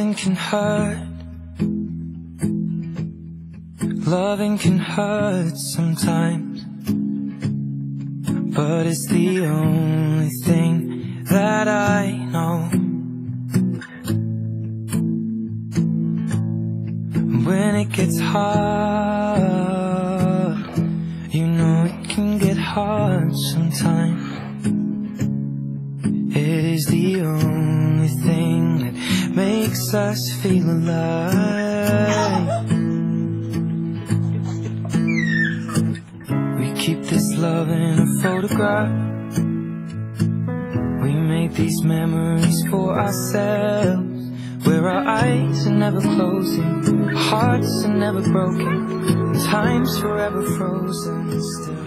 Loving can hurt. Loving can hurt sometimes, but it's the only thing that I know. When it gets hard, you know it can get hard sometimes. It is the only thing that makes us feel alive. We keep this love in a photograph. We make these memories for ourselves, where our eyes are never closing, hearts are never broken, and time's forever frozen still.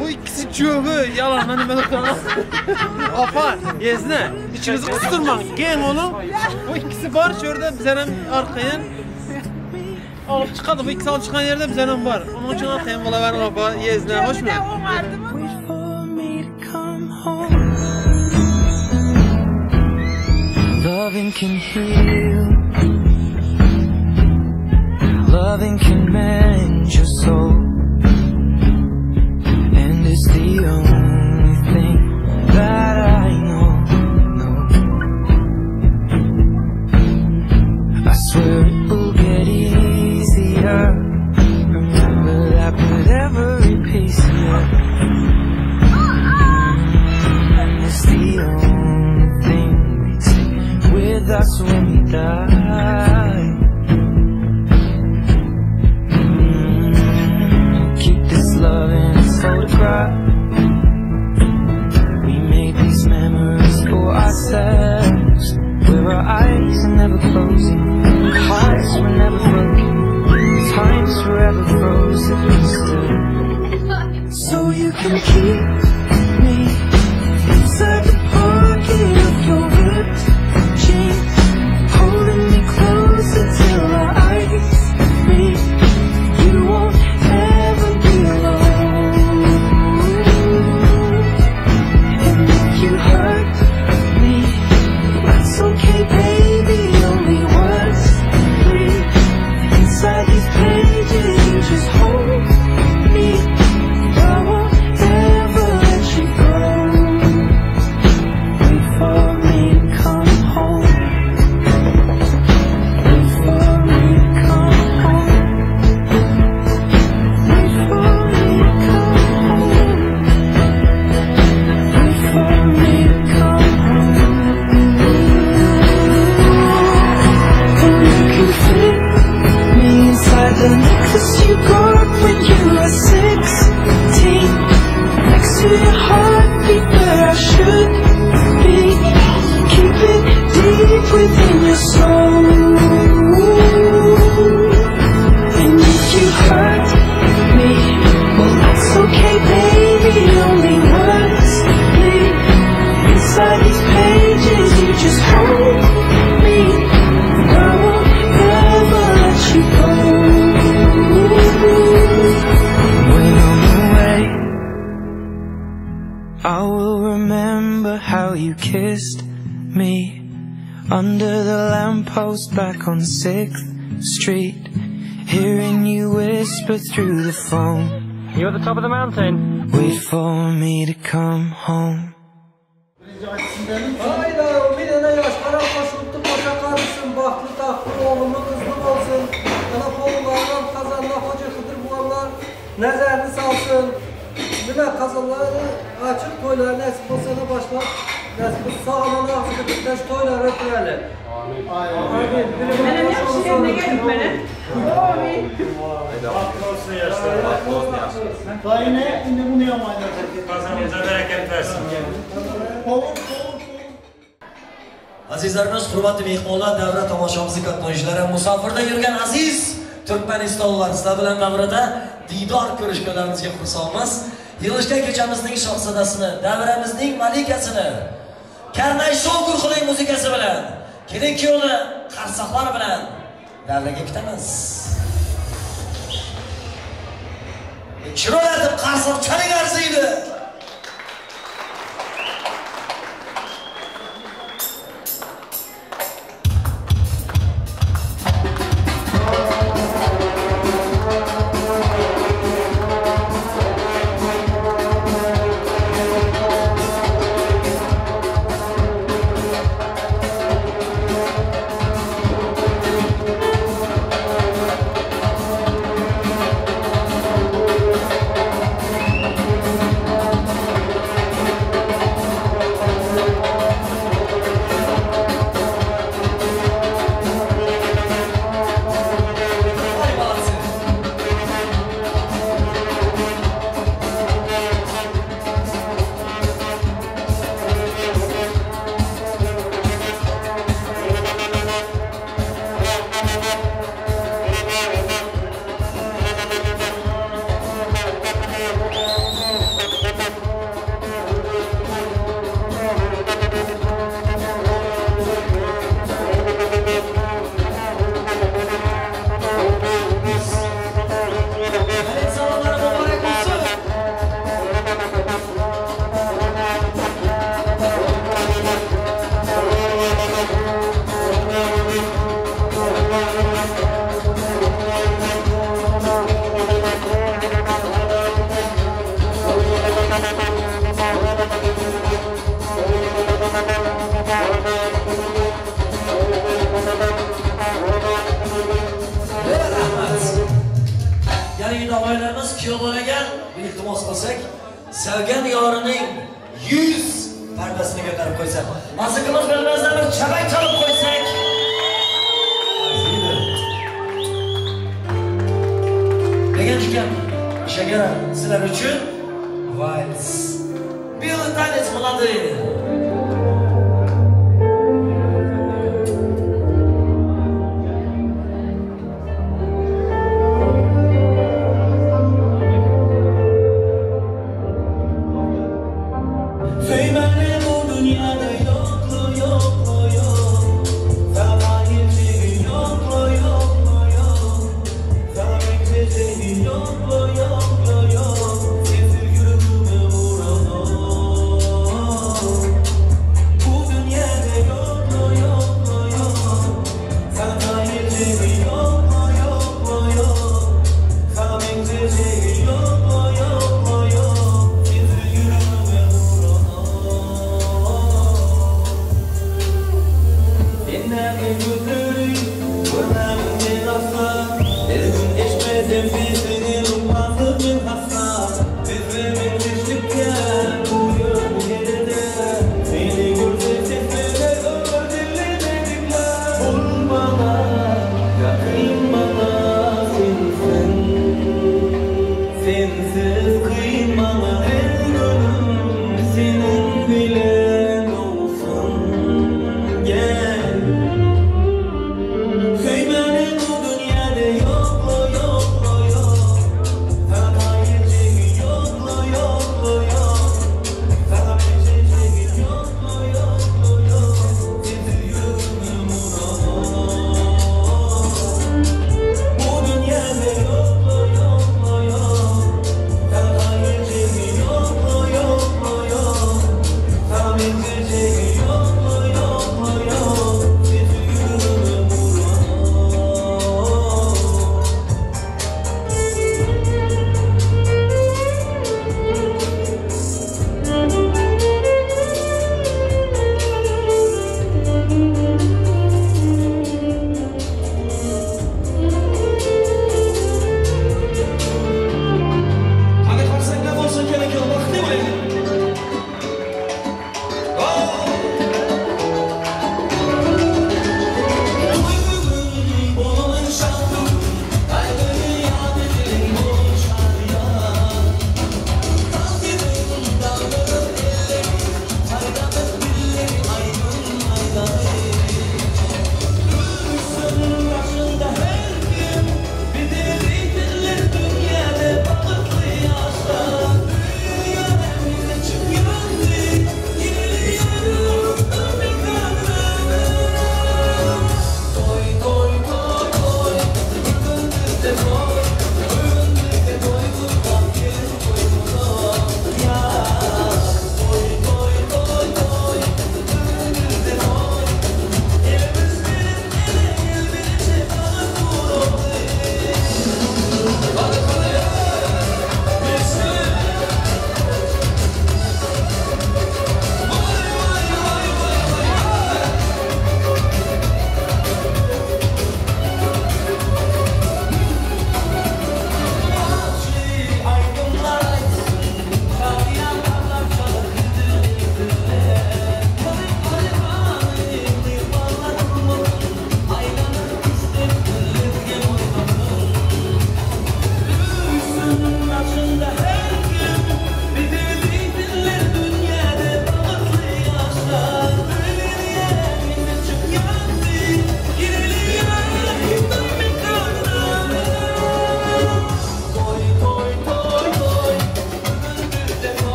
Bu ikisi çögü yalan benim ben Apa yezne içinizi kıstırmayın gen onu. Bu ikisi var şurada bize hem arkaya alıp çıkadı. Bu ikisi alıp çıkan yerde bize hem var. Onun için arkaya mola ver apa yezne hoş mu? Loving can heal. Loving can mend your soul. And it's the only thing that I know, no. I swear it will get easier. Remember that with every piece of you. It's the only thing we take with us when we die. Keep this love in a photograph. We made these memories for ourselves, where our eyes are never closing, hearts were never broken, time's forever frozen still. So you can keep me inside the pocket of your ripped jeans, holding me closer till our eyes meet. You won't ever be alone. And if you hurt me, that's okay, baby. Only words bleed inside these pages. You just hold me. I won't ever let you go. Wait for me to come home. Wait for me to come home. Wait for me to come home. Wait for me to come home. And you can fit me inside the necklace you got when you were 16, next to your heartbeat where I should be. Keep it deep within your soul. And if you hurt me, well that's okay, baby. Only words bleed inside these pages. You just hold me. I won't ever let you go. When I'm away, I will remember how you kissed me under the lamppost back on 6th Street, hearing you whisper through the phone. You're at the top of the mountain. Wait for me to come home. Hayda, bir dənə yaşlara qoşuldu, qoşa qarışsın, baxtlı, taxtlı, oğlumlu, qızlı olsun. Ana oğullardan Kazanla, Hoca Xıdır bulanlar nəzərini salsın. Demə, Kazanları açıq toyları nəsib olsa da başlar, nəsib olsa sağ aman ağzı bitməş toyları ötürəli. Amin. Amin. Mənə nə olsun? Nə gəlib mənə? Amin. Baxtlı olsun yaşlar. Baxtlı olsun yaşlar. Dayı ne? Şimdi bunu yamayla. Kazanımıza bereket versin. Azizlarimiz, hurmatli mehmonlar, davra tomoshamizga qatnashuvchilari, musofirda yurgan aziz Turkmanistonlar, sizlar bilan davrada diydor ko'rishganlarimizga xursandmiz. Yig'ilishgan kechamizning shahzodasini, davramizning malikasini karnay shov guruhining muzikasi bilan, kelin kuyovni qarsoqlar bilan davraga kutamiz. Chiroylatib qarsoq chaling arziydi. Qani yigit kuyov bolaga iltimos qilsak, sevgan yorining 100 pardasini ko'tarib qo'ysa, mazza bilmazdan bir chavak chalib qo'ysak. Degan ekan, shakara sizlar uchun vals. Белый танец, молодые.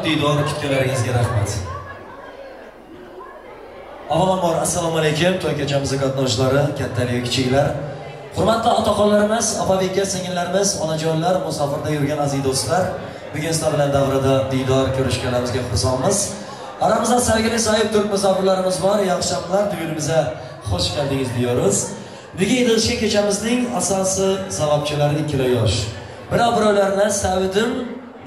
diydor kutganlaringizga rahmat. Avvalambor assalomu alaykum to'y kechamizning qatnashchilari, kattalar, kichiklar. Hurmatli otaxonlarimiz, opa-beka, singillarimiz, onajonlar, musofirda yurgan aziz do'stlar, bugun sizlar bilan davrada diydor ko'rishganimizga xursandmiz. Aramızda sevgili sahip Türk misafirlerimiz var. İyi akşamlar, düğünümüze hoş geldiniz diyoruz. Bugun yig'ilishga kechamizning asosiy sababchilari ikkala yosh. Birov-birovlarni sevdim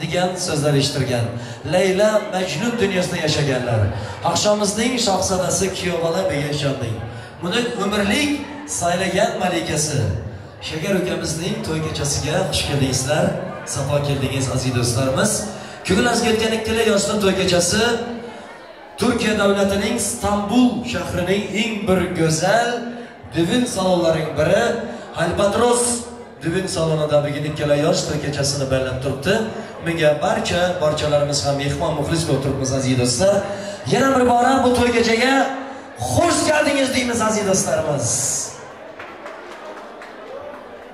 degan so'zlar eshittirgan, Leyla Majnun dunyosida yashaganlar. Aqshomimizning shahzodasi kuyovbola Begashjonning buni umrlik saylagan malikasi Shakar ukamizning to'y kechasiga xush keldingizlar, safo keldingiz aziz do'stlarimiz. Ko'ngilingizga o'tgan ikkala yoshning to'y kechasi Turkiya davlatining Istanbul shahrining eng bir go'zal düğün salonlarining biri Albatros düğün salonida bugun ikkala yosh to'y kechasini bellab turibdi. Menga barchalarimiz ham mehmon muxlis bo'lib turibmiz aziz do'stlar. Yana bir bora bu to'y kechaga xush keldingiz deymiz aziz do'stlarimiz.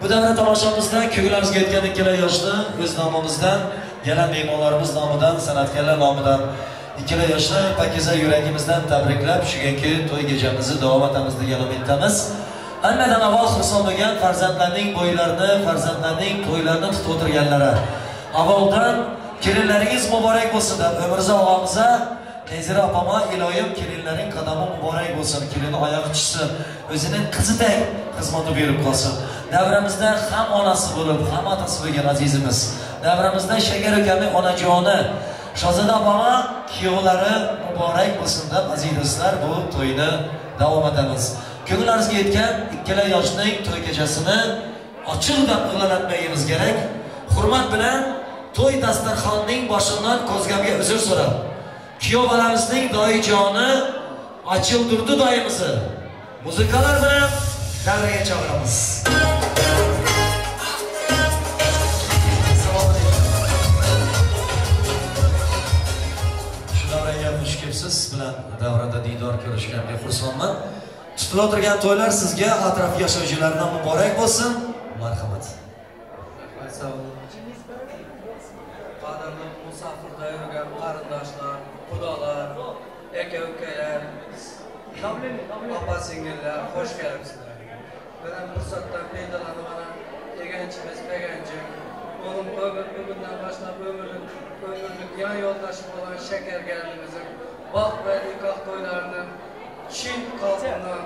Bu davra tomoshamizda ko'nglimizga yetgan ikkala yoshni o'z nomimizdan, gelen mehmonlarimiz nomidan, san'atkorlar nomidan ikkala yoshni pakiza yuragimizdan tabriklab, shugungi to'y kechamizni davom etamiz degan umiddamiz. Hammadan avval xursand bo'lgan farzandlarning bo'ylarini, farzandlarning to'ylarini tutib o'tirganlari. Avvaldan kelinlaringiz muborak bo'lsin deb Umrzo og'amizga, Nezira opama iloyim kelinlaring qadami muborak bo'lsin, kelin oyog'i tushsin, o'zining qizidek xizmati berib qolsin. Davramizda ham onasi bo'lib, ham otasi bo'lgan azizimiz. Davramizda Shakar ukamning onajoni Shahzoda opama kuyovlari muborak bo'lsin deb aziz do'stlar bu to'yni davom etamiz. Ko'ngillaringizga yetgan ikkala yoshning to'y kechasini ochiq deb e'lon etmayimiz kerak. Hurmat bilan to'y dasturxonining boshidan ko'zgamga uzr so'rab, kuyov bolamizning doyijoni Achildurdi doyimizni muzikalar bilan davraga chaqiramiz. Shu davraga xush kelibsiz, bilan davrada diydor ko'rishganimga xursandman. Tutilib o'tirgan to'ylar sizga, atrof yashovchilardan muborak bo'lsin. Marhamat. Rahmat, sog' bo'ling. Qadrli musofirda yurgan qarindoshlar, xudolar, aka ukalar, opa singillar, xush kelibsizlar. Mana fursatdan foydalanib mana eganchimiz Beganjik, onun bugundan boshlab ömürlük yan yo'ldoshi bo'lgan Shakar gelinimizin baxt va nikoh to'ylarini chin qalbimdan,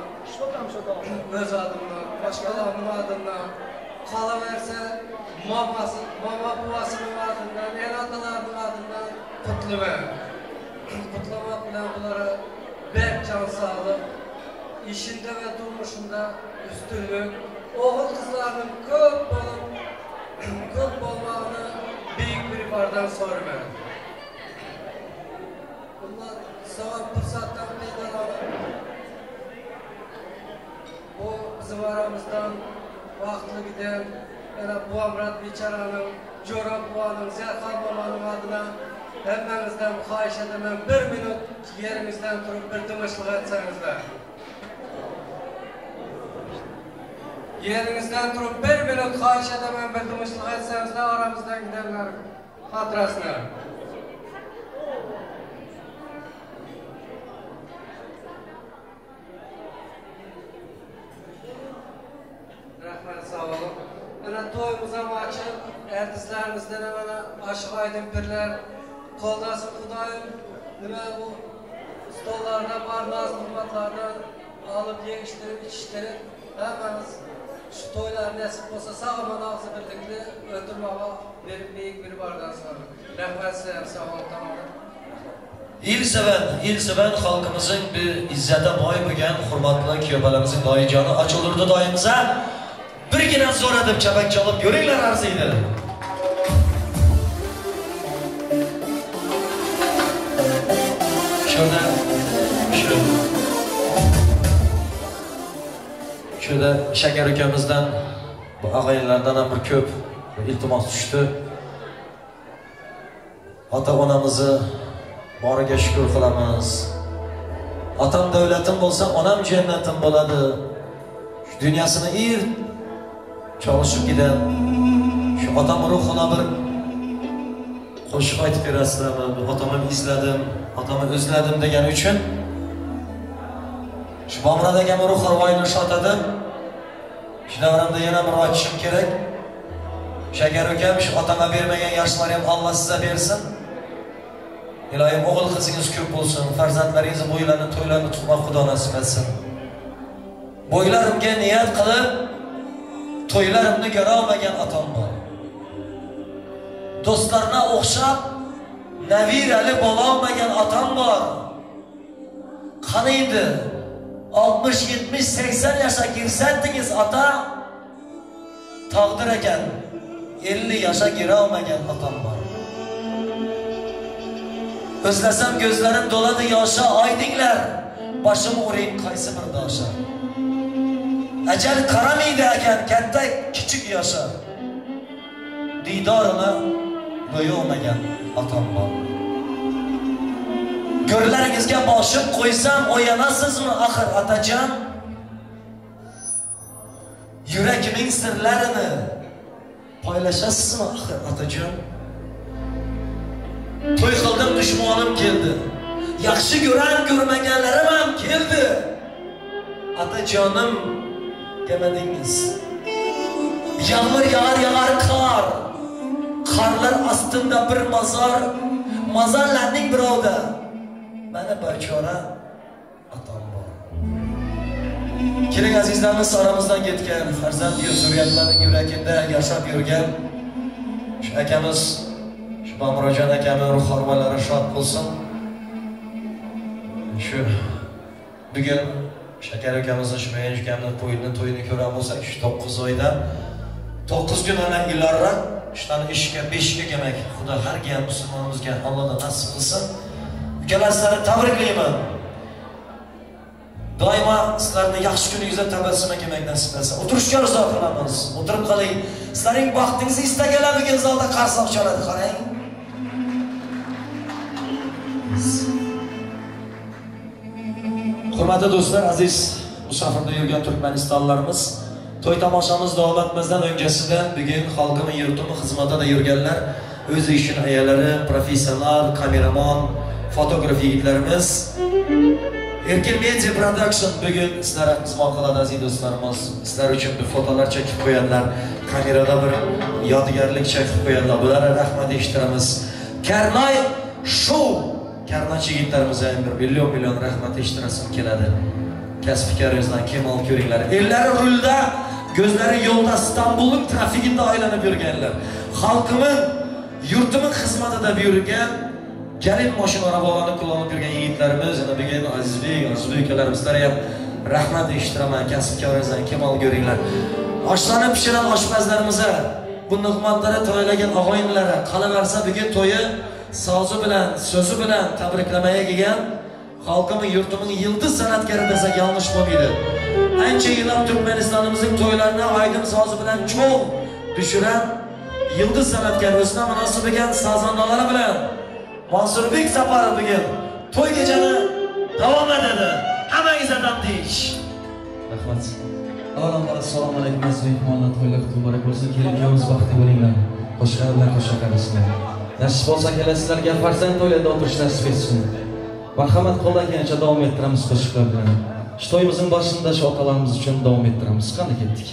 öz adımdan, başkalarının adından, qolaversa mama buvasının adından, el atalarının adından kutluyorum. Kutlamak bilan bunlara berk can sağlık, işinde ve durmuşunda üstünlük, oğul kızlarının köp olmağını büyük bir bardan soruyorum. Bundan sonra fırsattan faydalanıp bu bizim aramızdan vaqtli giden yana Buamrat becharanın, Jora buvanın, Zerxon babanın adına hemmemizden xahiş edemem bir minut yerimizden durup bir dımışlık etseniz. Yerinizden durup bir minut xahiş edemem bir dımışlık etseniz aramızdan gidenler hatırasına. Rahmat, sağ olun. Mana to'yimiz ham ochiq, ardizlarimizdan ham mana Oshiq Oydin pirlar qo'llasin Xudoyim, nima bu stollarda bor noz ne'matlardan olib yeyishtirib, ichishtirib, hammamiz shu to'ylar nasib bo'lsa sog'-omon og'zi birlikda o'tirmoqqa berib buyuk bir bardan sonra. Rahmat sizlarga, sog' olun tamom. Il seven xalqimizin bir izzete boy bo'lgan hurmatli kuyovbolamizning doyijoni Achildurdi doyimiza birgina zo'ra deb chapak chalib ko'ringlar arziydi. Şurada Shakar ukamizdan, bu ağaylardan ham bir ko'p iltimos tushdi. Ota onamizni boriga shukr qilamiz. Otam davlatim bo'lsa, onam jannatim bo'ladi. Shu dunyosini cholishib giden shu otam ruhuna bir Qo'shiq aytib berasizlarmi? Otamni izladim, otamni o'zladim degani uchun shu Bomrad akam ruh arvoyini shotadi. Shu davramda yana bir aytishim kerak. Shakar ukam, shu otama bermagan yoshlar ham Alloh sizga bersin. Iloyim o'g'il qizingiz ko'p bo'lsin, farzandlaringizni bo'ylarini, to'ylarini tutmoq Xudo nasib etsin. Bo'ylarimga niyat qilib, to'ylarimni ko'ra olmagan otam bor. Do'stlarına o'xshab navirali bo'la olmagan otam bor. Qani endi 60, 70, 80 yoshga kirsatdingiz ota, taqdir ekan 50 yoshga kira olmagan otam bor. O'zlasam ko'zlarim doladi yosha, oydinglar, boshim uring qaysi bir dosha. Ajal qaramaydi ekan katta kichik yosha. Diydorini go'yolmagan otam bor. Go'rlaringizga boshim qo'ysam o'yanasizmi axir otajon? Yuragining sirlarini poylashasizmi axir otajon? To'y qildim, dushmanim keldi. Yaxshi ko'ran ko'rmaganlarim ham keldi. Otajonim demadingiz. Yağmur yağar yağar qor. Qarlar ostida bir mozor, mozorlarning birovda mana bachora otam bor. Keling azizlarimiz, oramizdan ketgan farzand zurriyatlarning yuragida yashab yurgan shu akamiz, shu Bomurodjon akamning ruh arvolari shod bo'lsin. Shu bugun Shakar ukamizni, shu Mayan ukamning to'yini ko'ran bo'lsak, shu 9 oyda 9 kun ana ilarroq shularni eshikka beshikka kelmak Xudo har bir musulmonimizga Allohdan nasib qilsin. Ukalar, sizlarni tabriklayman. Doimo sizlarni yaxshi kuningizda tabassum kelmak nasib qilsin. O'tirishga rizo qilamiz. O'tirib qoling. Sizlarning baxtingizni istaganlar bugun zalda qarsoq chaladi, qarang. Hurmatli do'stlar, aziz musofirda yurgan Turkmanistonlarimiz, to'y tomoshamiz davom etmasidan öncəsində bugun xalqımın, yurtumun xizmatida yurganlar, o'z ishini egalari, professional, kameraman, fotograf yigitlarimiz, Erkin Media Production bugun sizlarga xizmat qiladi aziz do'stlarimiz. Sizlar uchun bir fotolar chekib qo'yadilar, kamerada bir yodgorlik chekib qo'yadilar. Bularga rahmat eshittiramiz. Karnay Show karnachi yigitlarimizga ham bir million rahmat eshittirasim keladi. Kasbikaringizdan kamol ko'ringlar. Ellari rulda, ko'zlari yo'lda, Istanbulning trafikida aylanib yurganlar. Xalqimin, yurtimin xizmatida yurgan, jalil mashina arabalarni kullanib yurgan yigitlarimiz, yana bugun Azizbek, Arzubek akalarimizga ham rahmat eshittiraman. Kasbikaringizdan kamol ko'ringlar. Oshlarni pishiran oshpazlarimizga, bu ne'matlarni to'ylagan og'aynilarga, qolaversa bugun to'yi sozi bilan, so'zi bilan tabriklamaya kelgan xalqımın, yurtumun yıldız sanatkarı desak yanlış bo'lmaydi. Ancha yillar Turkmanistonimizning to'ylarini aydın sozi bilan cho'g' düşüren yıldız sanatkar o'zina munosib ekan sazandalari bilan Mansurbek Saparov bugun to'y kechani davom etadi. Hammangizdan deyish. Rahmat. Avvalambor assalomu alaykum aziz mehmonlar, to'ylar muborak bo'lsin. Kelin-kuyovimiz baxtli bo'linglar. Qo'shiqlar bilan qo'shiq qarasizlar. Nasib bo'lsa kelasizlarga farzand to'ylarda o'tirish nasib etsin. Marhamat, qo'ldan kelgancha davom ettiramiz qo'shiqlar bilan. Shu to'yimizning boshida shu otalarimiz uchun davom ettiramiz. Qani ketdik.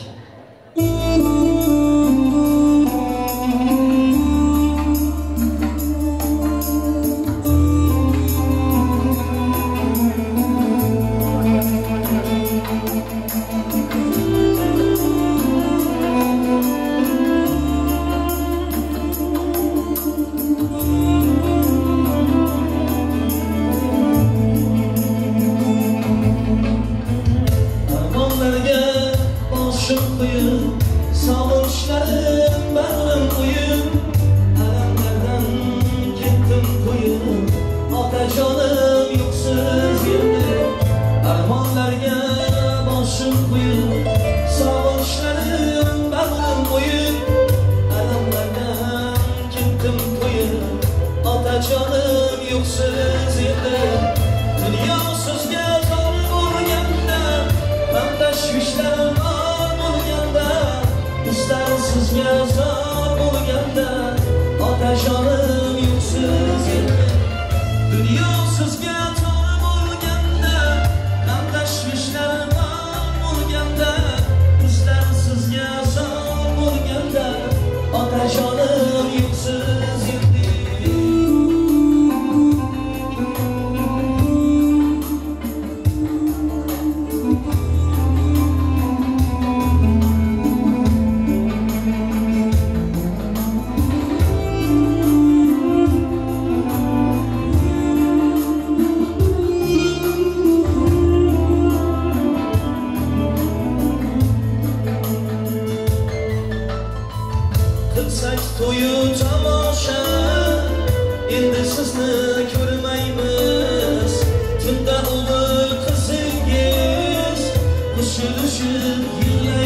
Armonlarga boshim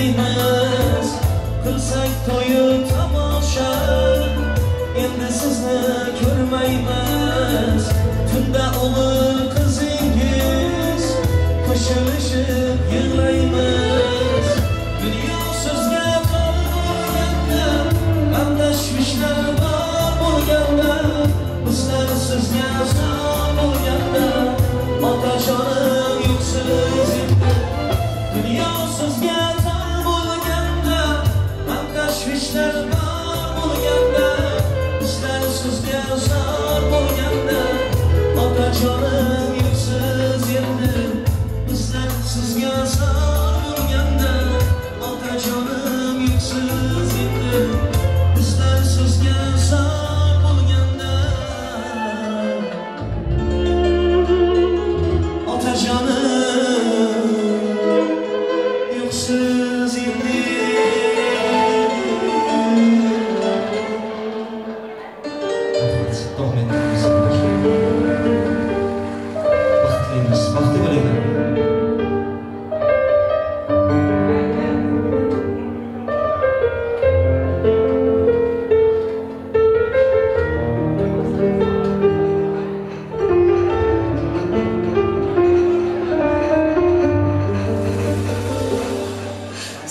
yig'laymiz, qilsak to'yu tomosha, endi sizni ko'rmaymiz. Tunda o'g'il qizingiz qo'shilishib yig'laymiz. Dunyo sizga tor bo'lganda, g'am tashvishlar bor bo'lganda, bizlar sizga zor bo'lganda, otajonim yo'qsiz endi. Dunyo sizga tor bo'lganda, g'am tashvishlar bor bo'lganda, bizlar sizga zor bo'lganda, otajonim yo'qsiz endi. Bizlar sizga zor bo'lganda, otajonim yo'qsiz endi. Bizlar sizga zor bo'lganda, otajonim yo'qsiz endi. Davom etamiz. Baxtlimiz, baxtli bo'linglar.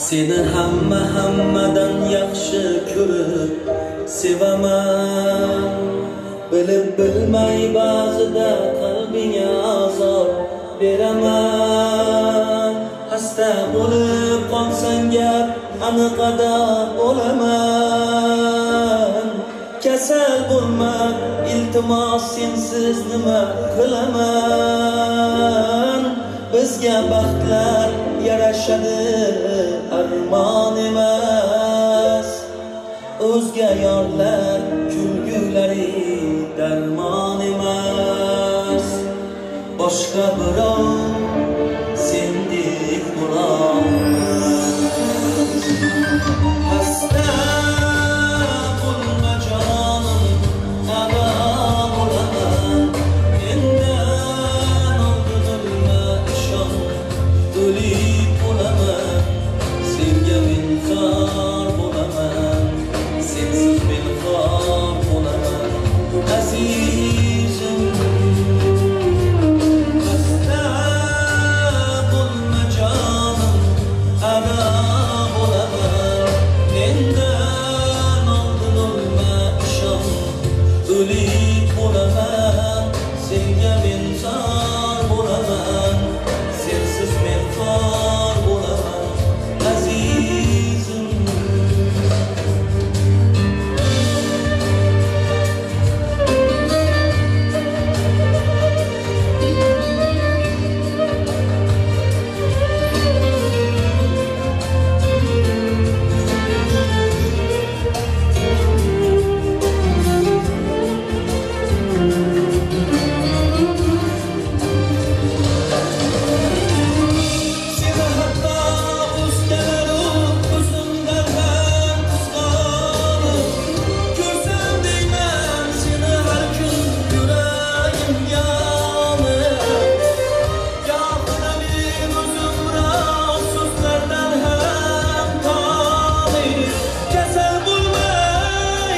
Seni hamma hammadan yaxshi ko'rib sevaman. Bilib bilmay ba'zida qalbingga azor beraman. Xasta bo'lib qolsang gap aniqada bo'laman. Kasal bo'lma, iltimos, sensiz nima qilaman? Bizga baxtlar yarashadi, armon emas. O'zga yorlar kulgulari darmon emas. Boshqa birov sendek bo'lolmas. Xasta bo'lma jonim, ado bo'laman. Mendan oldin o'lma, ishon, o'lib bo'laman. Senga men zor bo'laman, sensiz men xor bo'laman, azizim. Xasta bo'lma jonim, ado bo'laman. Mendan oldin o'lma, ishon, o'lib bo'laman. Senga men zor bo'laman, sensiz men xor bo'laman, azizim. Seni hatto o'zgalar o'zimdan ham qizg'onib, ko'rsam deyman seni har kun yuragim yonib. Gohida men o'zim rost so'zlardan ham tonib, kasal bo'lma,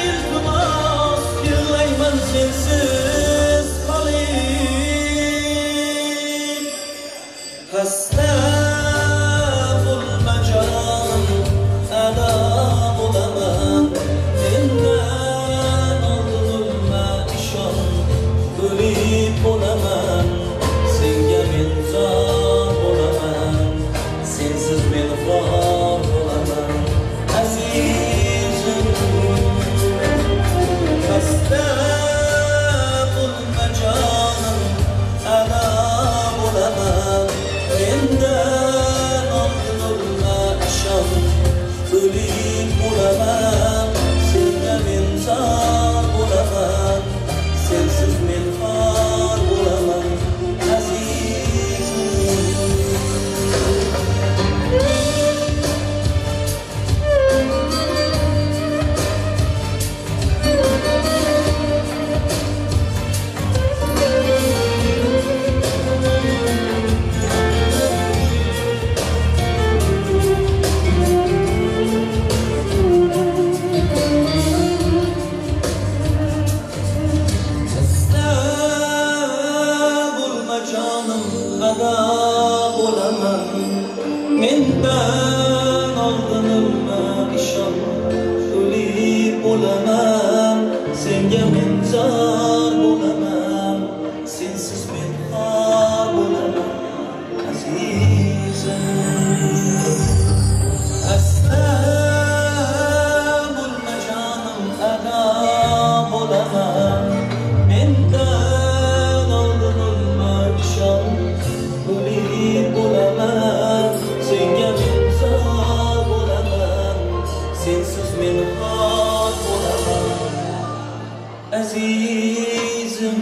iltimos, yig'layman sensiz qolib. Xasta bo'lma jonim, ado bo'laman. Mendan oldin o'lma, ishon, o'lib bo'laman. Senga men zor bo'laman, sensiz men xor bo'laman, azizim. Xasta bo'lma jonim, ado bo'laman. Mendan Jonim ado bo'laman. Mendan oldin o'lma ishon, o'lib o'laman. Senga men zor bo'laman, sensiz men xor bo'laman azizim. Asla bo'lma jonim ado bo'laman. Mendan oldin o'lma ishon, o'lib o'laman. Senga men zor bo'laman, sensiz men xor bo'laman azizim.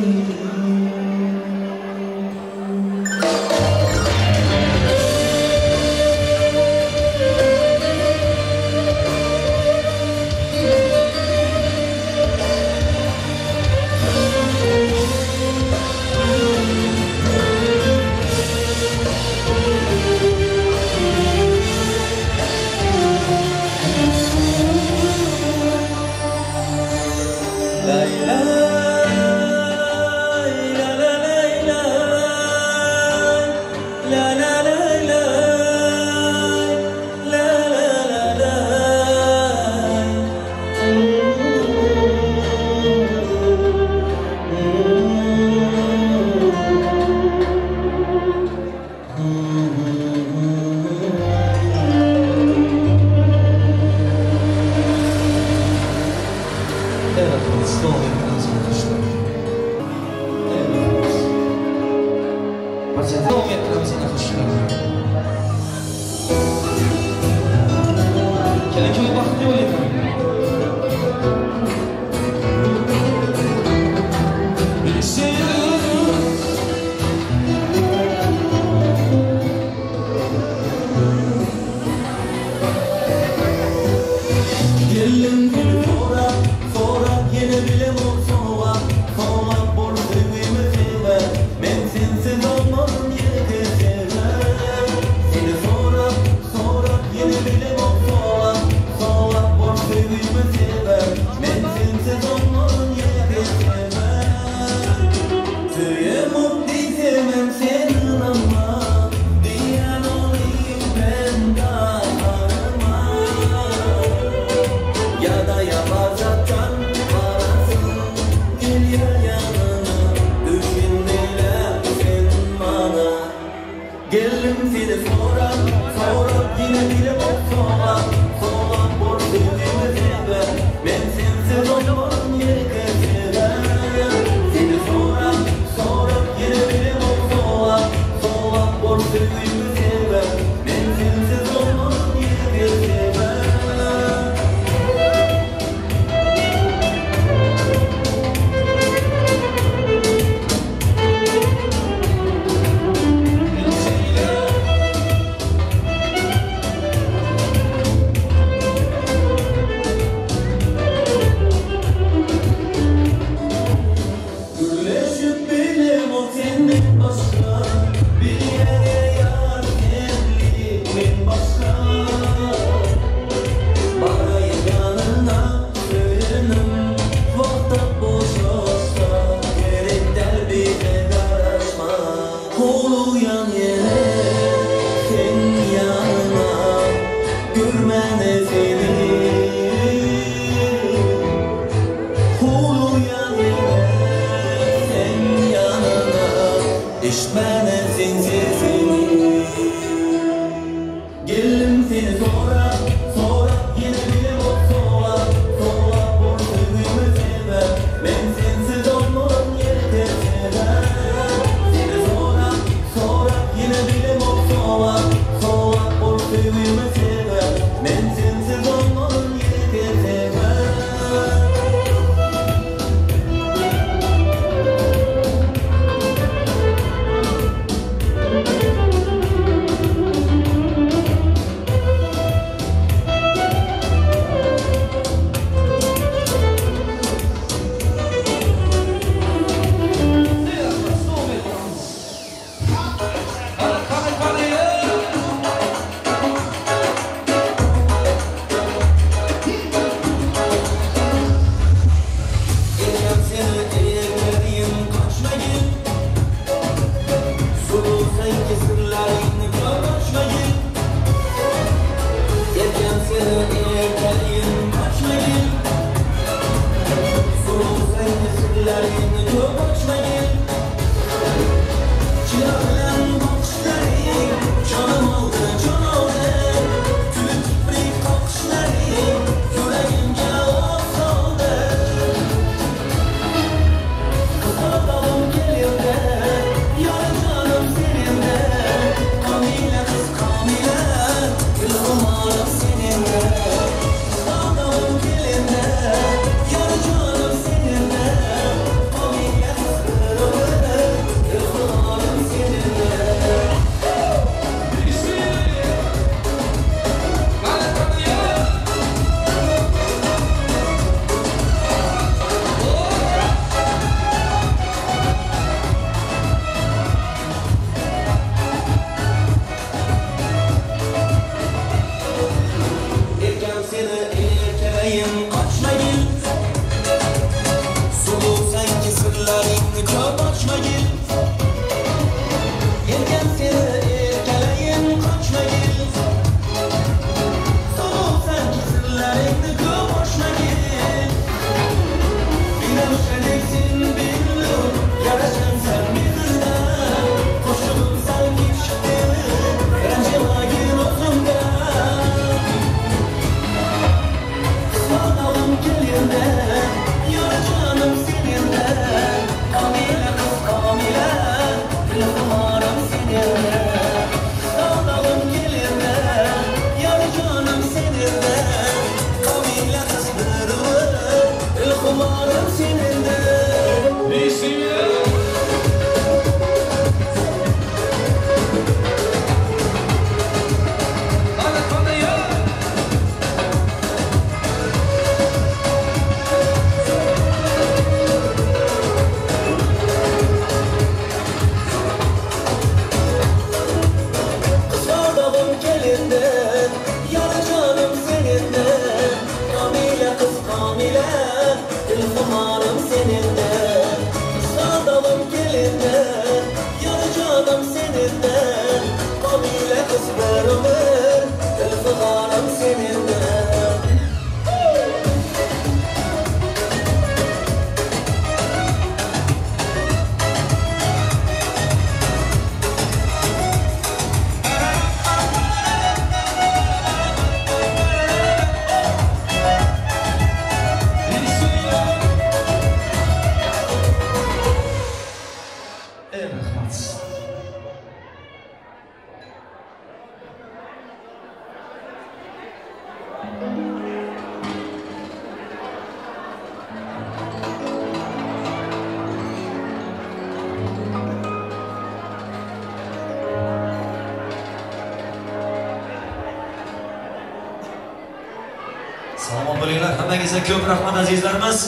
Salomat bo'linglar, hammangizga ko'p rahmat azizlarimiz.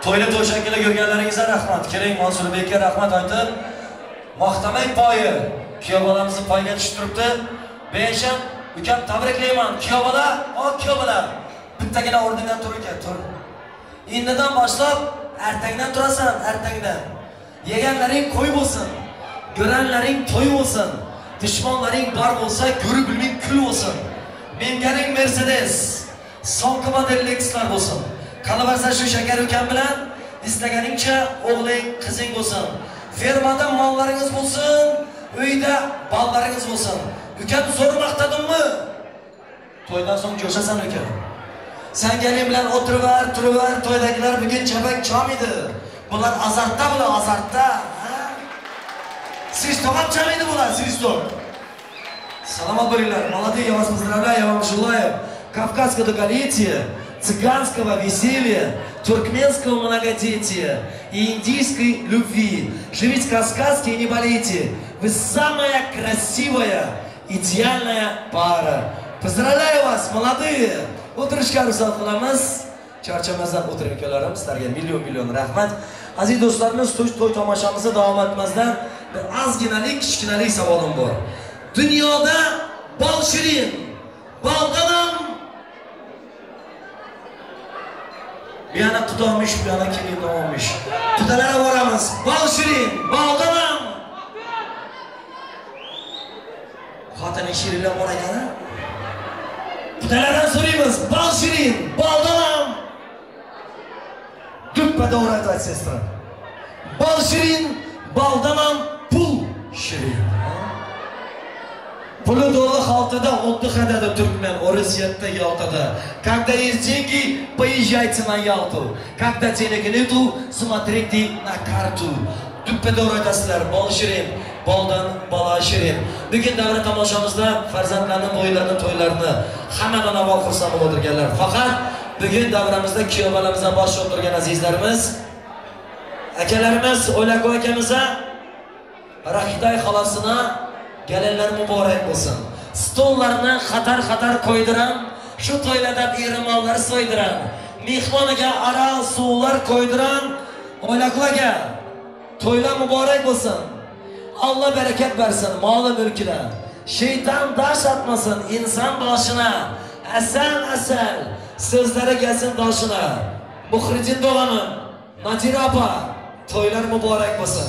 To'yli to'shakida ko'rganlaringizga rahmat. Keling Mansurbekka rahmat aytib, maqtamang poyi. Kuyov bolamizni poyga tushib turibdi. Besham ukam tabriklayman. Kuyov bola, o kuyov bola. Bittagina o'rningdan tur uka, tur. Indidan boshlab ertangdan turasan, ertangdan. Yeganlaring qo'y bo'lsin, ko'ranlaring to'y bo'lsin, dushmanlaring bor bo'lsa, ko'rib bilming kul bo'lsin. Mengaring Mercedes, so'nggi model Lexuslar bo'lsin. Qalaversa shu shakar ukam bilan istaganingcha o'g'ling, qizing bo'lsin. Fermada mollaringiz bo'lsin, uyda bollaringiz bo'lsin. Ukam zo'r maqtadimmi? To'ydan so'ng jo'shasan uka. Sen gelin bilan o'tiraver, turaver, to'ydagilar bugun chapak chamaydi. Bular azartda bular, azartda. Свисток ham chamaydi bular, свисток. Salomat bo'linglar. Молодые, я вас поздравляю, я вам желаю кавказского долголетия, цыганского веселья, туркменского многодетия и индийской любви. Живите по-сказки и не болейте. Вы самая красивая, идеальная пара. Поздравляю вас, молодые! O'tirishga ruxsat qilamiz. Charchamasdan o'tiring ukalarim, sizlarga million-million rahmat. Aziz do'stlarimiz, to'y tomoshamizni davom etmasdan bir ozginalik, kichkinalik savolim bor. Dunyoda bol shirin, boldan ham bu yana quda olmish, bu yana kelin olmish. Qudalara boramiz. Bol shirin, boldan ham xotini shirinlar bor ekan-a? Qudalardan so'raymiz, bol shirin, boldan ham duppa to'g'ri aytadi sestra. Bol shirin, boldan ham pul Shirin. Puli to'la xaltada отдых edadi turkmen, Orasiyatda, Yaltada. Когда есть деньги, поезжайте на Ялту. Когда денег нету, смотрите на карту. Tuppa to'g'ri aytasizlar, bol shirin, boldan bola shirin. Bugun davra tomoshamizda farzandlarning to'ylarini, to'ylarini hammadan avval xursand bo'lib o'tirganlar. Faqat bugun davramizda kuyov bolamizdan bosh o'tirgan azizlarimiz, akalarimiz, O'ylako akamizga, Rahiday xolasina gelinlar muborak bo'lsin. Stollarni xatar-xatar qo'ydiran, shu to'ylarda irimonlar so'ydiran, mehmoniga aral suvlar qo'ydiran O'ylako aka, to'ylar muborak bo'lsin. Alloh barakat bersin moli mulkina. Shayton dash atmasin inson boshina. Asal asal so'zlari kelsin doshina. Muhriddin dog'amim, Nadira opa, to'ylar muborak bo'lsin.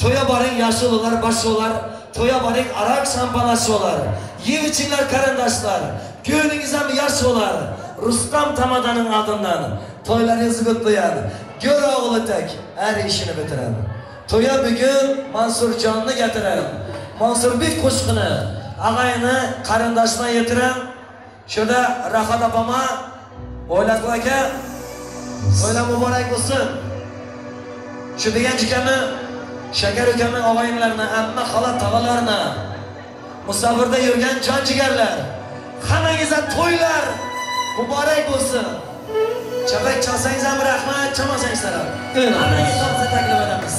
To'ya boring yaxshi bo'lar, bosh bo'lar. To'ya boring arak şampanası olar. Yev içinglar qarindoshlar, ko'nglingiz ham yaxshi bo'lar. Rustam Tamadaning adından to'ylaringizni kutlayan, go'r o'g'li tek har ishini bitiradi. To'ya bugun Mansurjonni getiren, Mansurbek qo'shiqini ag'ayini qarindoshdan yetiren. Shunda Rahat opama, O'ylako aka, to'ylar muborak bo'lsin. Shu degan ukami, Shakar ukamning og'aynilarini, amma xola tog'alarini, musofirda yurgan jon jigarlar, hammangizga to'ylar muborak bo'lsin. Chapak chalsangiz ham rahmat, chalmasangiz ham. Hammangizga taklif etamiz.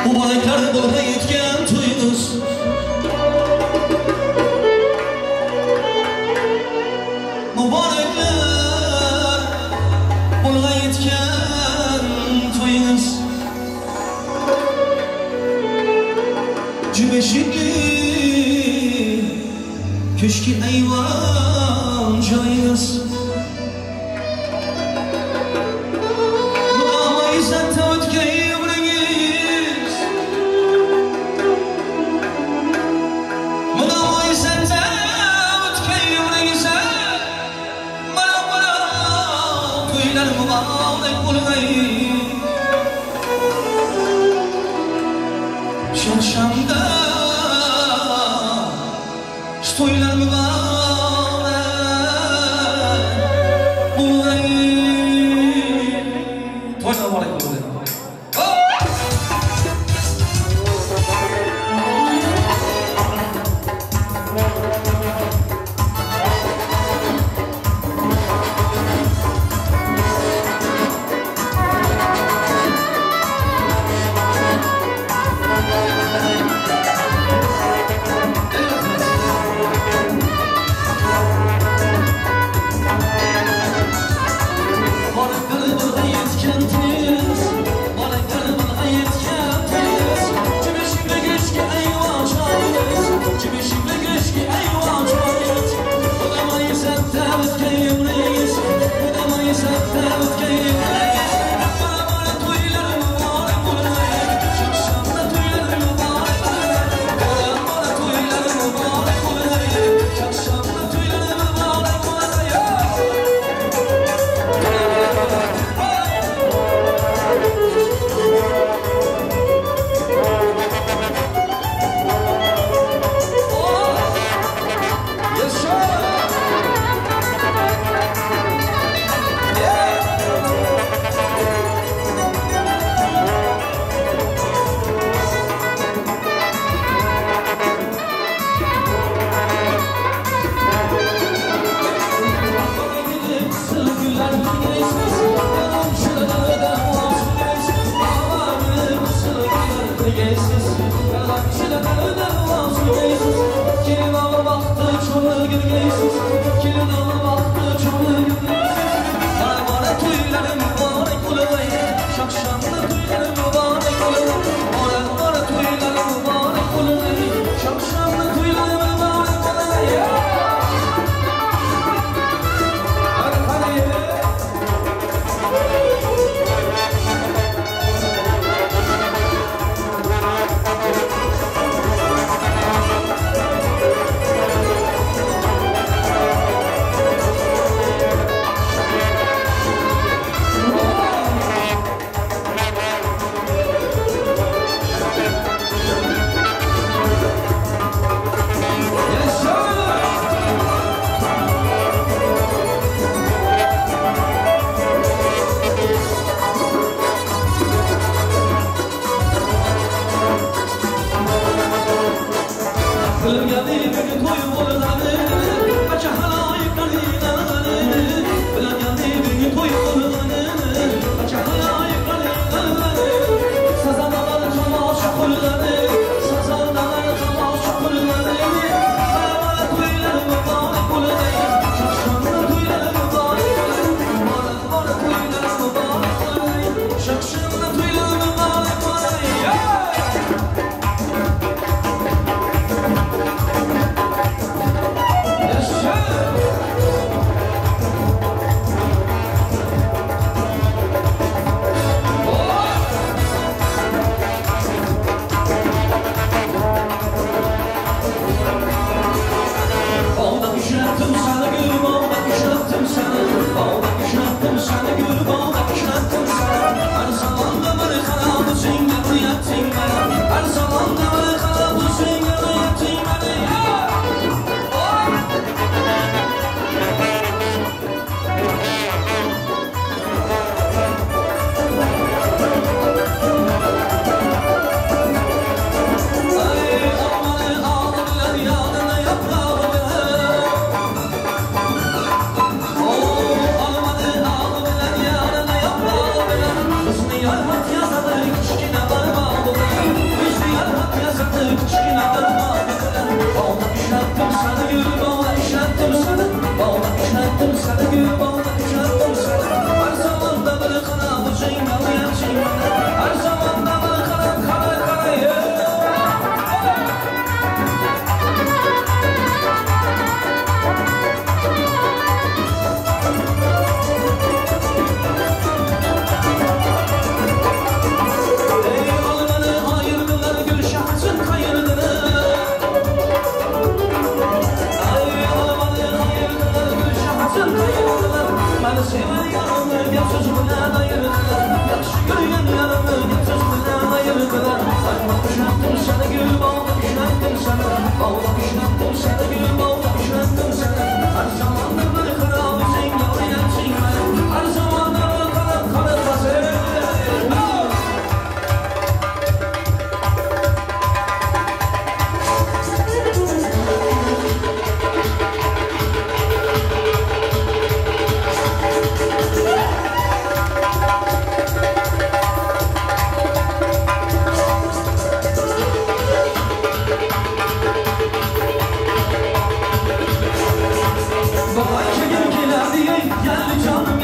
Muboraklar bo'lg'ay etgan to'yimiz. Muboraklar bo'lg'ay etgan to'yimiz. Cübeşikli köşkü eyvan joyimiz. Mudofaa izzatda o'tgan umringiz. Mudofaa izzatda o'tgan umringiz. Mana mana to'ylar muborak bo'lg'ay. Şarşamda to'ylar muborak bo'lg'ay. To'ylar muborak bo'lsin.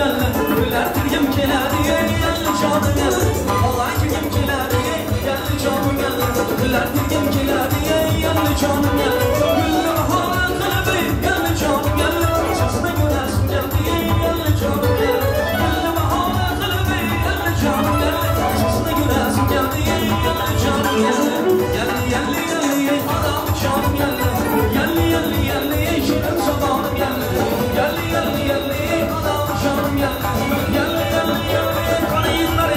yalli, gullar tirgim keladi, yalli jonim yalli. Olay kirgim keladi, yalli jonim yalli, gullar tirgim keladi, yalli jonim yalli. Gulli bahora qilib, yalli jonim yalli, sizni ko'rasim keldi, yalli jonim yalli. Gulli bahora qilib, yalli jonim yalli, sizni ko'rasim keldi, yalli jonim yalli. Yalli yalli yalli, odam jonim yalli, yalli yalli yalli, shirin zamonim yalli. Yalli yalli yalli, odam jonim yalli, yalli yalli yalli, qaniyinlar.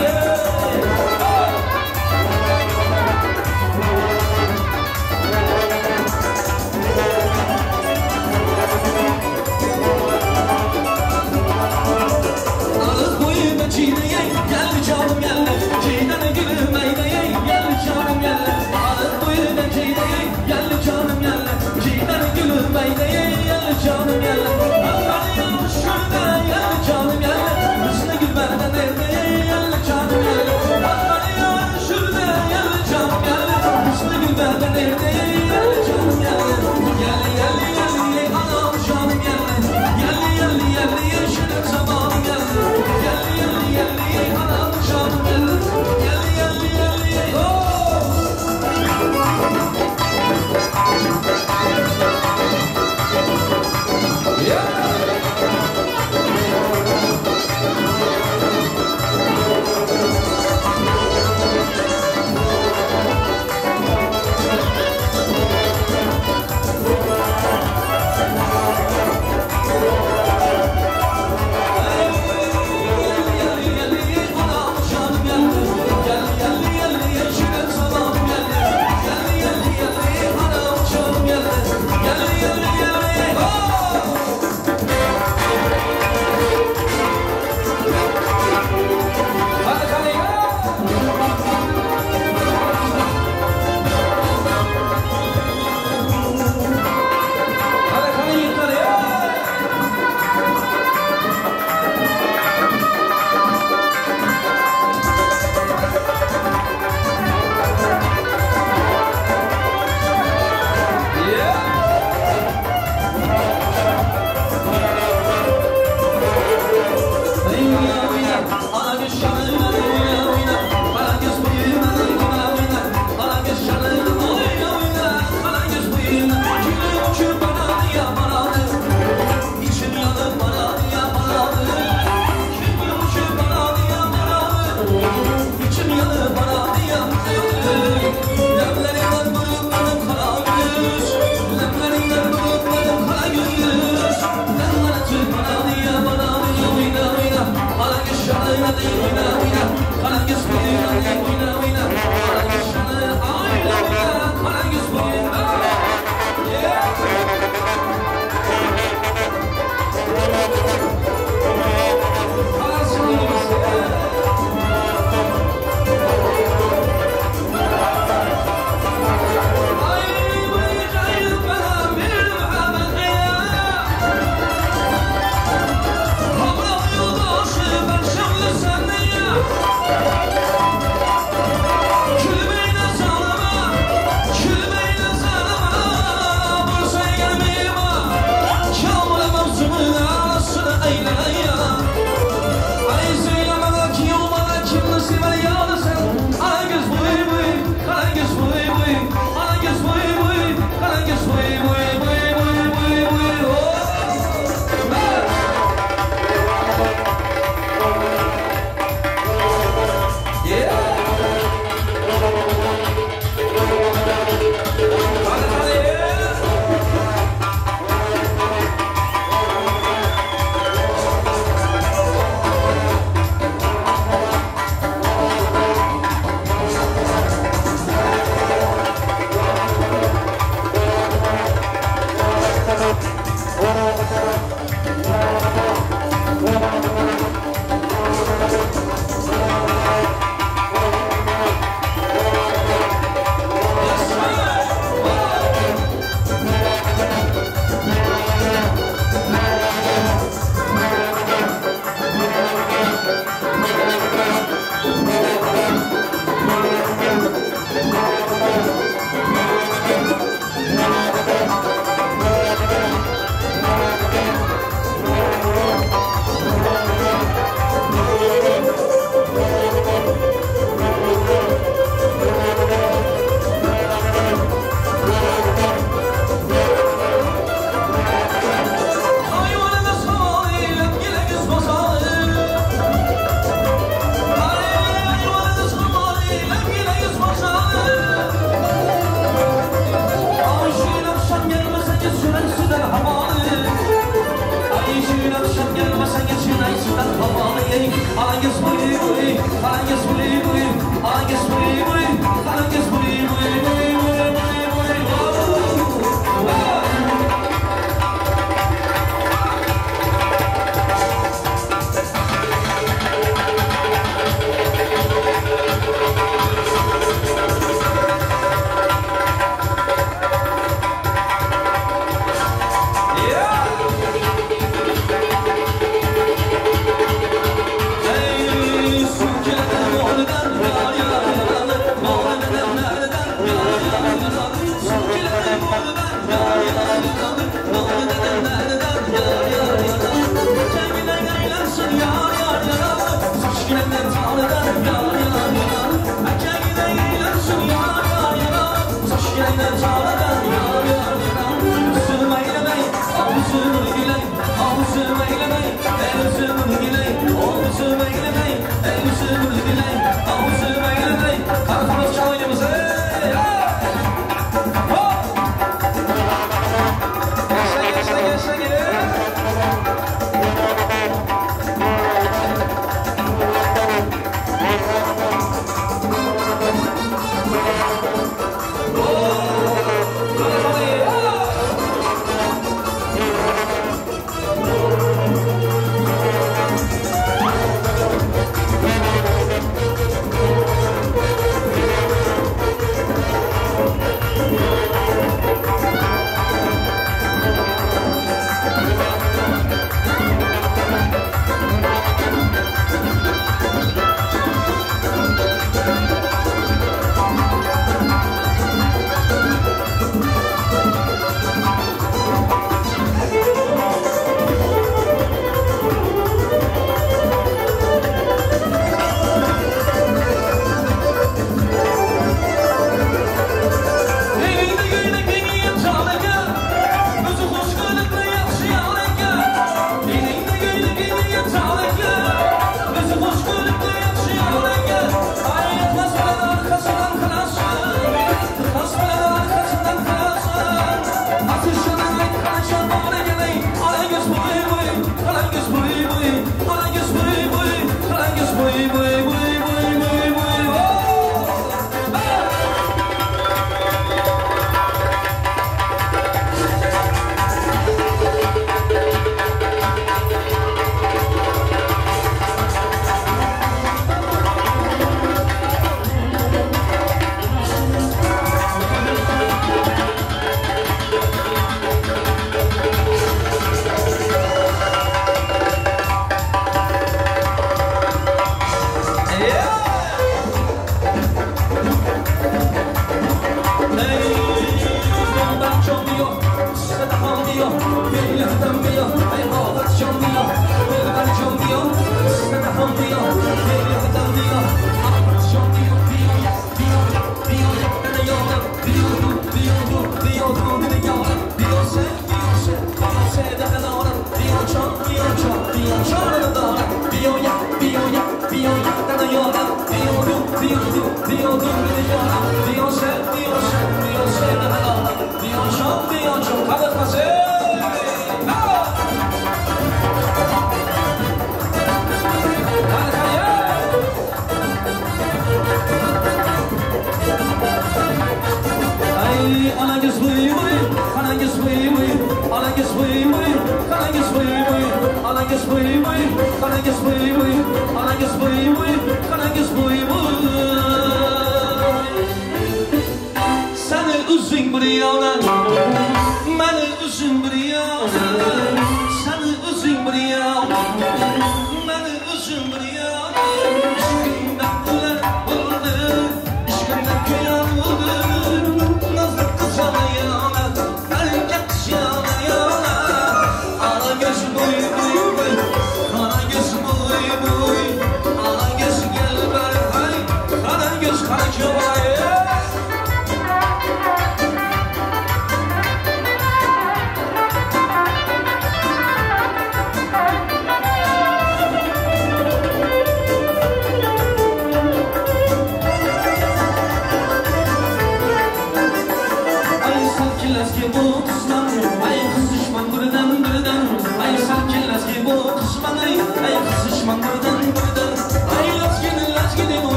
Arangiz buy buy, arangiz buy buy, arangiz buy buy, arangiz buy buy buy buy buy buy.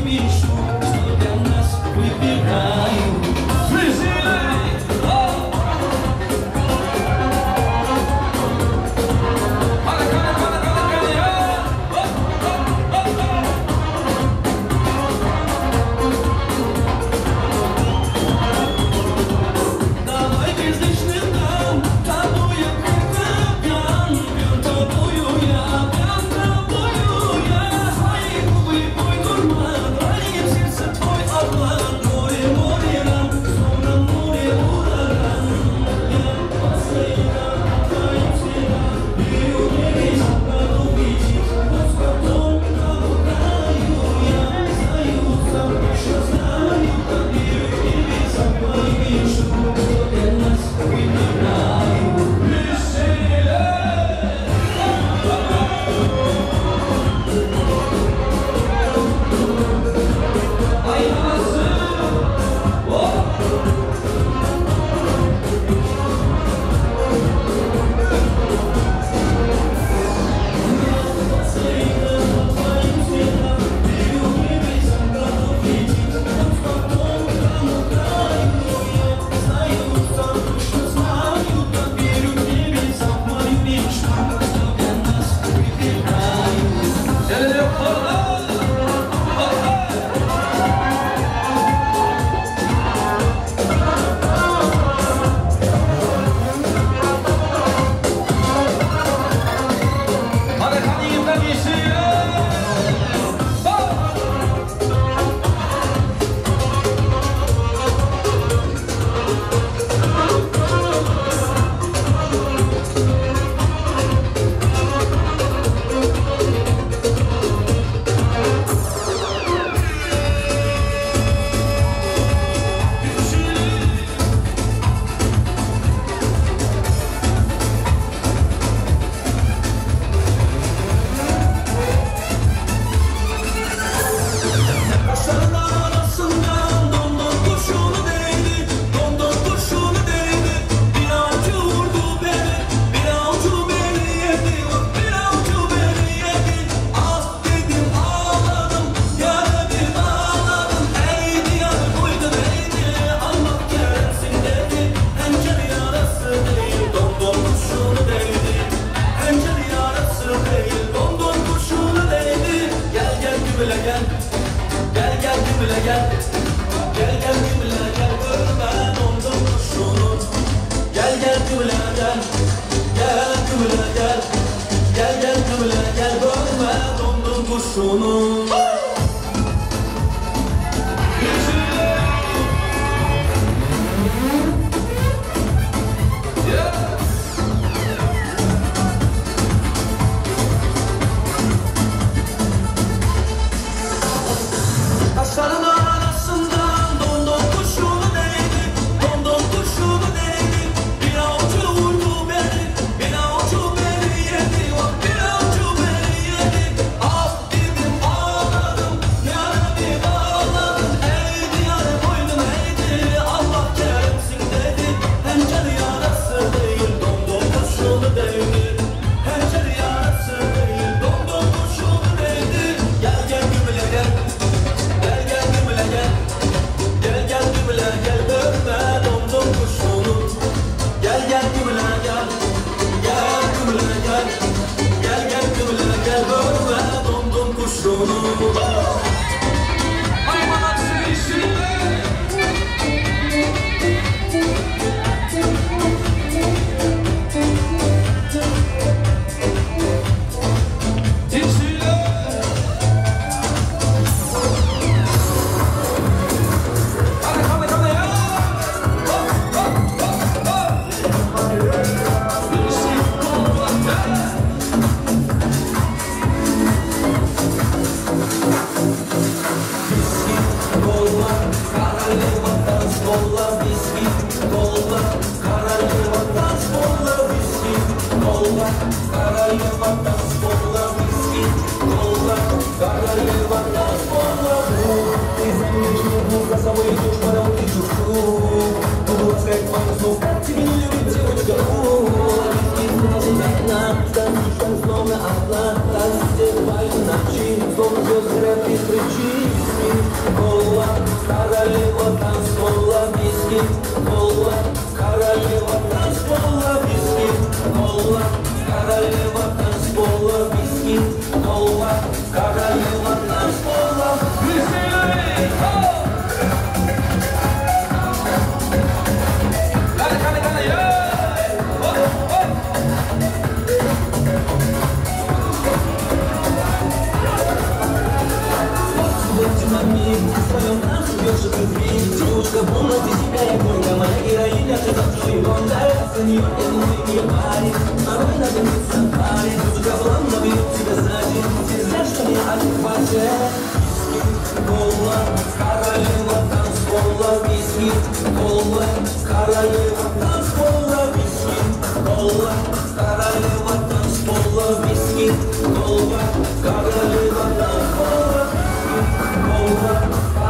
Пишу, что для нас выбираю. Королева танцпола, виски, кола. Королева танцпола. Ты замеришь мне за собой идешь, потом ты чуть-чуть. Буду ласкать твою снов, как тебе не любит девочка. Танцуешь там словно одна, танцевай в ночи, словно звезды горят без причин. Кола, королева танцпола, виски, кола, королева танцпола, виски, кола, королева танцпола, виски, кола, королева танцпола. Девушка полностью себя, я горько, моя героиня, ты танцуй, он нравится, не я парень, второй на сафари, музыка плавно бьет тебя сзади, нельзя, что не адеквате. Виски, кола, королева танцпола, виски, кола, королева танцпола, виски, кола, королева танцпола, виски, кола, королева танцпола, виски, кола.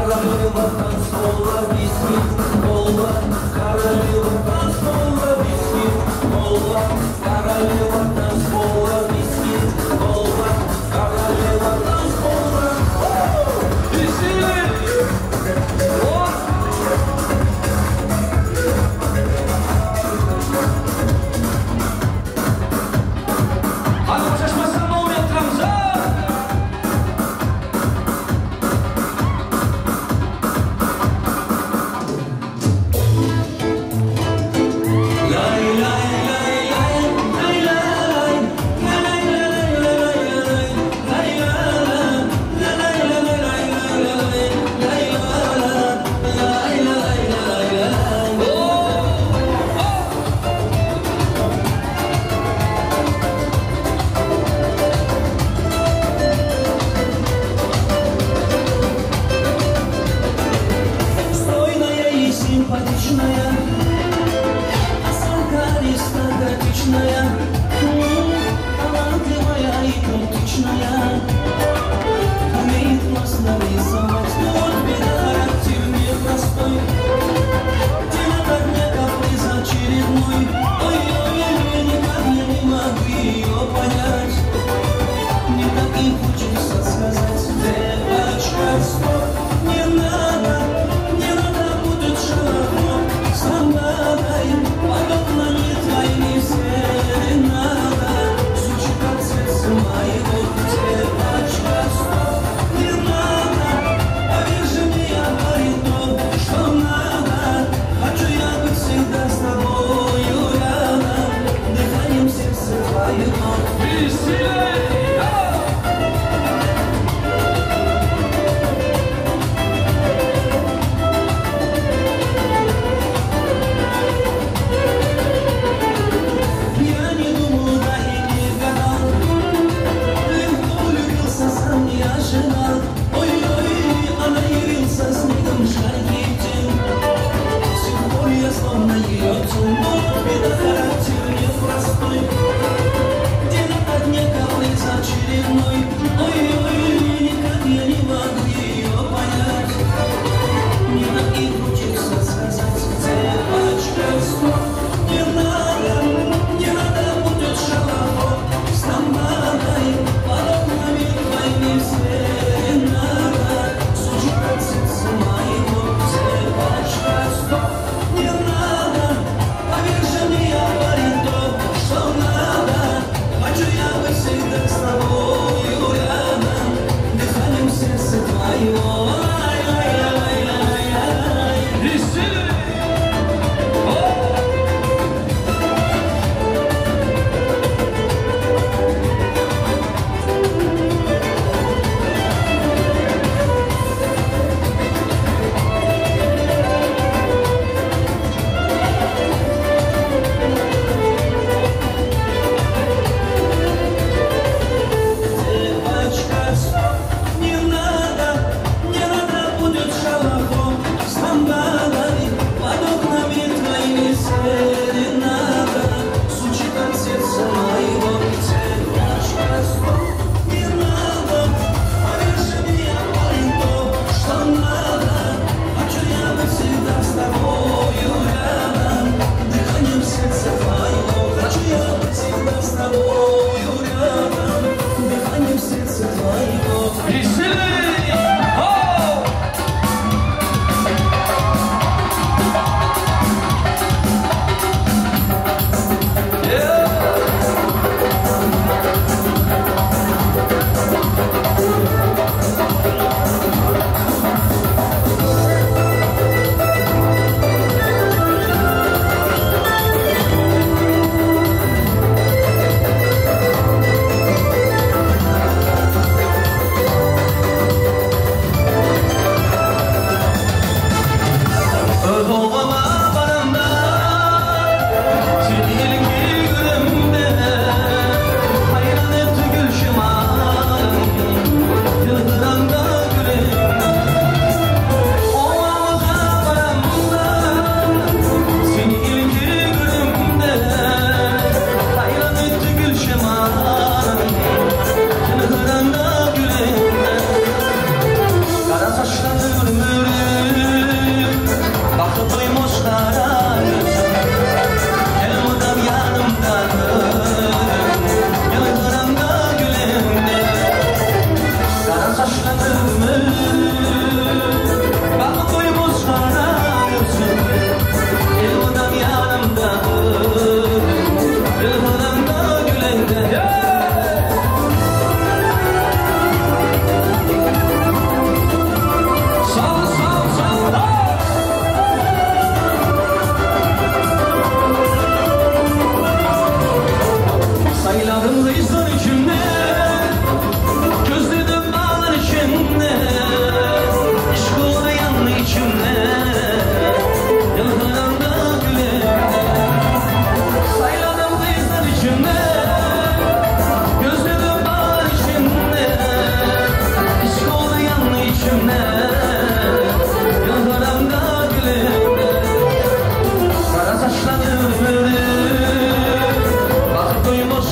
Королева танцпола, виски, кола, королева танцпола, виски, кола, королева танцпола, виски, кола, королева танцпола.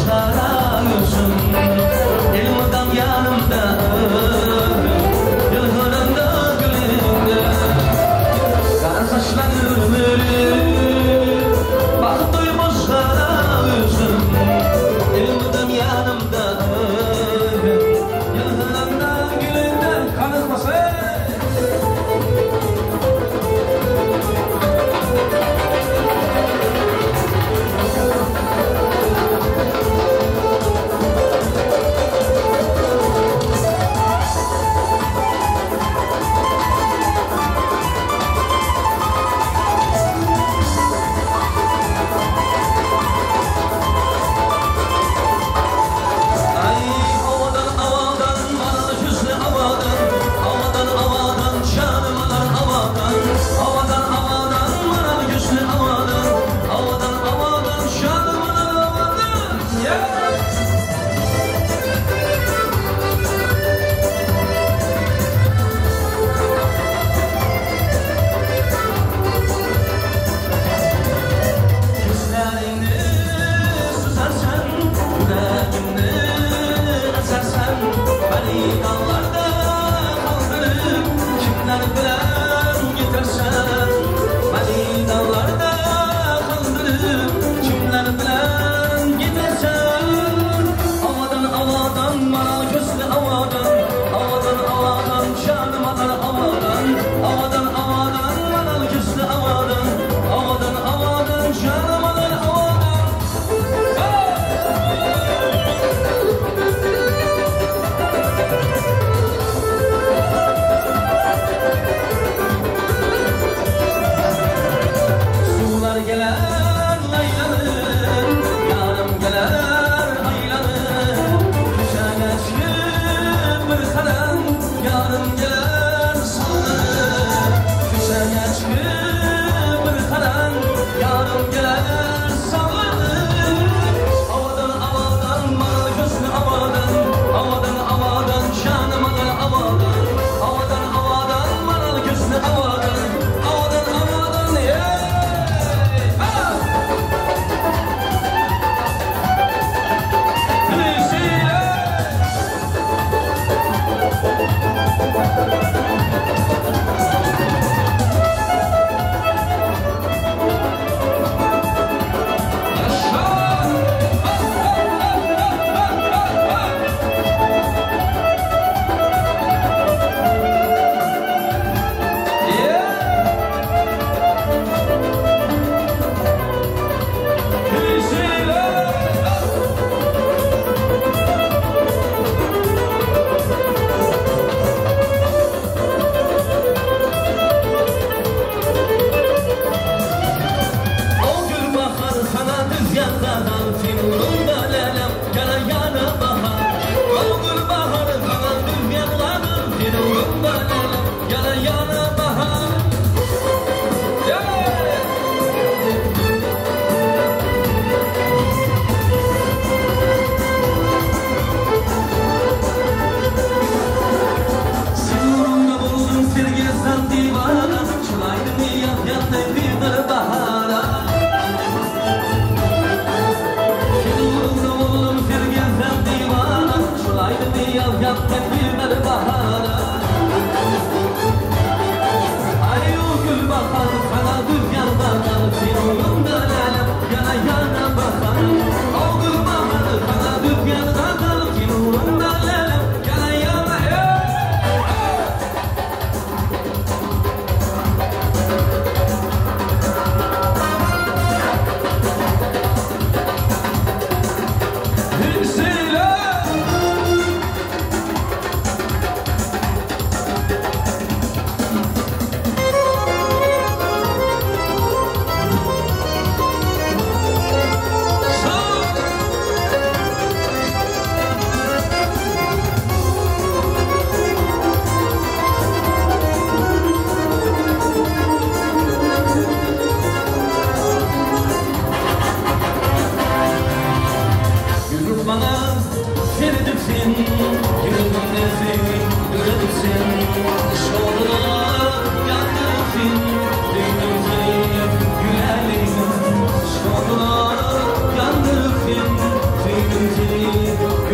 qara yuzim, elmudam yanımda, yılgınımda gülümde. Qara saçlarım ölüm, baxıt doymuş qara yüzüm, elmudam yanımda, yılgınımda gülümde. Qanıqması.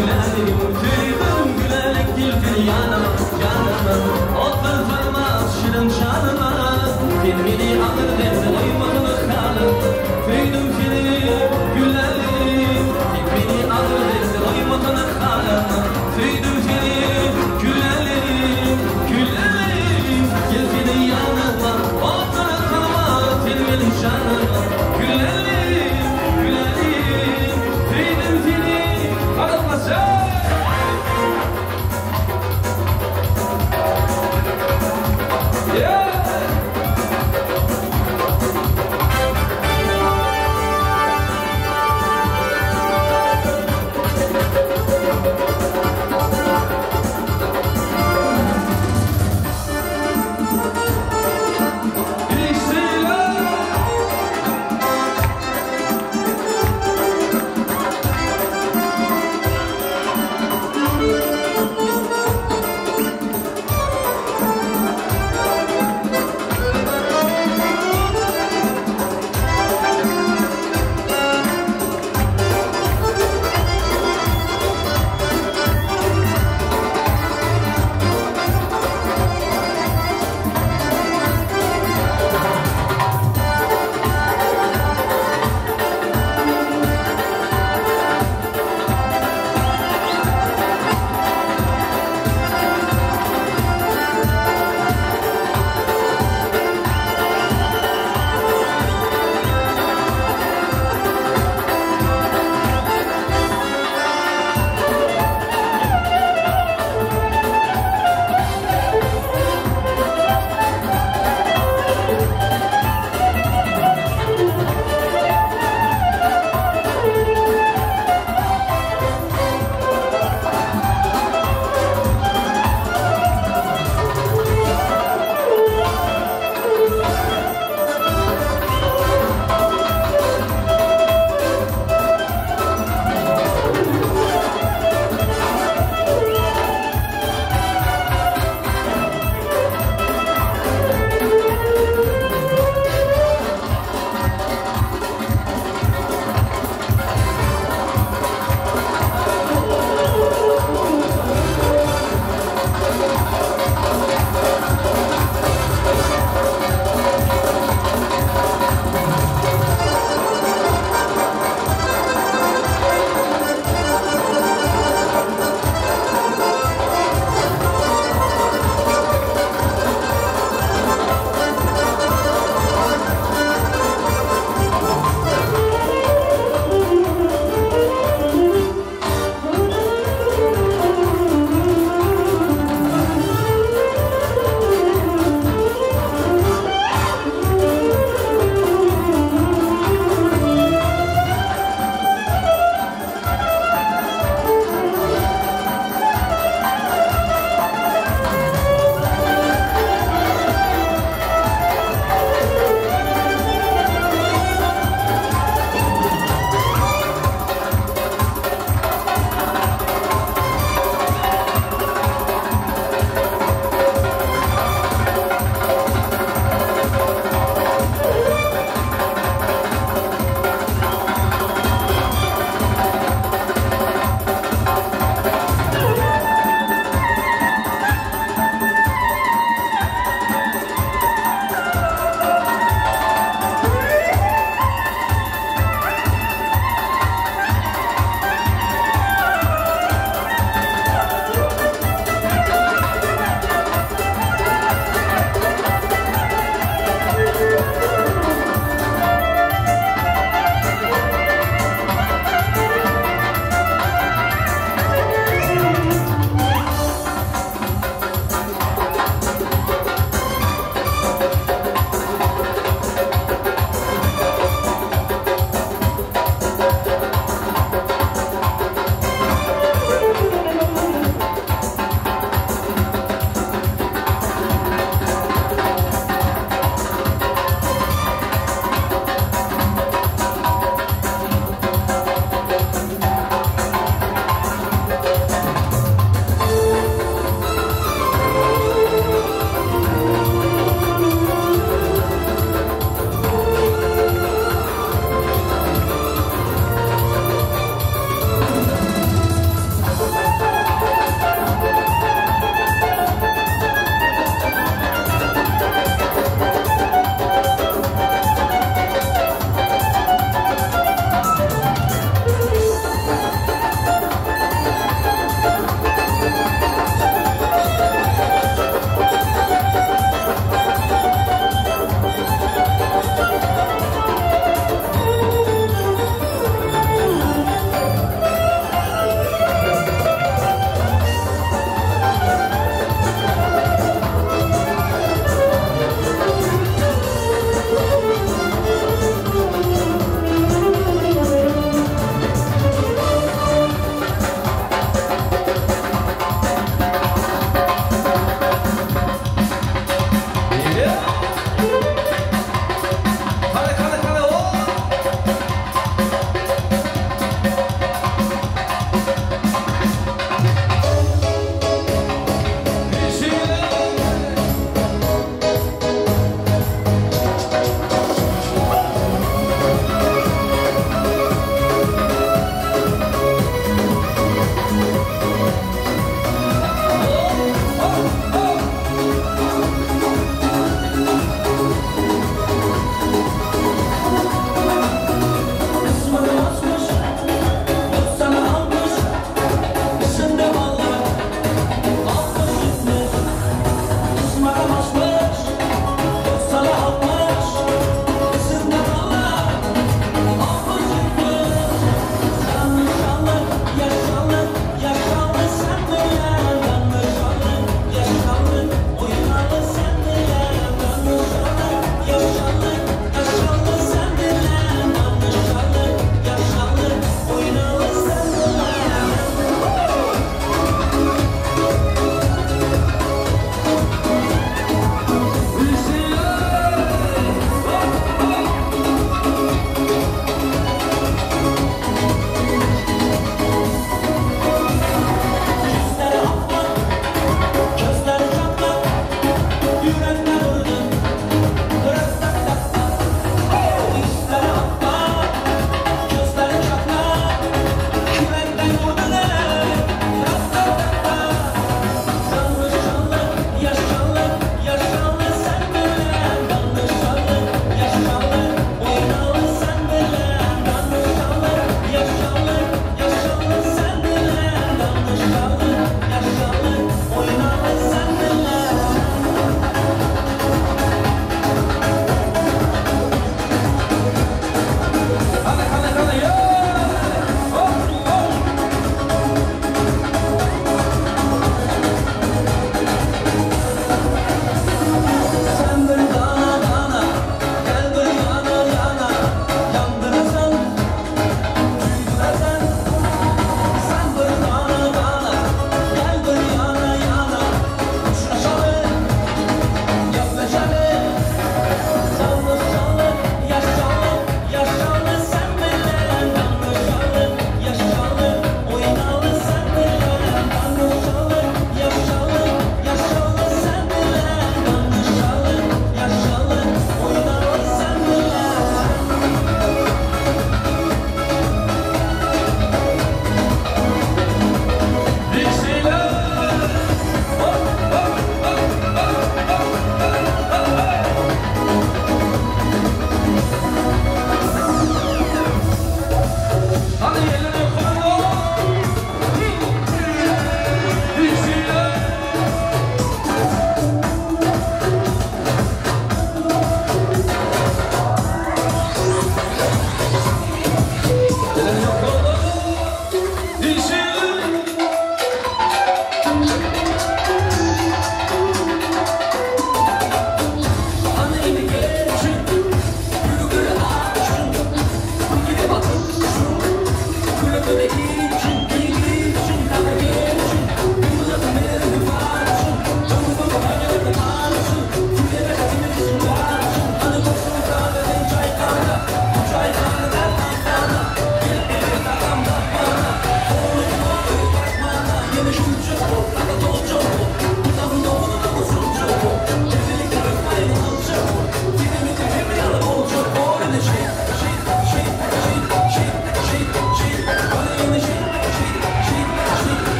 Gülelim, tüydim gülerek gel yanıma, yanıma. Oturtma şirin canıma. Sen beni alır derdi oymadın halim. Tüydim seni gülelim. Sen beni alır derdi oymadın halim. Tüydim seni gülelim, gülelim. Gel seni yanıma, oturtma sen benim canıma. Gülelim, gülelim. Tüydim seni. Hadi.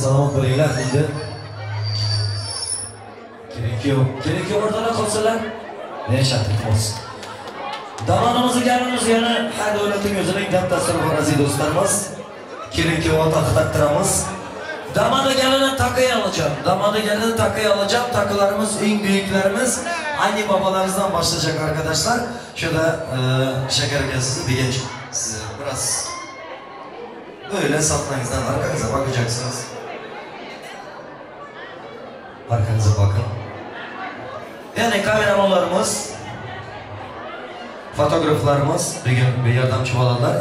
salomat bo'linglar endi. Keling o'rtada qolsalar, nechati qolsin. Damonimizni galimiz yana har davlatning o'zining dab-dasturi bor aziz do'stlarimiz. Keling kuyov taqtiramiz. Damada gelene takıyı alacağım. Damada gelene takıyı alacağım. Takılarımız en büyüklerimiz anne babalarınızdan başlayacak arkadaşlar. Şurada şeker sizi bir genç size biraz böyle saplarınızdan arkanıza bakacaksınız. Arkanıza bakın. Yani kameramanlarımız, fotoğraflarımız, bugün bir yardımcı olanlar.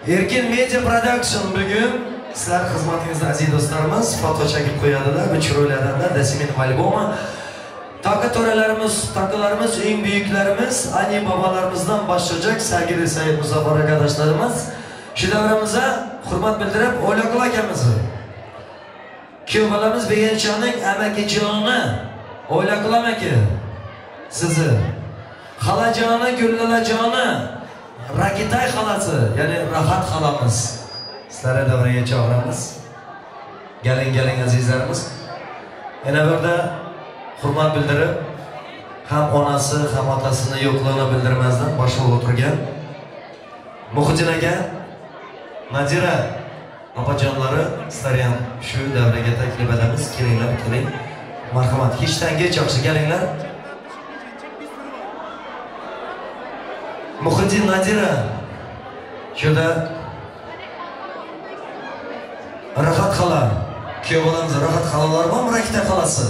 Erkin Media Production bugün sizlar xizmatingizda aziz do'stlarimiz foto chekib qo'yadilar, bu chiroyli odamlar Dasimin albomi. Takı to'ralarimiz, takılarımız, eng büyüklerimiz, anne babalarımızdan başlayacak sevgili Sayın Muzaffer arkadaşlarımız. Shu davramiza hurmat bildirib O'ylaqul akamizni, kuyov bolamiz Begenchaning amakijoni O'ylaqul amaki sizni, xalajoni Gullalajoni Rakitay xalasi, ya'ni Rahat xalamiz. Sizlarni davraga chaqiramiz. Keling, keling azizlarimiz. Yana birda hurmat bildirib, ham onasi, ham otasini yo'qligini bildirmasdan boshliq o'tirgan Muhiddin aka, Nadira opajonlari, sizlarni ham shu davraga taklif etamiz. Kelinglar, keling. Marhamat, hechdan kech yaxshi kelinglar. Muhiddin, Nadira shunda Rahat xala, kuyov bolamiz Rahat xalalar bormi, Rakita xalasi?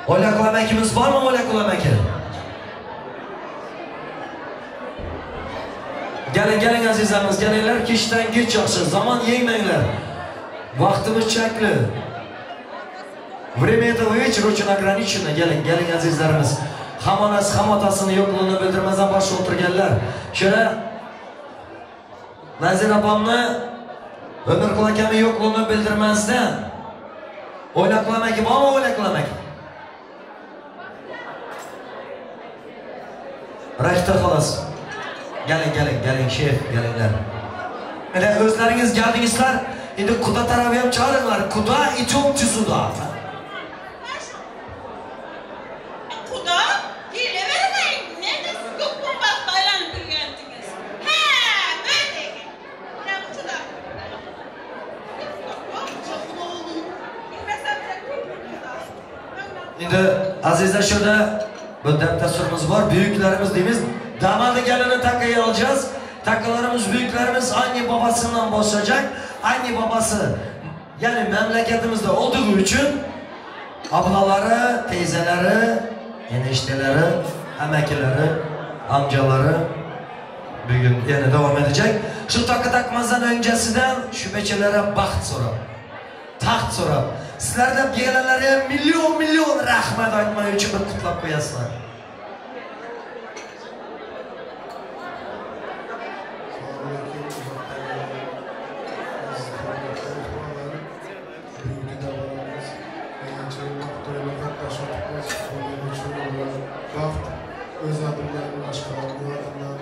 O'ylaqul amakimiz bormi, O'ylaqul amaki? Keling, keling azizlarimiz, kelinglar, kechdan kech yaxshi, zamon yengmanglar. Vaqtimiz chekli. Время этого вечера очень ограничено. Keling, keling azizlarimiz. Ham onasi, ham otasini yo'qligini bildirmasdan boshqa o'tirganlar. Shuni Nazir opamni Ömürqul akamni yo'qligini bildirmasdan O'ylaqul amaki bormi, O'ylaqul amaki? Rakita xolasi. Keling, keling, keling shef, kelinglar. Mana o'zlaringiz keldingizlar, endi quda tarafi ham chaqiringlar. Quda idёмте сюда. Quda kelavermang. Nega siz ko'p vaqt aylanib yurgandingiz? Ha, böyle. Ya bu quda. Endi azizlar shunda bir dasturimiz bor, büyüklerimiz deymiz. Damadı gelini takıyı alacağız. Takılarımız, büyüklerimiz anne babasından başlayacak. Anne babası yani memleketimizde olduğu için ablaları, teyzeleri, enişteleri, amakileri, amcaları bugün yani devam edecek. Şu takı takmazdan öncesinden şu beçelere baht sorab, taht sorab. Sizlerden gelenlere milyon milyon rahmet aytmayı için bir kutlap koyasınlar. Öz adımlarım, başkalarının adından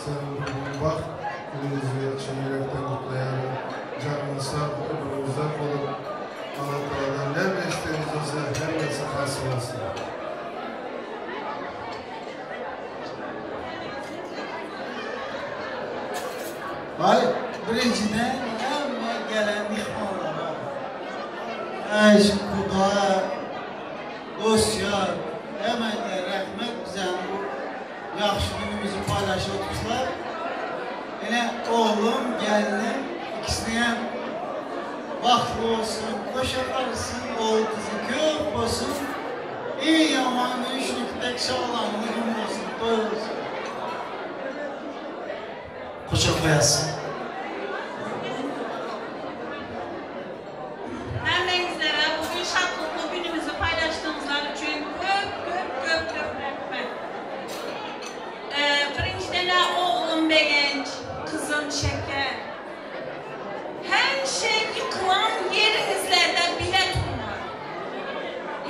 senin bugün baxt gününüzü yürekten kutlayalım. Canınız sağ, ömrünüz uzak olun. Allah Teala'dan ne isteğiniz olsa hepsi hasıl olsun. Vay, birinciden hamma gelen mehmonlara, eş, kuda, dost yar, hemen rahmet bize bu yaxşı günümüzü paylaşıp oturmuşlar. Yine oğlum, gelinim, ikisine hem baxtlı olsun, qoşa qarısın, oğul kızı köp olsun. İyi yaman üçlükdeki sağlamlı gün olsun, toy olsun. Qoşa qoyasın. Hemmənizlərə bugün şadlıqlı günümüzü paylaşdığınızlar üçün köp köp köp köp rəhmət. Birinciden oğlum Begenç, kızım Şeker. Həmişə yıkılan yerinizlərdə bilet olmaz.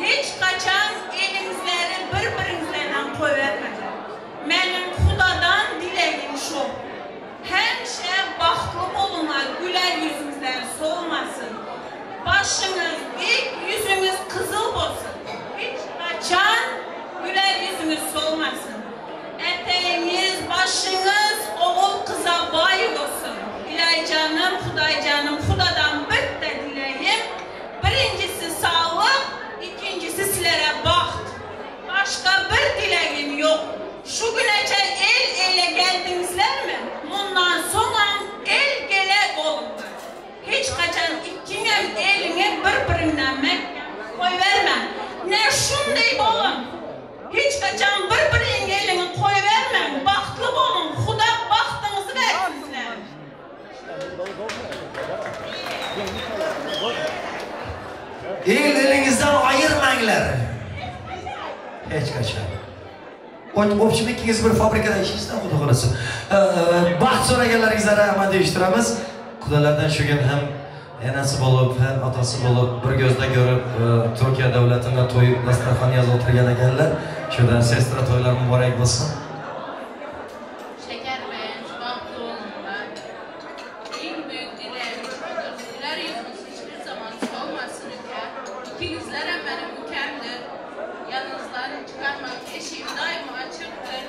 Heç qaçan elinizləri bir-birinizlərdən qoyvermədən. Mənim Xudadan diləyim şu. Həmişə Allacanım, Xudaycanım, Xudadan bitta diləyim. Birincisi sağlıq, ikincisi sizlərə baxt. Başqa bir diləyim yox. Şu günəcə el elə gəldinizlərmi? Bundan sonra el gələ olundur. Heç qaçan ikkinin elini bir-birindən qoy vermə. Nə şunday olun. Heç qaçan bir-birinin elini qoy vermə. Baxtlı olun. Xuda baxtınızı versin sizlərə. El elinizden ayırmanglar. Hech qachon. Общем, ikkingiz bir fabrikada ishlaysizlar, xudo xolasa. Baxt so'raganlaringizga rahmat deyishtiramiz. Xudolardan shu kun ham enasi bo'lib, ham otasi bo'lib, bir ko'zda ko'rib, Turkiya davlatida to'y dasturxon yozib o'tirgan ekanlar. Shundan sestra to'ylar muborak bo'lsin. Şekerbeğenç, bahtlı olunlar. En büyük dileğim odur. Güler yüzünüz hiçbir zaman solmasın ülke. İkinizler hem benim ülkemdir. Yanınızdan çıkarmak eşiğim daima açıktır.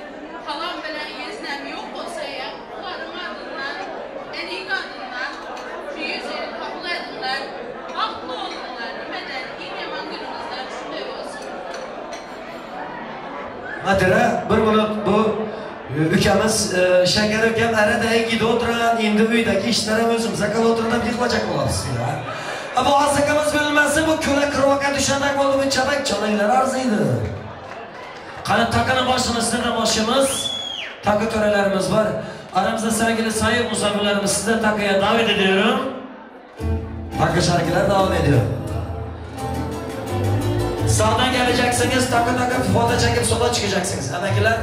Halam bilen yeznem yok olsa ya, onların adından, en iyi kadından şu yüzünü kabul edinler. Bahtlı olunlar. Neden en yaman günümüzler şunday olsun. Madira, bir minut bu ukamiz Shakar ukam arada gidib o'tiran, endi uydagi ishlar ham o'zimiz qilib o'tirib yig'ilajak bo'lamiz. Bu asakamiz bilmasa bu ko'la kirvoqqa tushandak bo'ldi, bu chabak chalanglar arziydi. Qani takini boshini sizlardan boshimiz, taka to'ralarimiz bor. Aramızda sevgili sayın misafirlerimiz, size takıya davet ediyorum. Takı şarkılar devam ediyor. Sağdan geleceksiniz, takı takı foto çekip sola çıkacaksınız. Emekiler,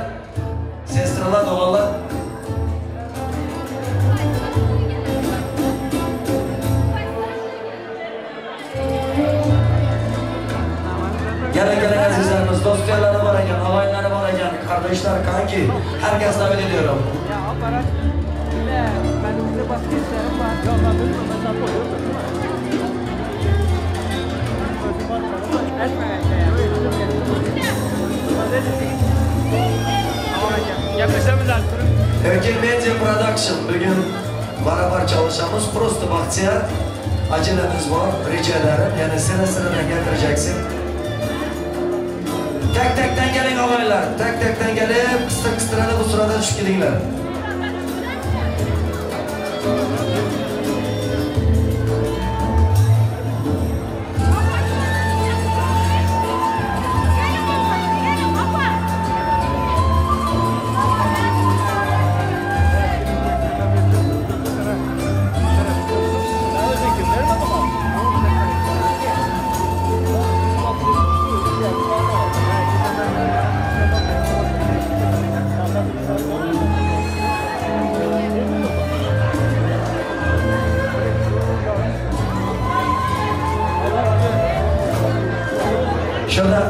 sestralar, dolarlar. Gelin gelin azizlerimiz, dostlarları var ekan, ağayları var ekan, kardeşler, kanki, herkes davet ediyorum. Erkin Media Production bugün beraber çalışamız. Prosto Bahtiyar, acelemiz var, rica ederim. Yani sıra sıra getireceksin. Tek tekten gelin ağaylar, tek tekten gelip kıstır kıstırana bu sırada düşüp gidinler. Şurada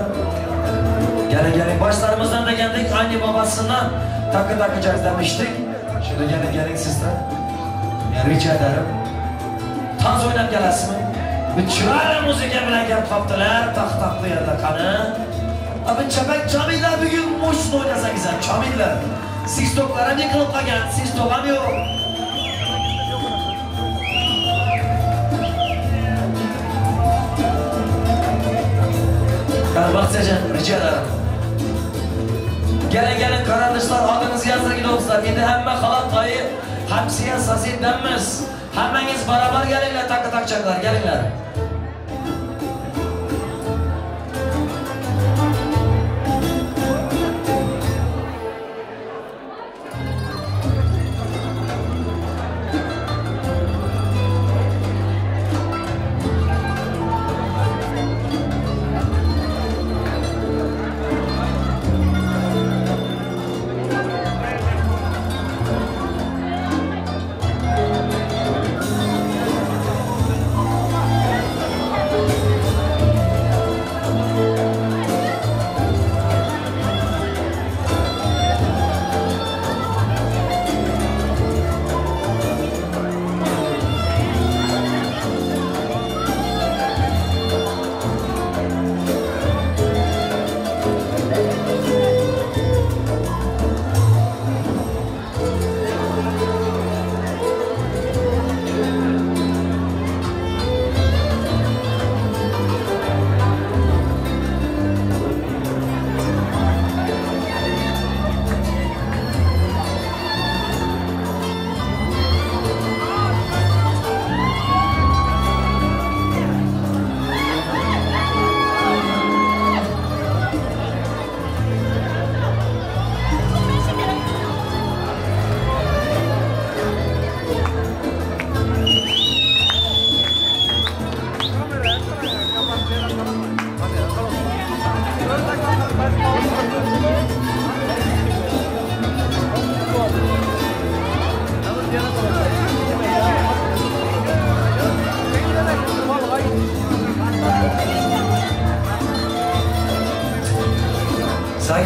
gelin gelin başlarımızdan da geldik, anne babasından takı takacağız demiştik. Şimdi gelin gelin sizler. Yani rica ederim. Taz oynab gelasizmi? Bir chiroyli muzika bilan kelib qopdilar, taxt taqdi yerda qani. Abi chapak chaminglar bugun mo'shni o'ynasangiz ham chaminglar. Sistoklar ham yiqilib qolgan, sistok ham yo'q. Baxtiyorjon, rica ederim. Gelin gelin kardeşler, adınızı yazdır gidiyorsunuz. Endi hamma xalat dayı, hamsiya soseddanmiz. Hammangiz barobar kelinglar, takı takacaklar, kelinglar.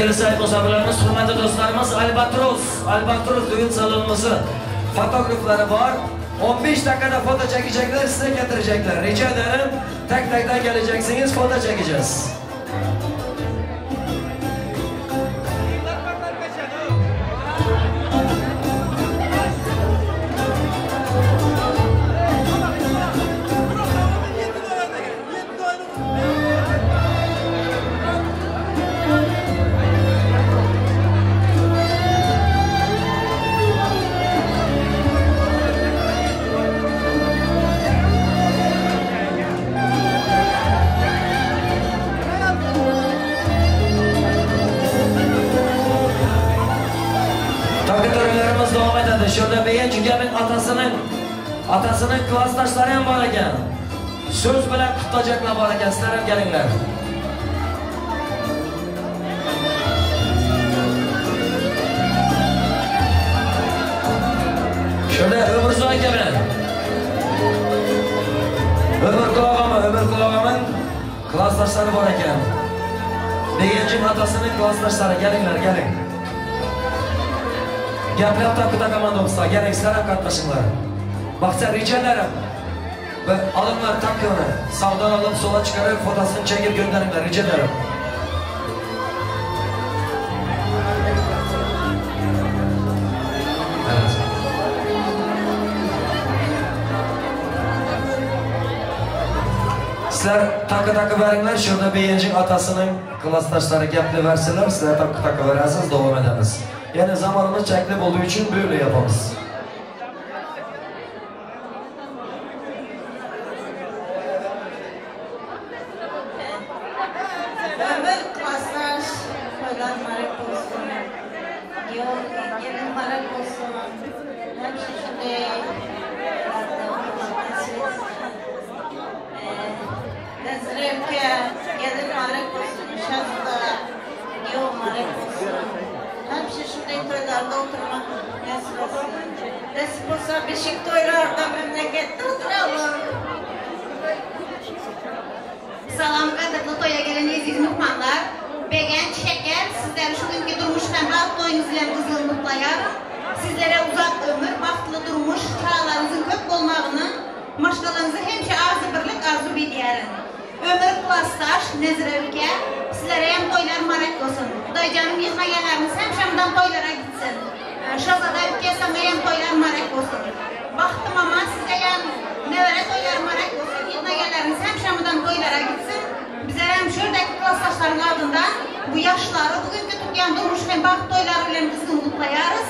Sevgili sayın misafirlerimiz, hürmetli dostlarımız, Albatros düğün salonumuzun fotoğrafları var. 15 dakikada foto çekecekler, size getirecekler. Rica ederim, tek tekten geleceksiniz, foto çekeceğiz. Şurada beyin çünkü atasının klasdaşları ham bor ekan. Söz bilan qutlayacaklar bor ekan. Sizlar ham kelinglar. Şurada Ömürzoy aka bilan Ömürqul og'amning klasdoshlari bor ekan. Begenching otasining klasdoshlari, kelinglar, keling. Gaplab takı takaman dostlar, keling sizlar ham qatnashinglar. Baxtiyar rejalarim va alinglar takını, sağdan alıp sola çıkarıp fotosunu çekip gönderinglar, rica ederim. Evet. Sizlar takı takı veringlar, şurada Begenching atasının klasdaşları gapli verseler, sizlar takı takı verasiz, davom edamiz. Yani zamanımız çekli olduğu için böyle yapamız. Ömür klasdaş, toylar marak olsun, gelin marak olsun, hemşe şunday, Nezremke, gelin marak olsun, şazda, yol marak olsun. Hemşe şunday toylarda oturmak nasip olsun. Nasip olsa beşik toylarda memlekette oturalım. Salam qadrli toya gelen aziz mehmonlar. Begenç şeker, sizleri şu günkü durmuş həmrah toyunuz ilə qızğın qutlayarım. Sizlere uzak ömür, baxtlı durmuş, çağlarınızın köp olmağını, maşqalarınızı həmişə arzu birlik arzu ediyərim. Ömür klasdaş, Nezirə ülke, sizlere hem toylar marak olsun. Xudaycanım yığmayanlarımız həmişə bundan toylara gitsin. Şahzada ülke sana hem toylar marak olsun. Baxtlı mama size hem nevere toylar marak olsun. Yığmayanlarımız həmişə bundan toylara gitsin. Bize hem şuradaki klasdaşların adından bu yaşları, bugünkü tutyan durmuş hem baxt toyları ile qızğın kutlayarız.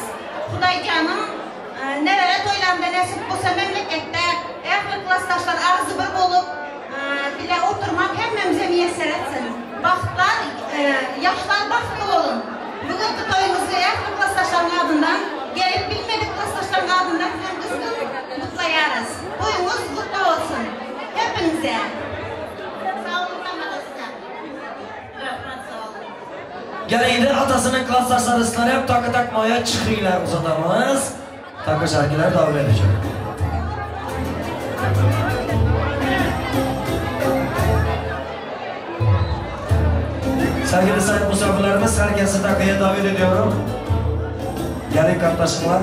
Xudaycanım nevere toylarında nasip olsa memlekette ehli klasdaşlar arzu bir olup bile oturmak hemmemize müyesser etsin. Baxtlar, yaşlar baxtlı olun. Bugünkü toyumuzu ehli klasdaşların adından, gelip bilmedik klasdaşların adından hem qızğın kutlayarız. Toyumuz kutlu olsun. Hepinize. Sağ olun, Geleydi atasının klasdaşları sizlar hep takı takmaya çıkıyorlar uzatamız. Takı şarkılar davet edecek. Sevgili sayın misafirlerimiz, herkesi takıya davet ediyorum. Gelin kardeşler.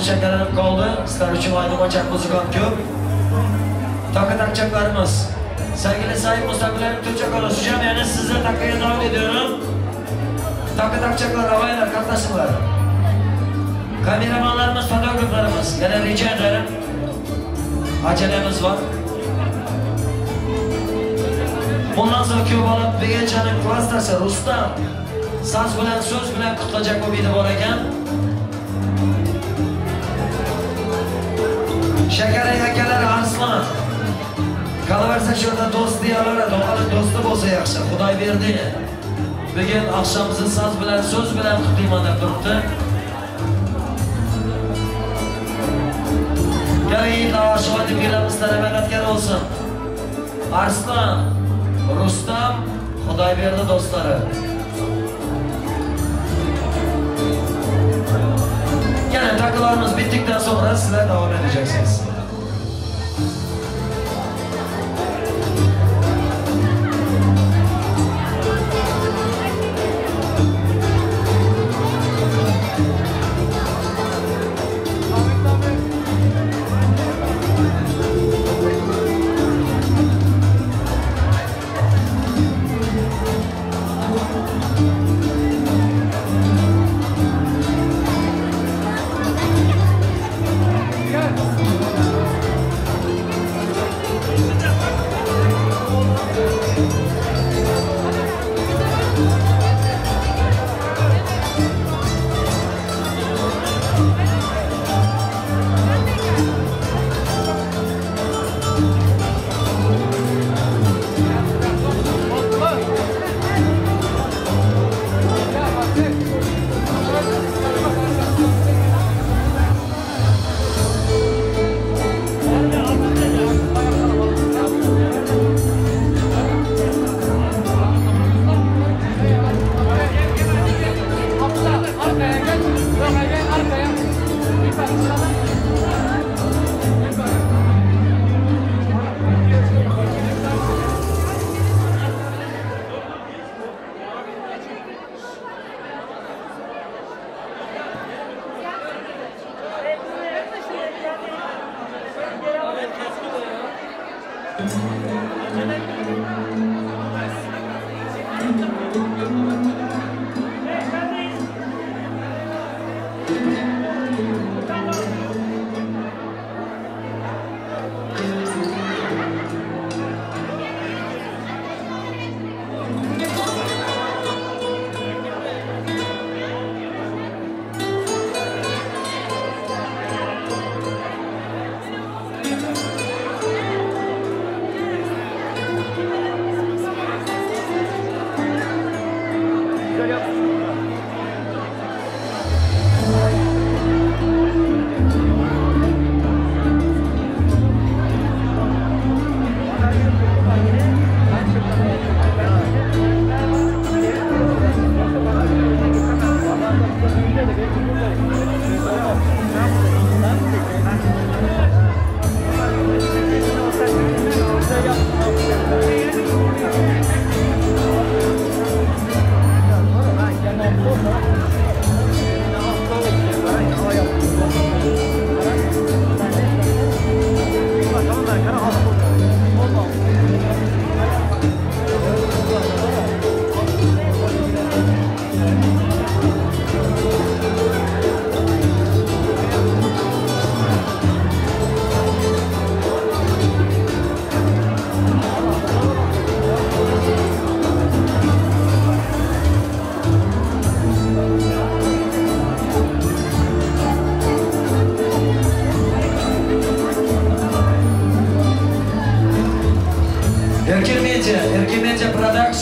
Chakalanib qoldi. Sizlar uchun ayni muzikam ko'p. Taka takacaklarımız. Sevgili sayın mustafirlerim Türkçe konuşacağım. Yani size takıya davet ediyorum. Takı takacaklar, havaylar, katlasınlar. Kameramanlarımız, fotoğraflarımız. Yine rica ederim. Acelemiz var. Bundan sonra Kubalı Begençan'ın klastası Rustam. Saz bilen, söz bilen kutlayacak bu biri var ekan. Şəkərə akalar Arslan. Qalaversa şurada do'st deyaveradi, o'g'li do'sti bo'lsa yaxshi. Xudoyberdi. Bugun oqshomimizni soz bilan, so'z bilan qutlayman deb turibdi. Keling, oshiq deb kelamiz, madadkor bo'lsin. Arslan, Rustam, Xudoyberdi do'stlari. Yana takılarımız bittikten sonra sizler devam edeceksiniz.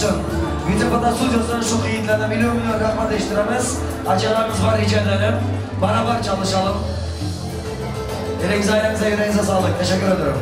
Production Video Foto Studios'dan şu yigitlardan milyon milyon rahmat eshittiramiz. Akalarimiz var, rica ederim. Beraber çalışalım. Elinize, ayağınıza, yüreğinize sağlık. Teşekkür ederim.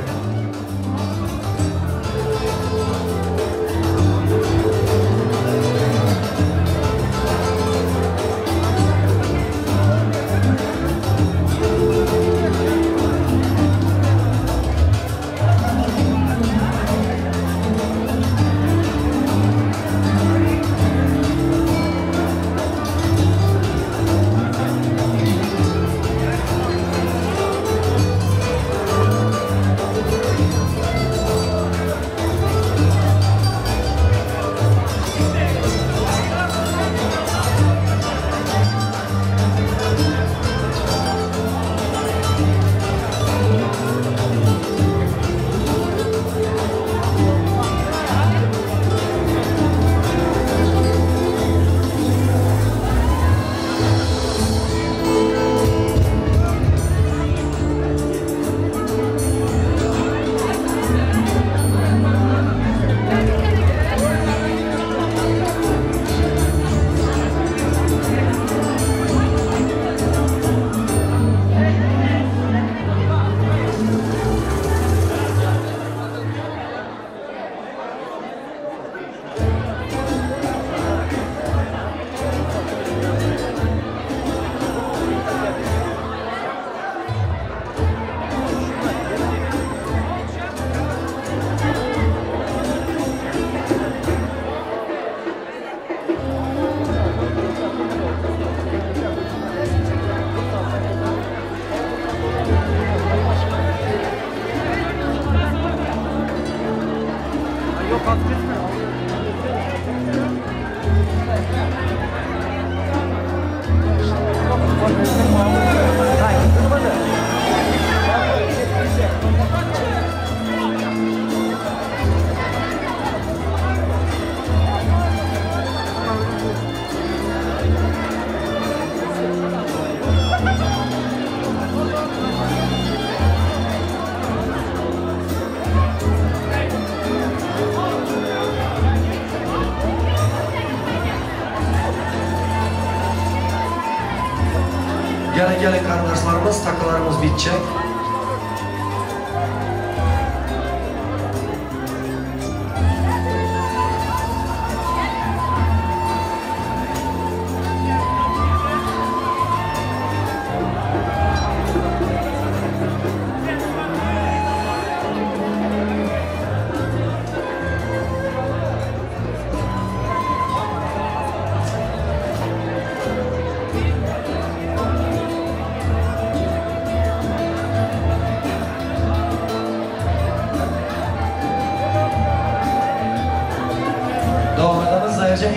Gelin gelin kardeşlerimiz, takılarımız bitecek.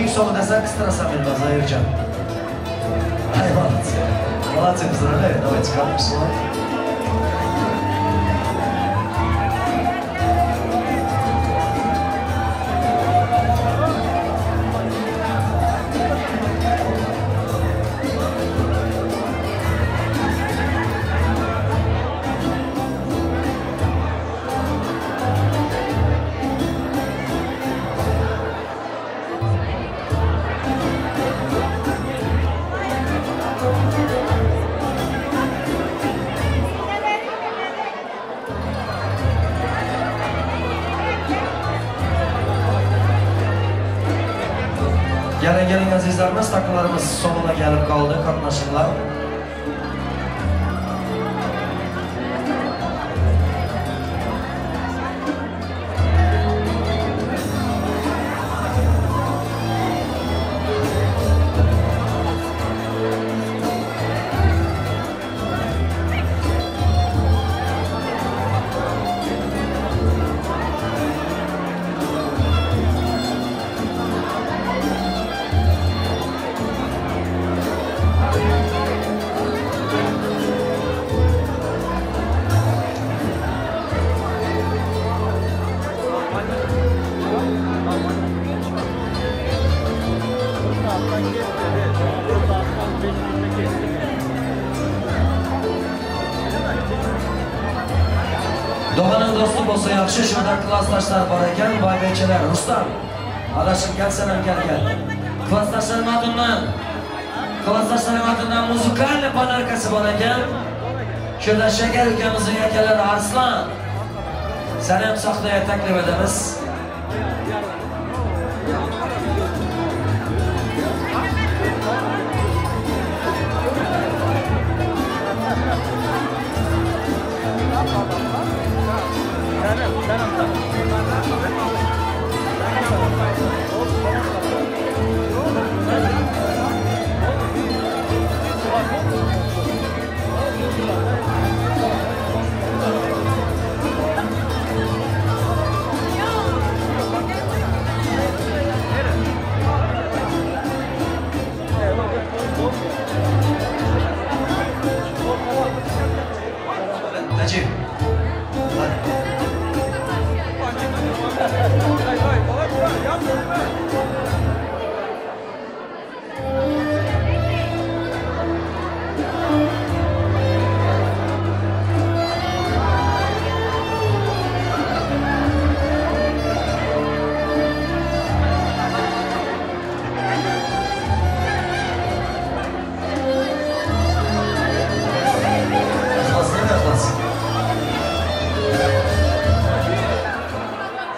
İlk sonu desen kıstırasam elmas ayıracağım. Ay молодцы. Молодцы, поздравляю. Давайте капсулу. Gelin gelin azizlerimiz, takılarımız sonuna gelip kaldı, katnaşırlar. Doğanın dostu bolsa yaxshi, shunda klassdoshlar bor ekan, boybechalar. Rustam, Adashım gel sen hem gel gel. Klasdaşlarım adından, klasdaşlarım adından muzikalli padarkası bana gel. Şurada şeker ülkemizin yekeleri Arslan. Seni hem sahneye teklif edemiz. Najib.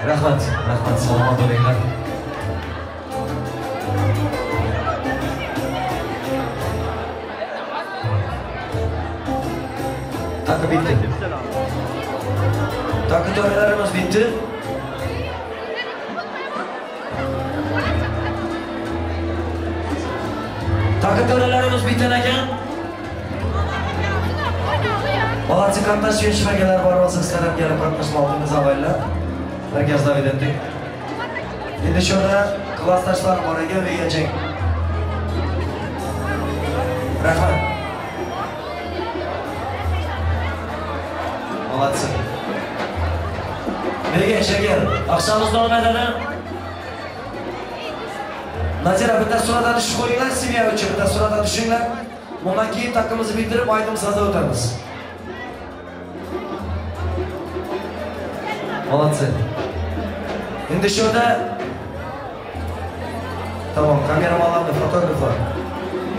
Rahmat, rahmat, salomat bo'linglar. Takı bitti. Takı törenlerimiz bitti. Takı törenlerimiz biten ekan. Молодцы, qatnashgan shifokorlar bor bo'lsa, sizlar ham kelib qatnashib oldingiz avvallar. Merkezda ettik. Endi şurada klassdaşlar bor ekan, begachang. Rahmat. Молодцы. Begen şeker. Akşamımız davom etadi. Nazira bitta suratga tushib qo'yinglar, semya uchun bitta suratga tushinglar. Bundan keyin takımımızı bitirib aydım sazda o'tamiz. Молодцы. Endi şurada tamam, kameramanlar, fotoğraflar.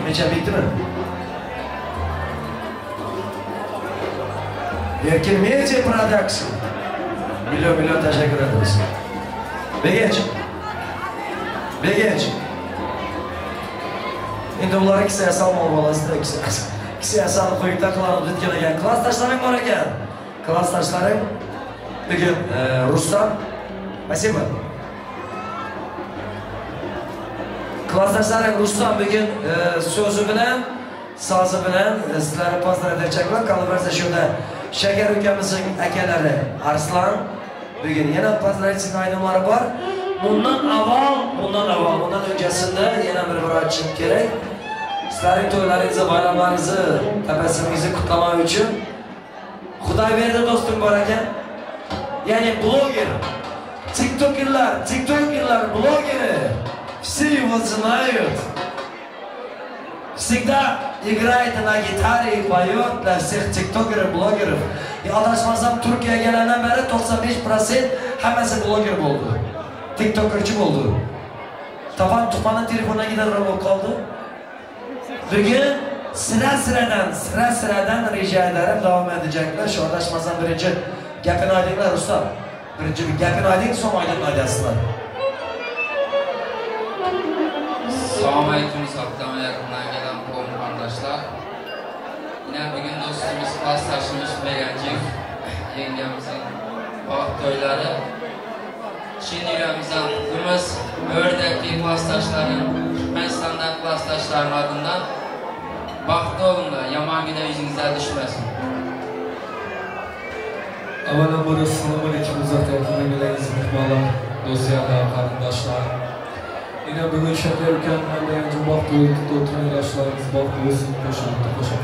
Necha bitdimi? Erkin Media Production. Milyon milyon teşekkür ederiz. Begenç. Begenç. Endi ular ikkisi asal olmalasida ikkisi asal qo'yib taqlarni bitgan ekan. Klassdoshlaring bor ekan. Klassdoshlaring bugun Rustam. Спасибо. Klassdaşlarım Rustam bugün sözü bilen, sazı bilen sizleri pazar edecekler. Kalıverse şurada şeker ülkemizin ekeleri Arslan. Bugün yine pazar etsin aydınları var. Bundan aval, bundan öncesinde yine bir açım gerek. Sizlerin toylarınızı, bayramlarınızı, tebessümünüzü kutlamak için Xudoyberdi dostum var ekan. Yani bloger. TikTokerlar, TikTokerlar, блогеры, все его знают. Всегда играет на гитаре и поет для всех тиктокеров, блогеров. И adashmasam Türkiye'ye gelenden beri 95% hammasi bloger bo'ldi. TikTokerchi bo'ldi. Tapan tupanın telefonuna gider robot kaldı. Bugün sıra sıradan rica ederim devam edecekler. Şu adashmasam birinci gapini aytinglar Rustam. Birinci bir gapini ayting, so'ng aydın aydasizlar. Assalomu alaykum uzaktan ve yakından gelen qo'hum qardoshlar. Yine bugün dostumuz, klassdaşımız Beganciyev yengemizin baxt to'ylari. Çin yüreğimizden kutlumiz. Ördeki klassdaşların, Türkmenistan'dan klassdaşların adından baxtli olinglar, yomon güne yüzünüzə düşməsin. Avvalambor assalomu alaykum uzaktan yakından gelen aziz mehmonlar, dostlar, qarindoshlar. Yine bugün şeker ülkem hem de baxt to'yida o'tirgan yoshlarimiz baxtli bo'lsin, qo'shilib qo'sha.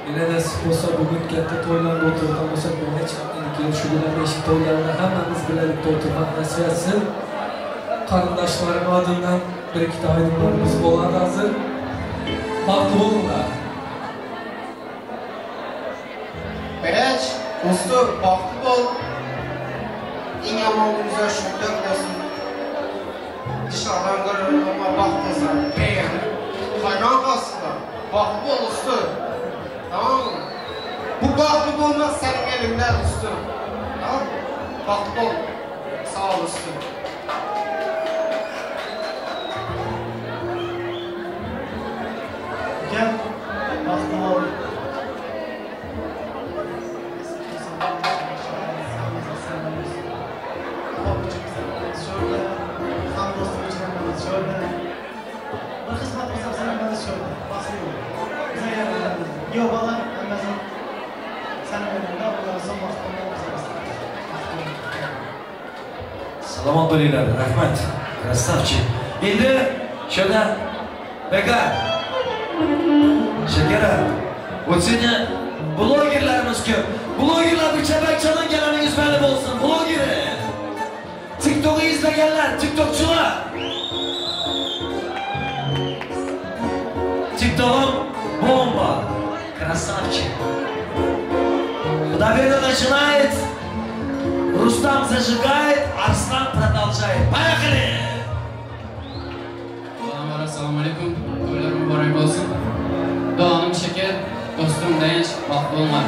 Yine nasip olsa bugün katta to'ylarda o'tirgan bo'lsak, bu hech keyin shu bilan beshik to'ylarni hammamiz birgalikda o'tirmak nasip etsin. Qarindoshlarim adından bir ikkita aydınlarımız bo'ladi hozir. Baxtli bo'linglar. Begaç, dostum, baxtli bo'l. Eng yomon kuningizlar shundoq bo'lsin. Dışarıdan görürüm ama baktığınızda beğenip hayran kalsınlar. Bahtlı ol ustu. Tamam mı? Bu bahtlı olmaz senin elinden ustu. Tamam mı? Bahtlı ol. Sağ ol ustu. Gel, bahtlı ol. Yox, bala, sənin önündə bundan son vaxtında Salomat bo'linglar, rahmat. Красавчик. Endi shunda Beka, Shakara, вот сегодня blogerlarimiz ko'p. Blogerlar bir chapak chalin kelaningiz ma'lum bo'lsin. Blogeri. TikTok'u izlaganlar, TikTokchilar. TikTok'um bomba. Красавчик. Xudoberdi начинает, Рустам зажигает, Арслан продолжает. Поехали! Assalomu alaykum. To'ylar muborak bo'lsin. Duoim shakar, do'stim dayanch, baxtli bo'linglar.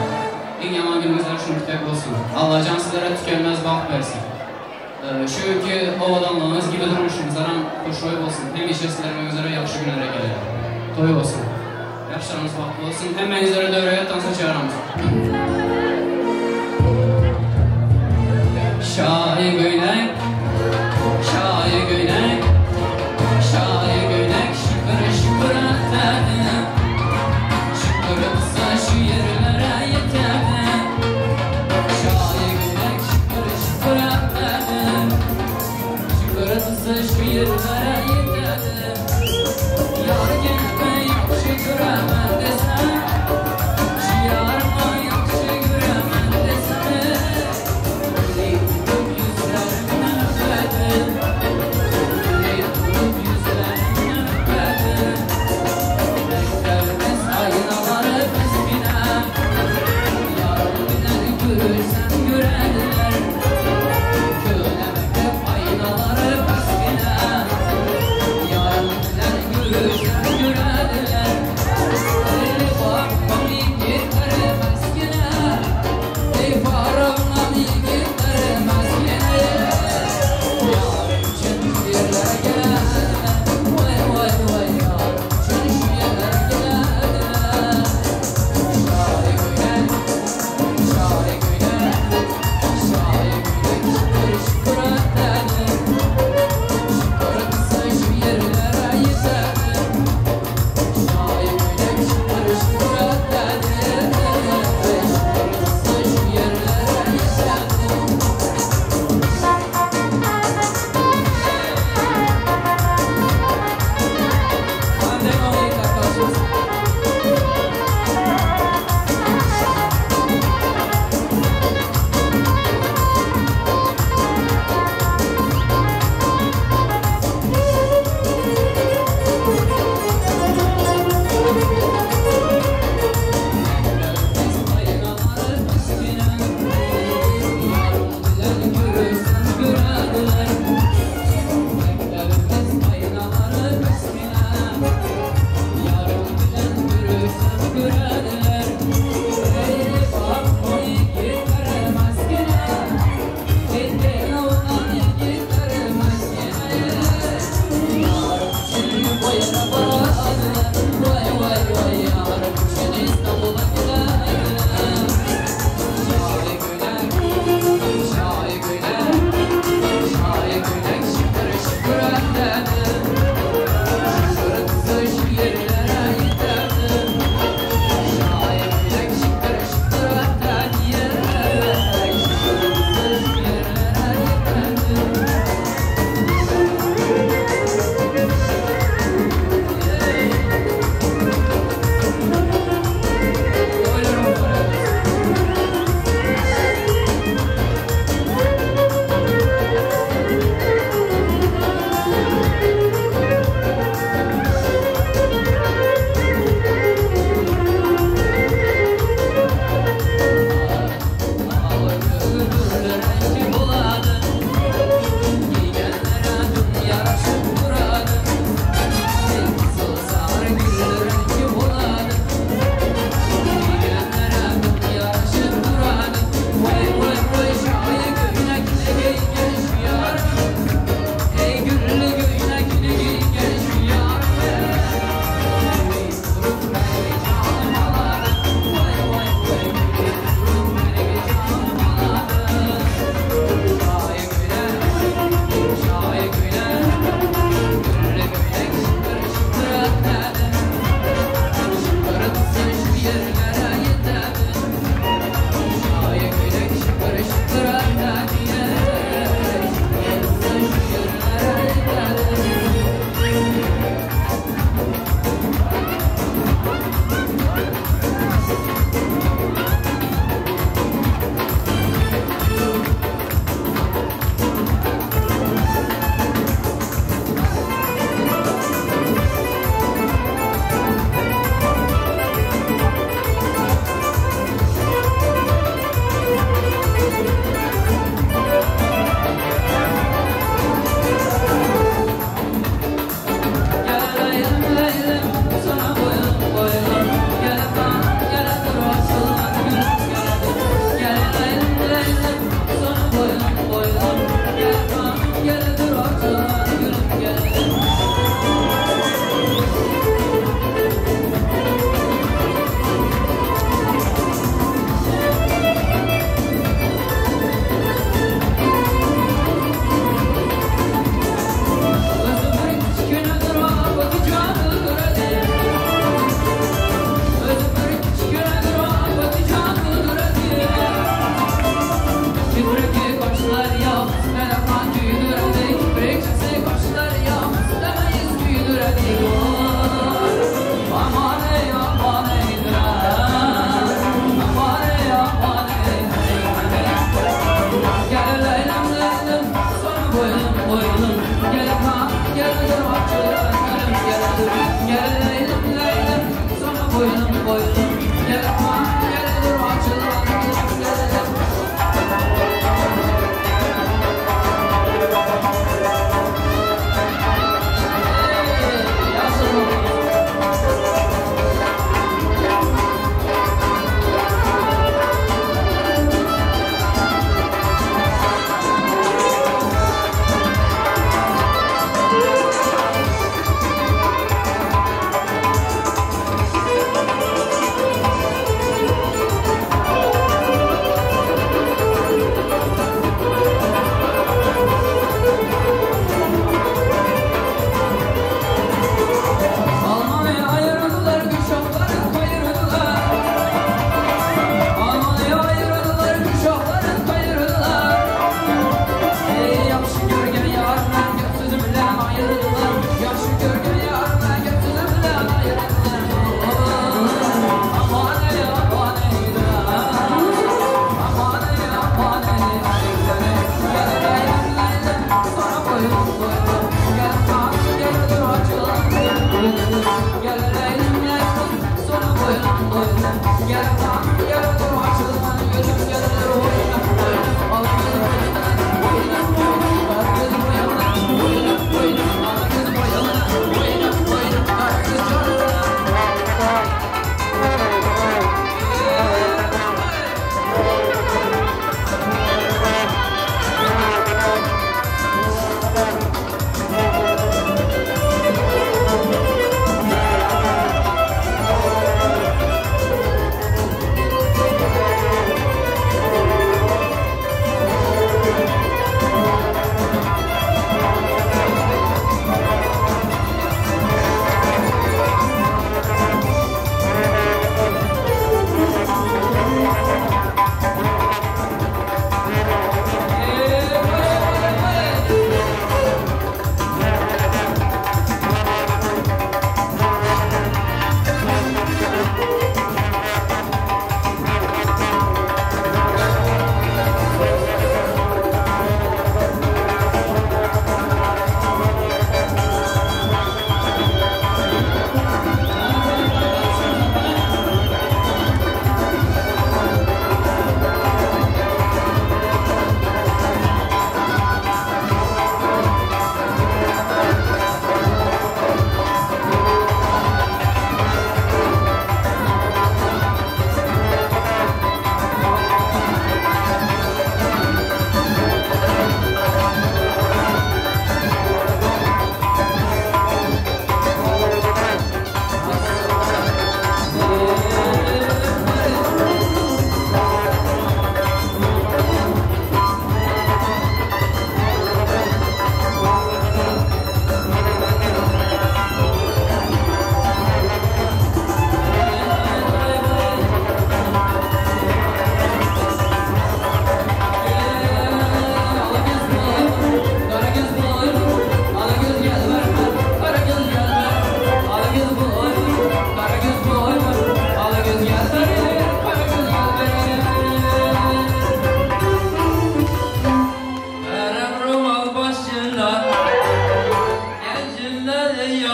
Eng yomon kuningizlar shu mutlaq bo'lsin. Allohjon sizlarga tükenmez baxt bersin. Shu ki obodonligimiz gibi durmuşumuzlar ham xushro'y bo'lsin. Hemişe sizlarga o'zlari yaxshi kunlar keladi. To'y bo'lsin. Yaxshilarimiz baxtli bo'lsin. Hammangizlarga davraya tansa chaqiramiz. Şahi göynek, şahi göynek, şahi göynek şükür şükür ötedi. Şükür kısa şu yerlere yeterdi. Şahi göynek şükür şükür ötedi. Şükür kısa şu yerlere yeterdi. Yar gelme yaxşı göremem desem, şu yarıma yaxşı göremem desem.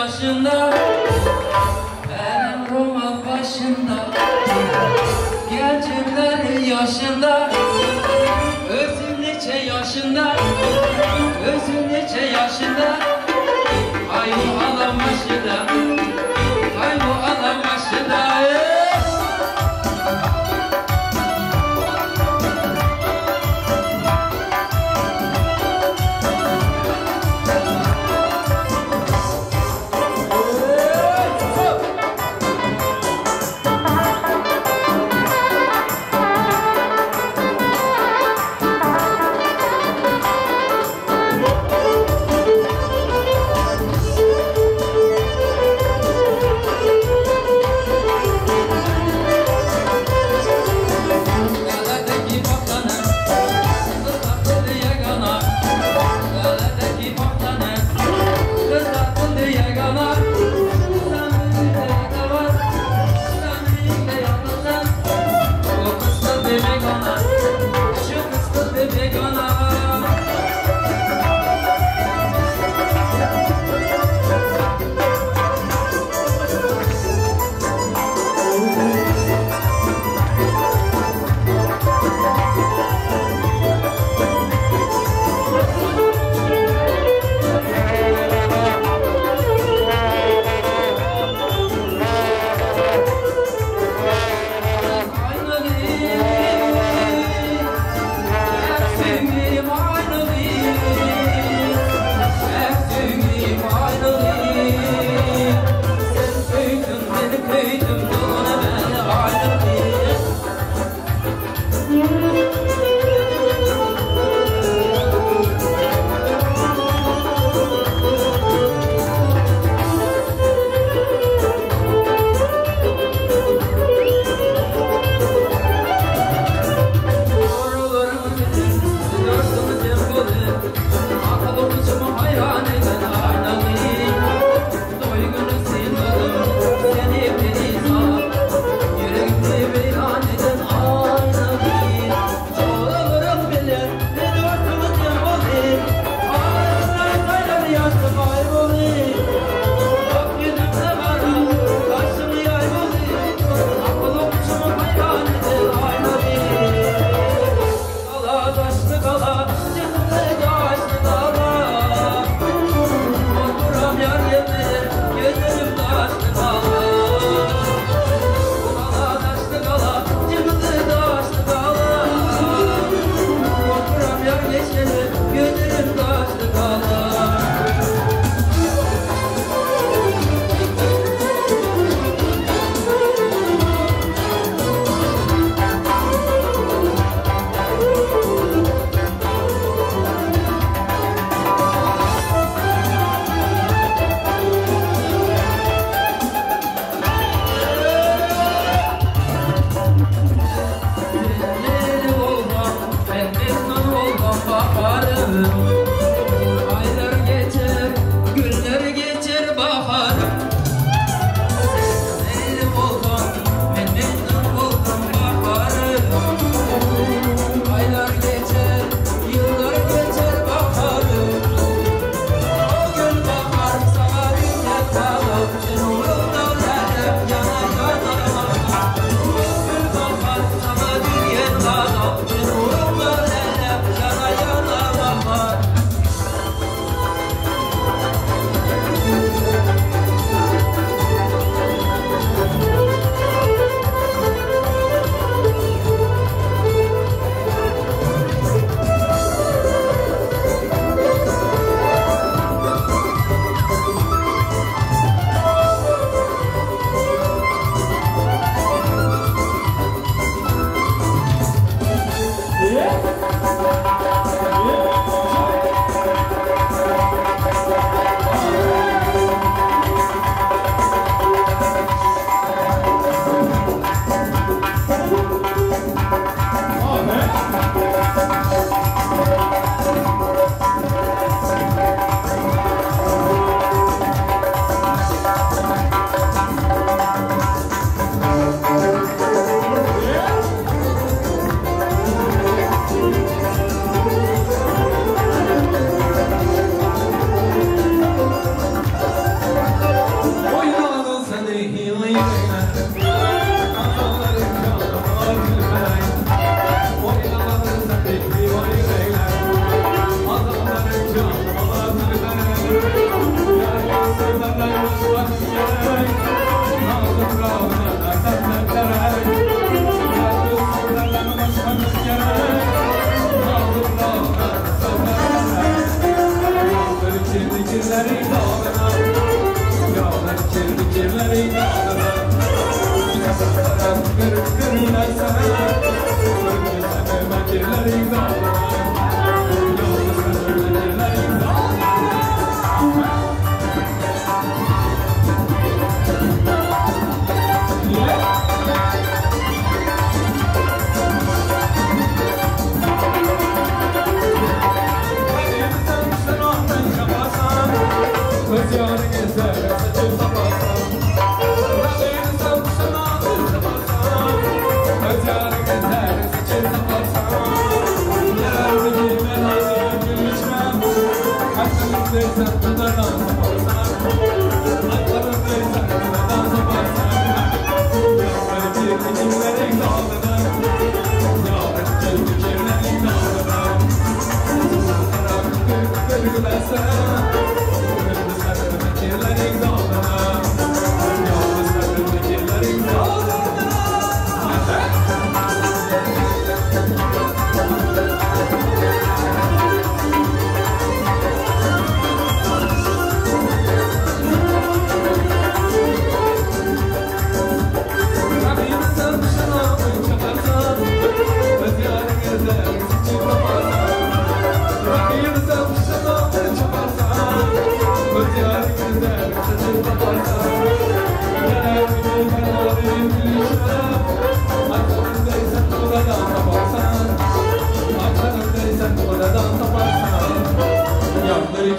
Yaşında, benim roman başında, gencimler yaşında, özüm neçe yaşında, özüm neçe yaşında, ay bu alan başında, ay bu alan başında.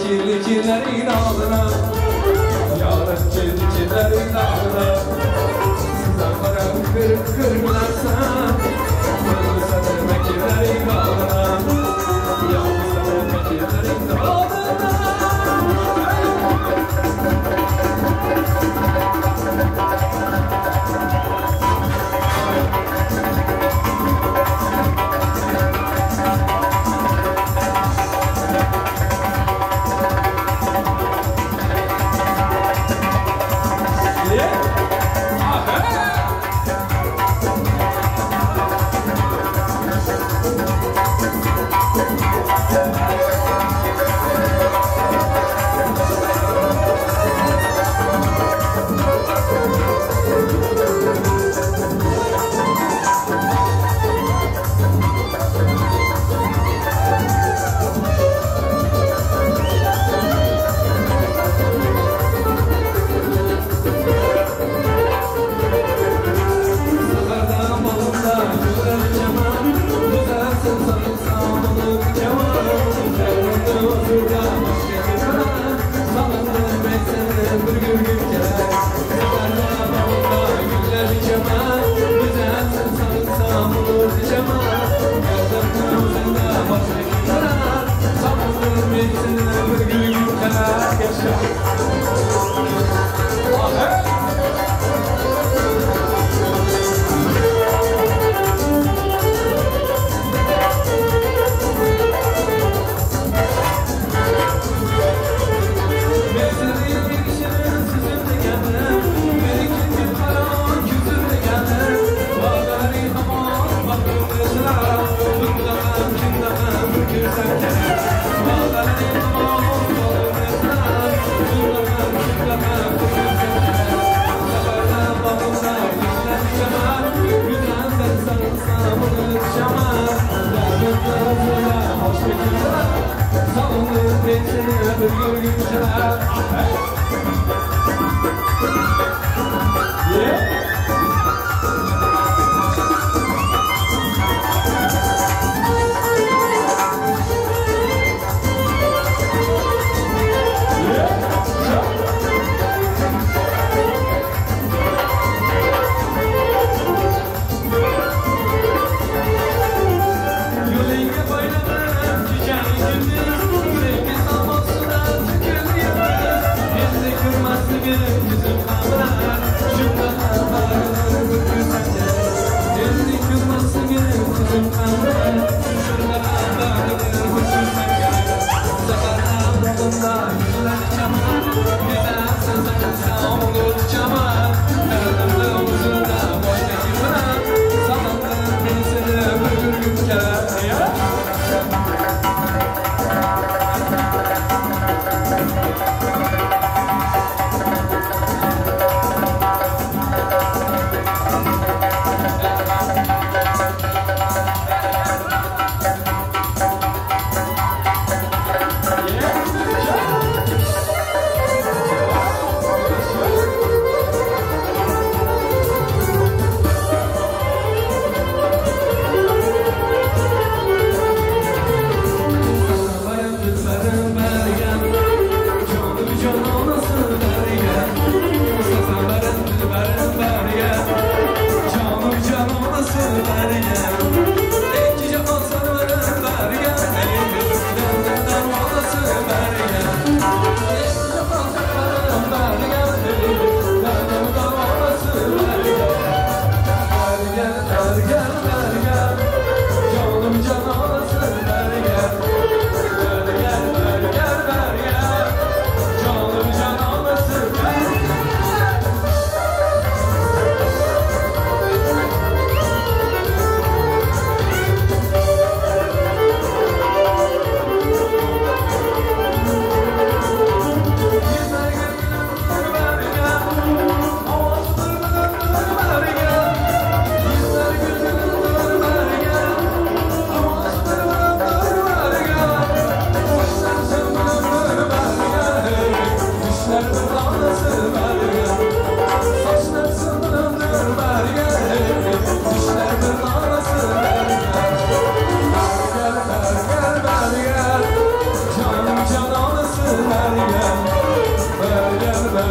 Kirli kirlerin ağına, yarın kirli kirlerin ağına. Sizden param kırıp kırgılarsan, ölürsen mekirlerin ağına, yalnızsan mekirlerin ağına.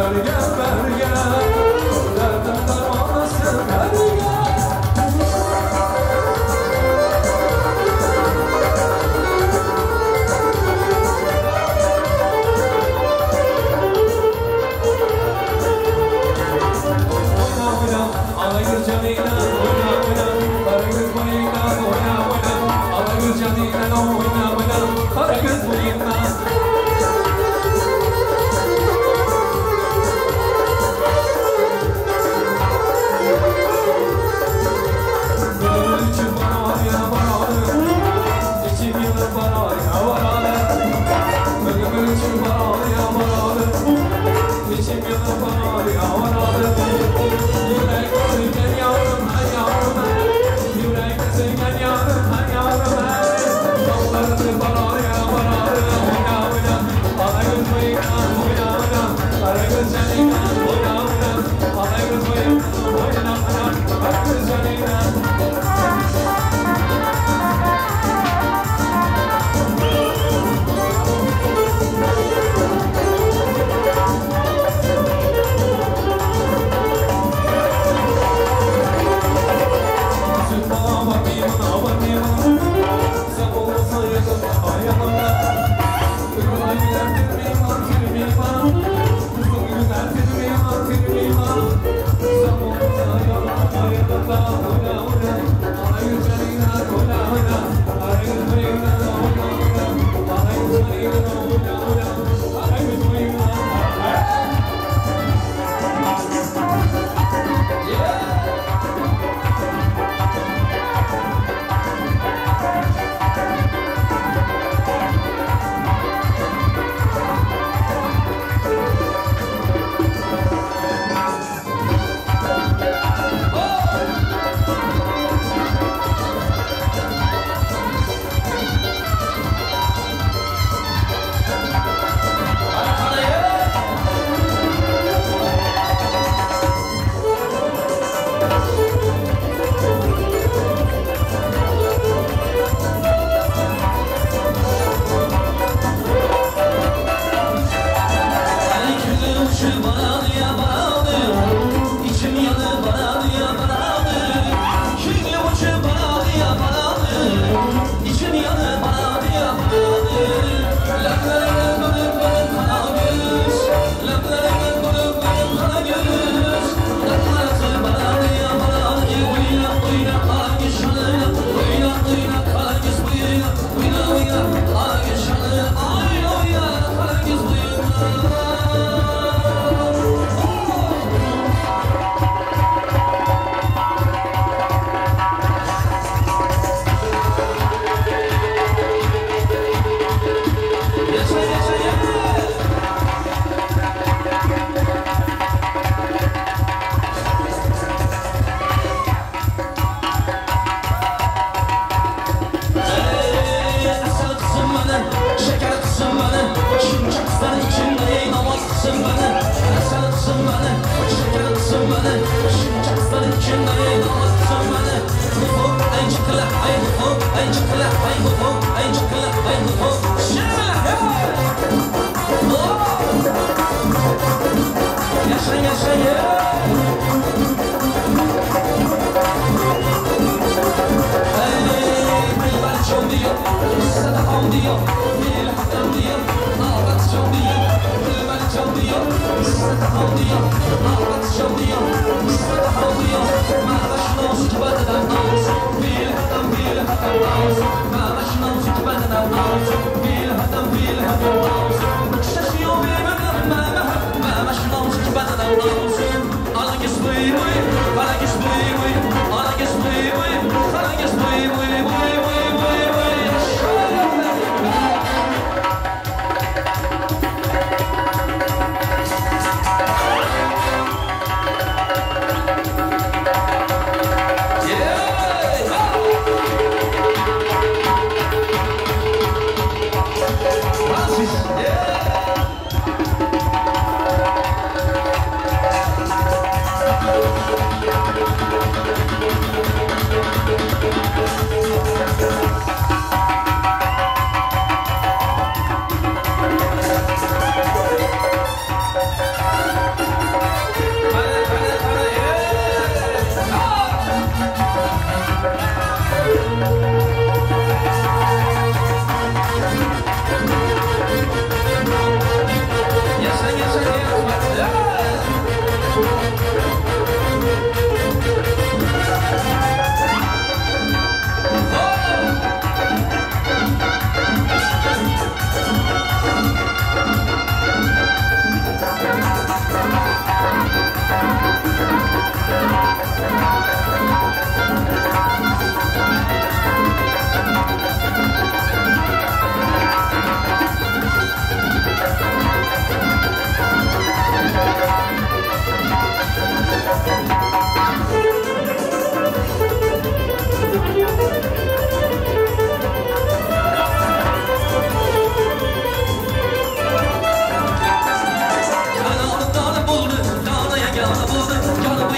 Bergen bergen, derdim dermanısın bergen. Oyna oyna, Alagöz canıyla, oyna oyna, Karagöz boyuyla, oyna oyna, Alagöz canıyla, oyna oyna, Karagöz boyuyla.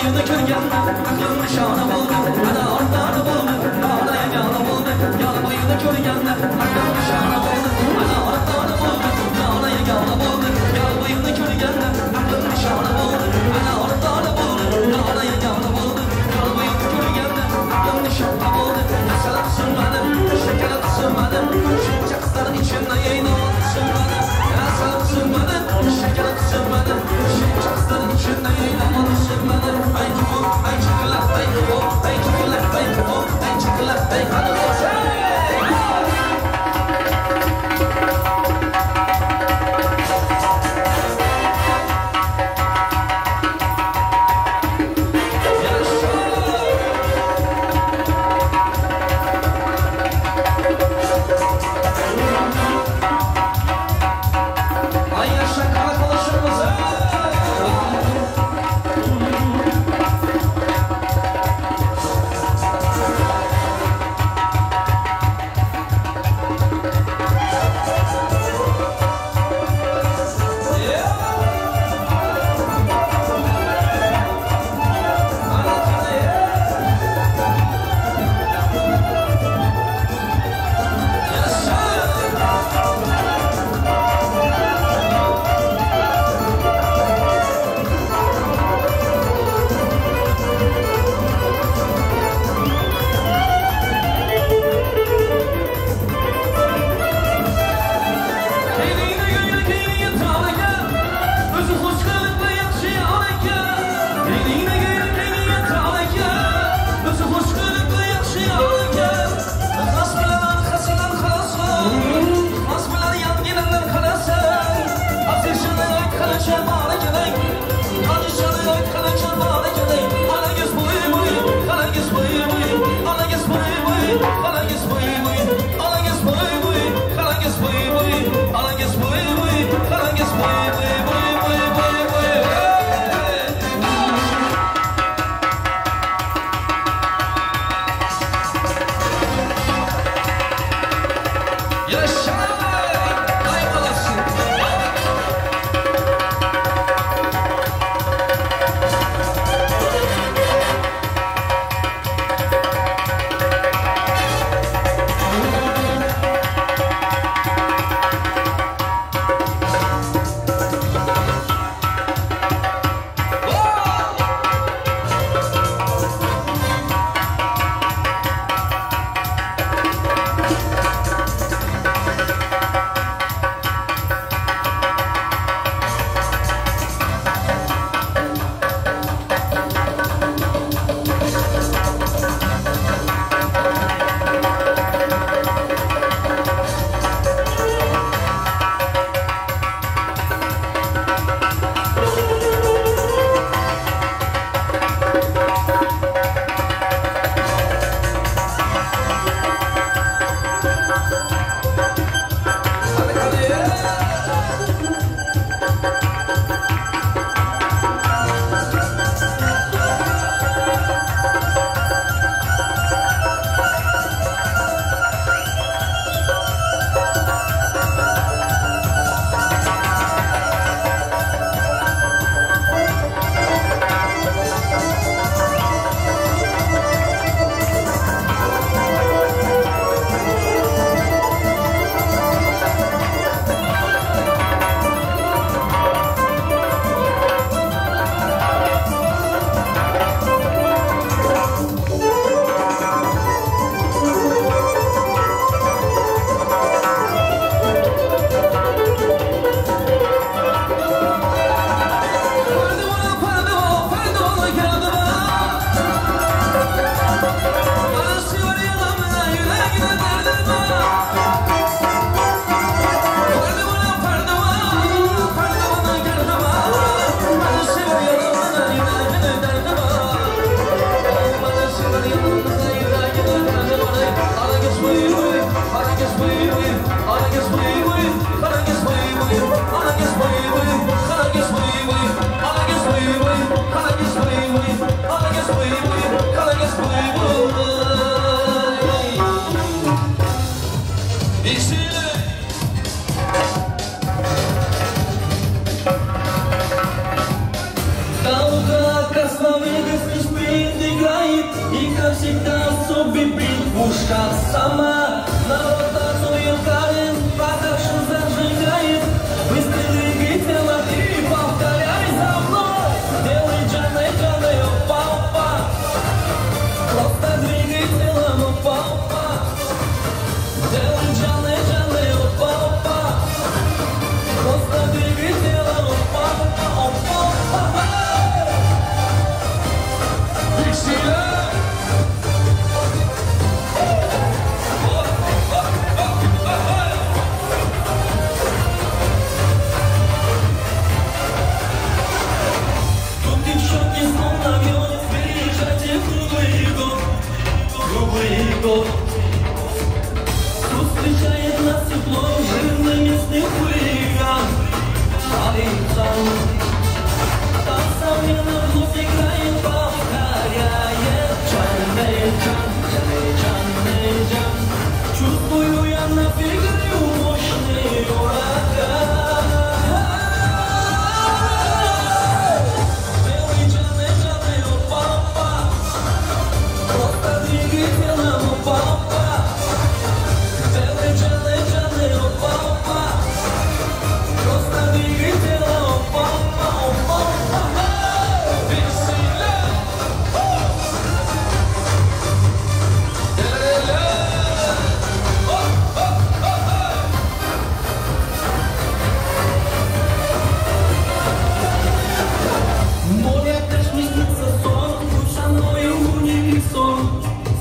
boyini ko'rganda aqlim nishona bo'ldi, ana ordona bo'ldi, dona yagona bo'ldi. Yol bo'yini ko'rganda aqlim nishona bo'ldi, ana ordona bo'ldi, dona yagona bo'ldi. Yol bo'yini ko'rganda aqlim nishona bo'ldi, ana ordona bo'ldi, dona yagona bo'ldi. Yol bo'yini ko'rganda aqlim nishona bo'ldi. Asal sunmadim, shakar sunmadim, shuncha qizlar ichida yaynab sunmadim. Asal sunmadim, shakar sunmadim, shuncha qizlar ichida yaynab sunmadim. Ay kifu, ay chikla, ay kifu, ay chikla, ay kifu, ay chikla, ay hadi. Красновый спит, играет, и как всегда особый бит в ушах сама. Народ танцует карен, продакшн зажигает, быстро двигай тело и повторяй за мной. Делай джаны, джаны, опа, опа. Просто двигай телом, опа, опа. Делай джаны, джаны, опа, опа. Просто двигай телом, опа, опа, опа, опа. Тут девчонки словно мёд, приезжайте круглый год, круглый год. Тут встречает нас тепло, жирный местный хулиган, Алихан. Там современно вновь играет, повторяет. Джаны, джан, джаны, джаны, джан. Чувствую я набегаю мощный ураган. Делай джаны, джаны, опа, опа. Просто двигай телом, опа, опа. Делай джаны, джаны, опа, опа. Просто двигай телом, опа, опа, опа, опа. Море опять не снится сон, будь со мною в унисон,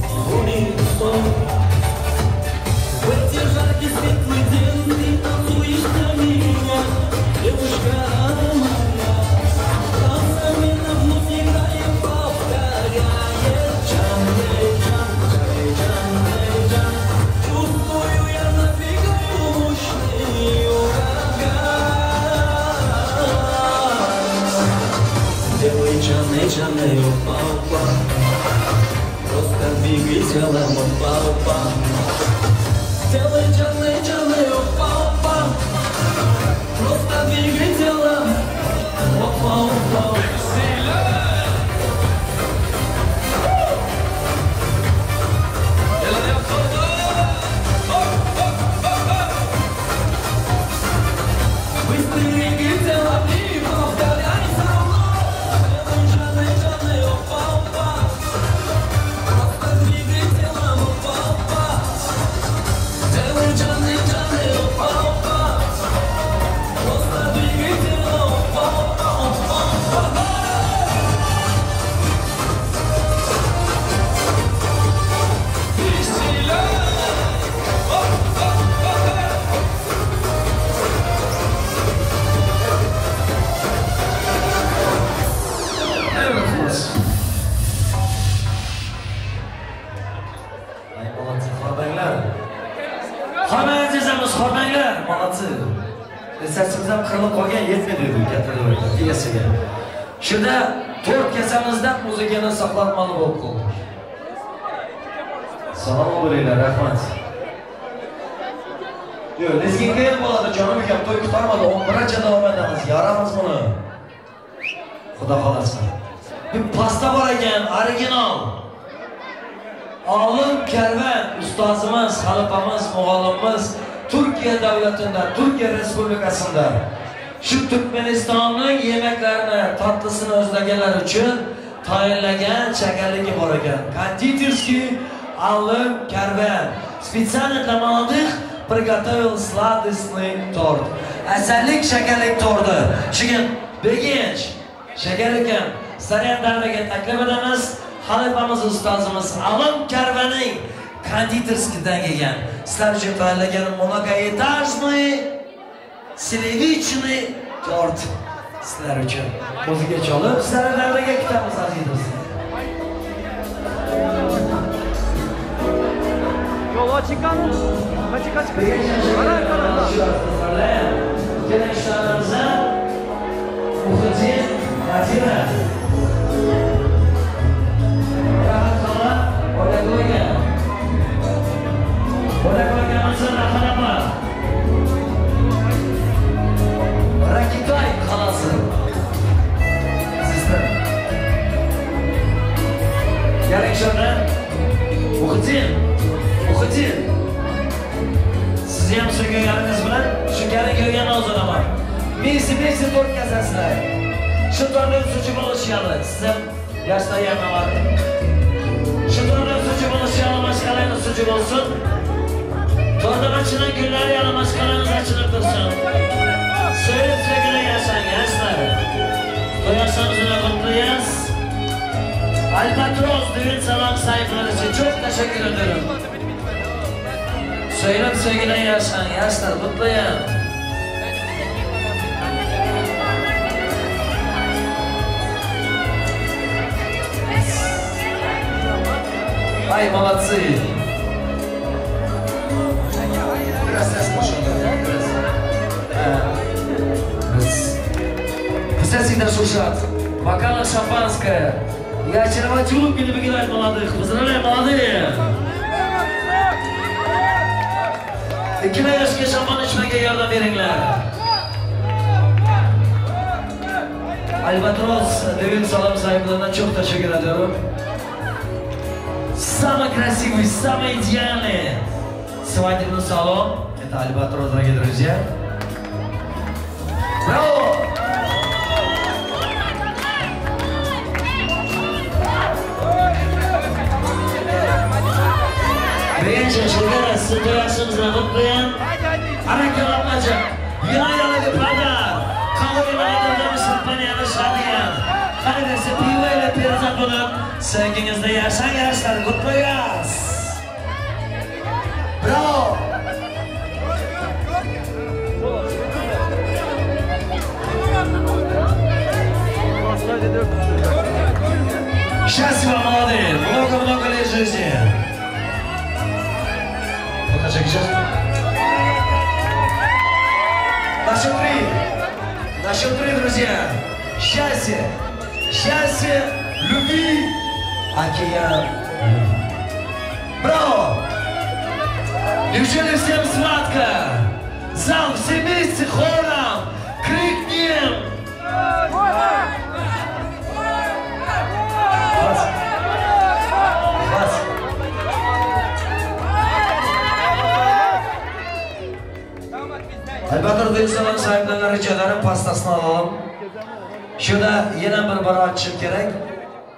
в унисон. В эти жаркий светлый день ты танцуешь для меня, девушка моя. Танцами на вновь играем, повторяет. Джаны, джан, джаны, джаны, джан. Чувствую я набегаю мощный ураган. Делай джаны, джаны, опа, опа. Просто двигай телом, опа, опа. Делай джаны, джаны, опа, опа. Просто двигай телом, опа, опа. Быстро двигай телом и повторяй за мной. Делай джаны, джаны, опа, опа. Просто двигай телом, опа, опа. Делай джаны, джаны, опа, опа. Просто двигай телом, опа, опа, опа, опа. Ay, молодцы, xormanglar. Xormang azizimiz, xormanglar, молодцы. Sesimiz ham qirilib qolgan, yetmaydi bu kattalar egasiga. Shunda 4 kasamizdan muzikani saqlanmali bo'lib qoldi. Salom bo'linglar, rahmat. Yo'q, lezginka ham bo'ladi, jonim ukam, to'y qutqarmadi, 11gacha davom etamiz, yoramiz buni. Xudo xolasa. Bir pasta bor ekan, original. Olim Karvan ustozimiz, xalifamiz, muallimimiz Turkiya davlatida, Turkiya Respublikasida shu Turkmanistonning yemaklarini, tatlisini o'zlaganlar uchun tayinlagan shakarligi bor ekan. Кондитерский Olim Karvan специально для молодых приготовил сладостный торт. Asallik shakarlik torti. Shugun Begench shakar ekan. Sizlarni davraga taklif etamiz. Xalifamiz ustozimiz Olim Karvanning кондитерскийdan kelgan. Sizlar uchun tayyorlagan многоэтажный сливочный tort sizlar uchun. O'ziga cholib, sizlarni davraga kutamiz aziz do'stlar. Yola çıkan, kaçı kaçı kaçı. Ana kana. Gençlerimize Muhittin Madina. Rahat qala, o'ylab qo'ygan. O'ylab qo'yganimizni rahmat. Rakitay xalasi. Sizlar. şurada. Muhitdin, Muhitdin. Sizni ham suygan bilan shu kelin kuyovga nozodaman. Mesi mesi to'rt kasasizlar. Shu to'rni suchi bo'lishadi. Siz ham yoshlar yana var. Shu to'rni suchi bo'lishadi, mashqalangiz suchi bo'lsin. To'rdan açılan güller yana mashqalangiz açılıb dursun. Söyüb sevgiyle yaşayın yaşlar. To'y kutlayız. Albatros düğün salon sahipleri için çok teşekkür ederim. Söyüb sevgiyle yaşayın yaşlar, kutlayın. Ay, молодцы. Biraz ses boşaldı. Biraz. Ses gider шуршат. Бокалы шампанское. Я очаровать улыбки не покидать молодых. Поздравляю, молодые. Ikkala yoshga şampan ichmaga yordam beringlar. Albatros düğün salon sahiplerinden çok teşekkür ediyorum. Самый красивый, самый идеальный свадебный салон. Это Альбатрос, дорогие друзья. Браво! Birinci şeker sizi to'yashimizni kutlayın. Arakalanmacak, yağ-yağlı padar, kavurma şampanyanı şadiyan, karidesi pivo ile pirza bulup, sevginizde yaşan yaşlar kutlayız. Bravo! Счастья вам, молодые! Много-много лет жизни! На счет три! На счет три, друзья! Счастье! Счастье, любви, океан. Браво! Неужели всем сладко? Зал, все вместе хором крикнем! Вас! Albatta düğün salonu sahiplerine rica ederim pastasını alalım. Şurada yine bir bora açışım gerek.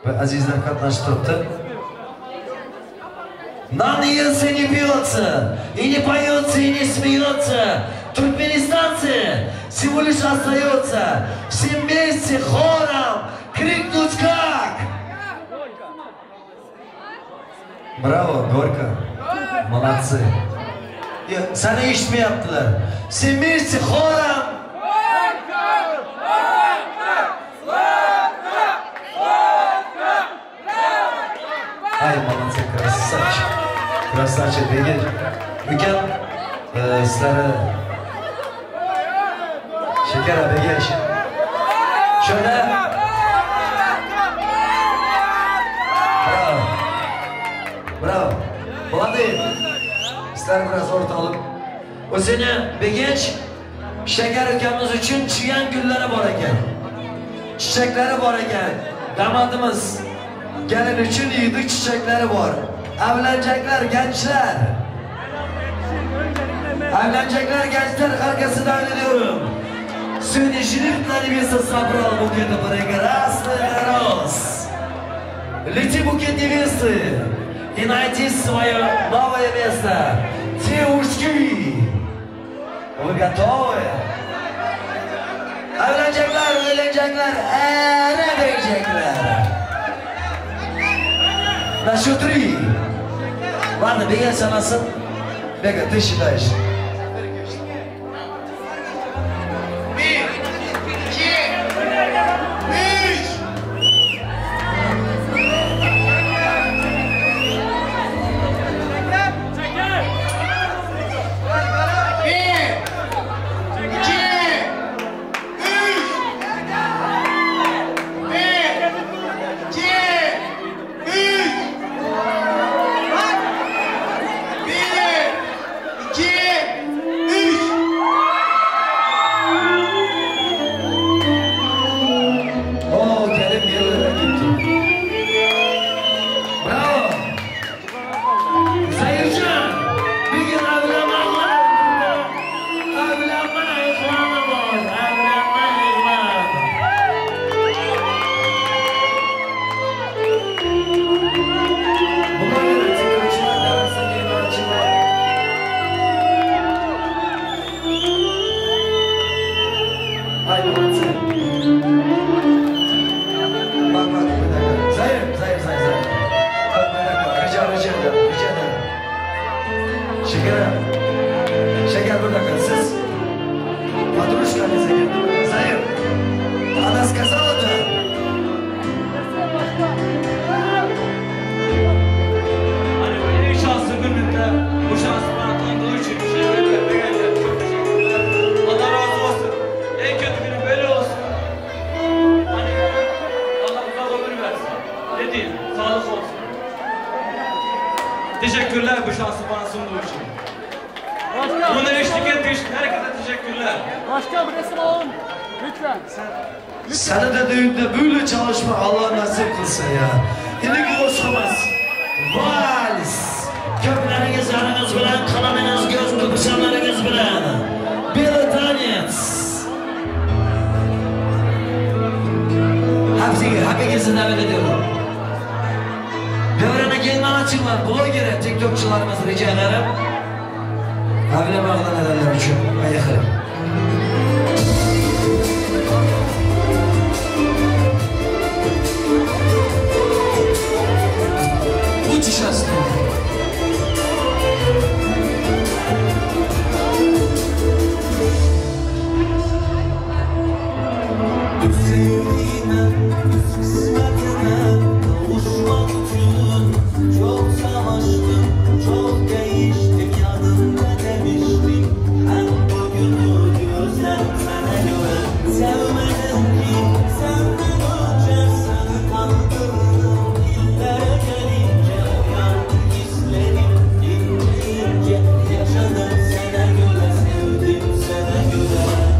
Ve azizler qatnashib. Нам не ется и не пьется, и не поется, и не смеется. Туркменистанцы всего лишь остается. Все вместе хором крикнуть как? Браво, горько. Молодцы. Seni eshitmayaptilar. Все вместе хором. Ay, молодцы, красавчик. Красавчик, Begir. Ukam, sizlarni Shekara Begir. Shunda Bravo. Bravo. Молодые. Sizlar biraz o'rta olib. O'zini Begich Shakar ukamiz uchun chiyan gullari bor ekan. Chichaklari bor ekan. Damadimiz gelin uchun yedik chichaklari bor. Evlenecekler gençler. Evlenecekler gençler, herkesi davet ediyorum. Сегодня жених на невеста собрал букеты прекрасных роз. Лети букет невесты и найди свое новое место. Девушки, вы готовы? Evlenecekler, evlenecekler, evlenecekler. На счет три. Ладно, бегай sanasın. Бега, ты считаешь. 1, 2, 3. 1, 2, 3. 1, 2, Teşekkürler bu şansı bana sunduğu için. Başkan. Buna eşlik ettiği için herkese teşekkürler. Başkan bir resim alalım. Lütfen. Seni de düğünde böyle çalışma Allah nasip kılsın ya. Şimdi koşamaz. Vals. Köpleriniz yanınız bilen, kalanınız göz kıpışanlarınız bilen. Bir tanec. Hepinizi davet ediyorum. Devrene gelmen açın var. Buna göre TikTokçularımız rica ederim. Habire bağlan edenler için. Ayaklarım. Путешествие. Kısmetime kavuşmak için çok savaştım, çok değiştim, yanımda demiştim. Hem bugünü gözlerim sana göre sevmedim ki senden önce seni tanıdım. Dillere gelince uyandı hislerim, ince ince yaşadım sana göre, sevdim sana göre.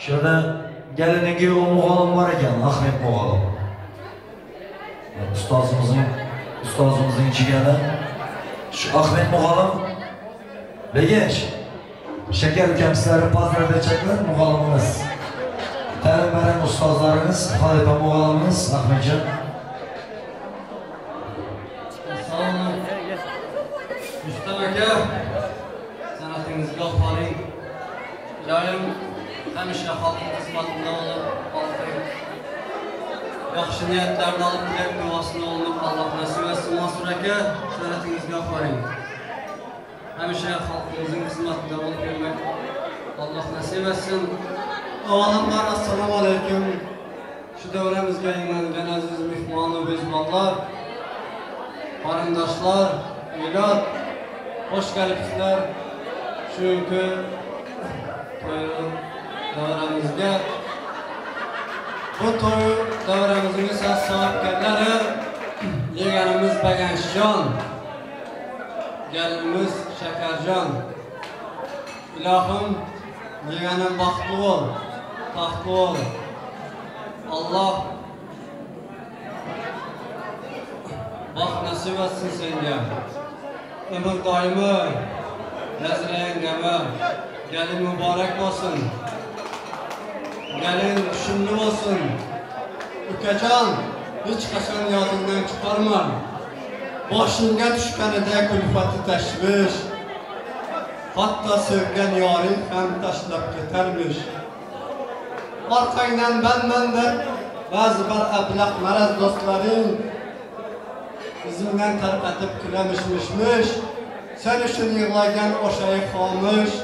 Şurada gelinigi o muğalım var ekan, Ahmet muğalım. Ustozimizning jigari Şu Ahmet muğallim Begeş Şeker ukam sizlarni поздравить etacaklar muğallimimiz. Ta'lim bergan ustozlarimiz, xalifa muğallimimiz Ahmetjon. Assalomu Rustam aka, san'atingizga ofarin. Iloyim hamisha xalqning xizmatida bo'lib, xalqning yaxshi niyatlarini olib, tilak duosini olib, Alloh nasib etsin. Mansur aka, san'atingizga ofarin. Hamisha xalqimizning xizmatida bo'lib yurmak Alloh nasib etsin. Avvalambor assalomu alaykum. Shu davramizga yig'ilgan aziz mehmon va mezbonlar, qarindoshlar, evlat, hoş kelibsizlar. Shu to'y davramizga. Bu to'y davramizning sohibkorlari yeganimiz Baganchjon, gelinimiz Shakarjon. Ilohim yeganim baxtli bo'l, taxtli bo'l. Alloh baxt nasib etsin senga. Ömür doimi Nazira yangama gelin mübarek olsun. Gelin tushumli bo'lsin. Ukajon, hech qachon yodingdan chiqarma. Boshingga tushganida kulfati tashvish, hatto sevgan yoring ham tashlab ketarmish. Orqangdan banman deb ba'zi bir ablah maraz do'stlaring izingdan tarqatib kulamishmishmish. Sen uchun yig'lagan o'sha xomush,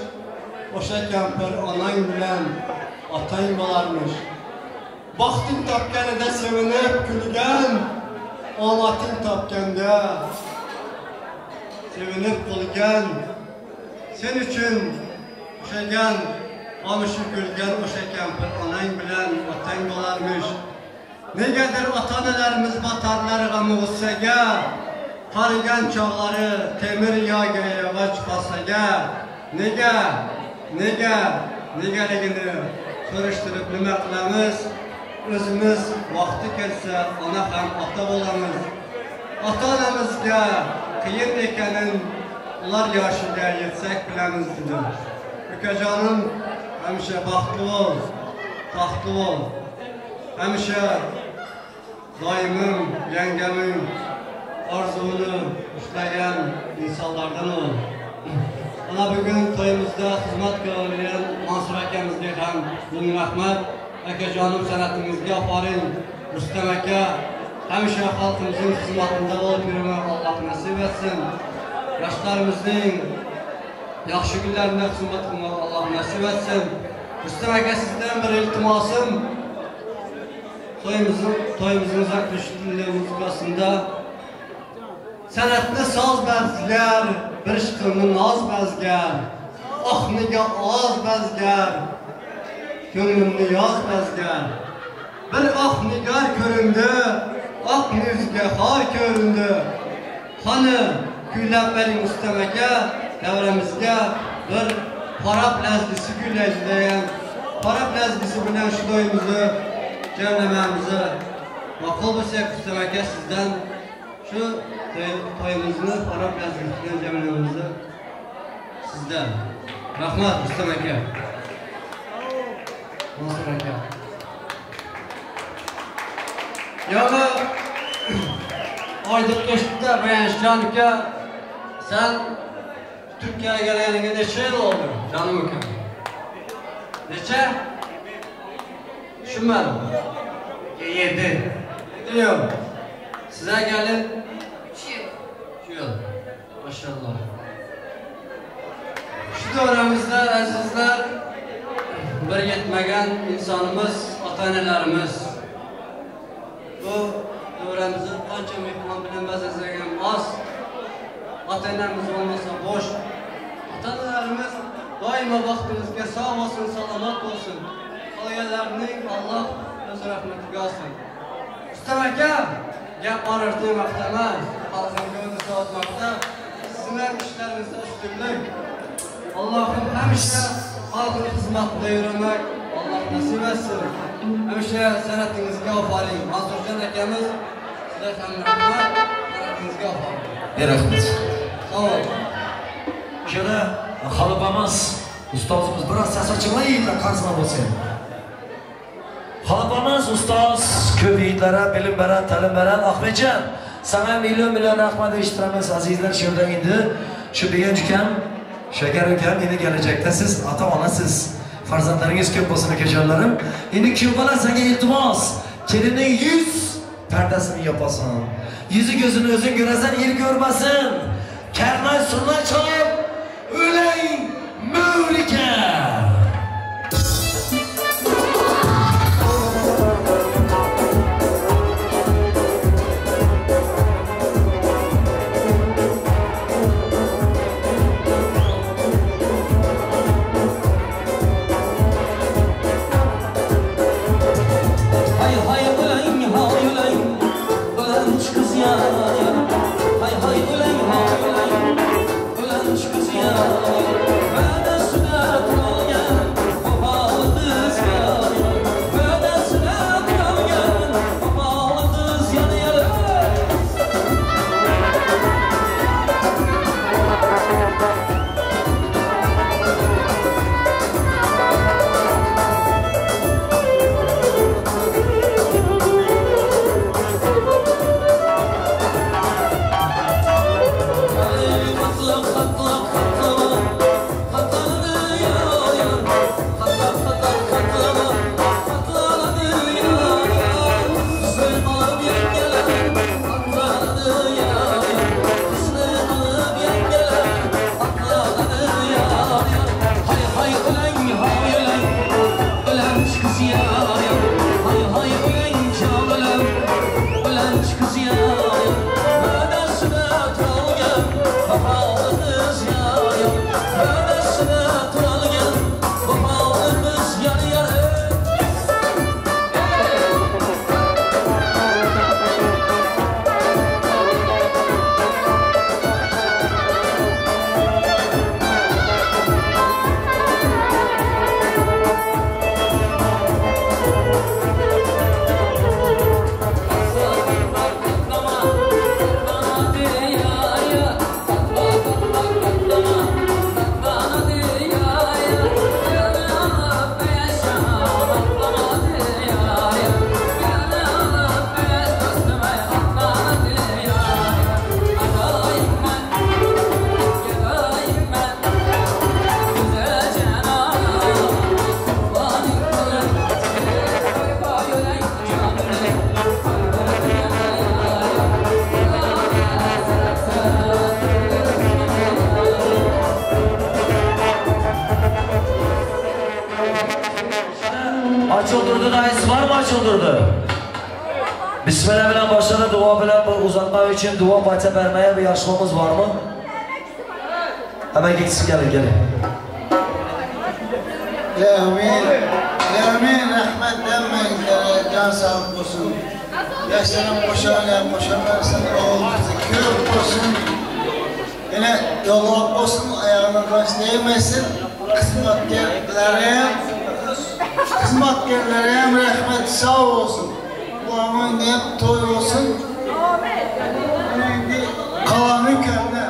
o'sha kampir onang bilan otang bo'larmish. Baxting topganida sevinib kulgan, omading topganda sevinib qolgan. Sen uchun o'shagan xomushi kulgan o'sha kampir onang bilan otang bo'larmish. Negadir ota-onalarimiz botarlar g'am g'ussaga, qarigan chog'lari temir yoga yog'och kosaga. Nega, nega, negaligini so'rishtirib nima qilamiz? O'zimiz vaqti kelsa ona ham ota bo'lamiz. Ota-onamizga qiyin ekanin ular yoshiga yetsak bilamiz dedim. Ukajonim, hamisha baxtli bo'l, taxtli bo'l. Hamisha doimim, yangaming orzuni ushlagan insonlardan ol. Ana bugun to'yimizda xizmat qilgan Mansur akamizga ham ming rahmat. Akajonim, san'atingizga ofarin. Rustam aka, hamisha xalqimizning xizmatida bo'lib yurmak Alloh nasib etsin. Yoshlarimizning yaxshi kunlarida xizmat qilmak Alloh nasib etsin. Rustam aka, sizdan bir iltimosim, to'yimizning zaklishli muzikasida san'atni soz bazgar, bir ishqimni noz bazgar, oh nega oz bazgar, ko'nglimni yoz bazgar. Bir oq nigor ko'rindi, oq yuzga xor ko'rindi. Qani kuylab bering Rustam aka, davramizga bir Farab lazgisi kuylaydi. Farab lazgisi bilan shu to'yimizni jamlamamizni ma'qul bo'lsa Rustam aka, sizdan shu to'yimizni Farab lazgisi bilan jamlamamizni sizdan. Rahmat Rustam aka. Mansur aka. Yana Aydın geçti Beyançcan aka, sen Türkiye'ye gelene neçe yıl oldu canım aka? Neçe? Düşünmedim. 7. 7 yıl. Size gelin? 3 yıl. 3 yıl. Maşallah. Şu dönemimizde azizler, bir yetmegen insanımız, ata-onalarimiz. Bu davramizni qancha mehmon bilan bazasak ham oz. Ota-onamiz olmasa bosh. Ota-onalarimiz doimo vaqtimizga sog' bo'lsin, salomat bo'lsin. Qolganlarning Alloh o'z rahmatiga olsin. Rustam aka, gap borar demoqdaman. Xalqning ko'ngli sovutmoqda. Sizning ishlaringizda ustunlik. Allohim hamisha xalqning xizmatida yurmak Alloh nasib etsin. Hamisha san'atingizga ofarin. Mansurjon akamiz, sizlar ham rahmat. San'atingizga ofarin. Rahmat. Şöyle xalqımız, ustozimiz biraz ses açın yiğitler qarsına bo'lsin. Xalqımız ustoz ko'p yiğitlere bilim veren, ta'lim veren Ahmetcan. Sana milyon milyon rahmat eshittiramiz azizlar. Shu yerda endi shu degan ukam, Shakar ukam endi kelajakda siz ota onasiz. Farzandlaringiz ko'p bo'lsin ukajonlarim. Endi kuyov bola senga iltimos, kelinning yuz pardasini yopasan. Yuzi ko'zini o'zing ko'rasan, el ko'rmasin. Karnay surnay chalib o'lang Mavlika. Açıldırdı dayısı var mı açıldırdı? Bismillah bilen başladı, dua bilen uzatma için dua fatiha vermeye bir yaşlımız var mı? Hemen gitsin, gelin gelin. Amin. Amin. Rahmet denmeyin, can sağlık olsun. Yaşlarım boşanlar, boşanlarsın, oğlumuzu kör olsun. Yine yolak olsun, ayağına taş değmesin. Xizmatkarlarım rahmet sağ olsun. Bu aman deyip toy olsun. Şimdi kalanı kömle.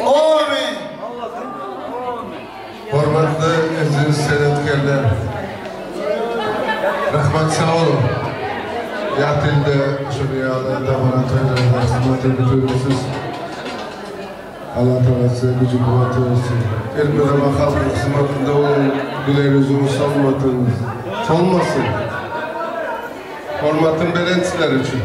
Amin. Hürmetli aziz sanatkarlar, rahmat sağ olun. Yatilde şuraya davran toylarında hizmet ediyorsunuz. Allah Teala size gücü kuvveti versin. El-Müreme halkın hizmetinde olun, güler yüzünüz solmasın. Solmasın. Hürmetin belentler için.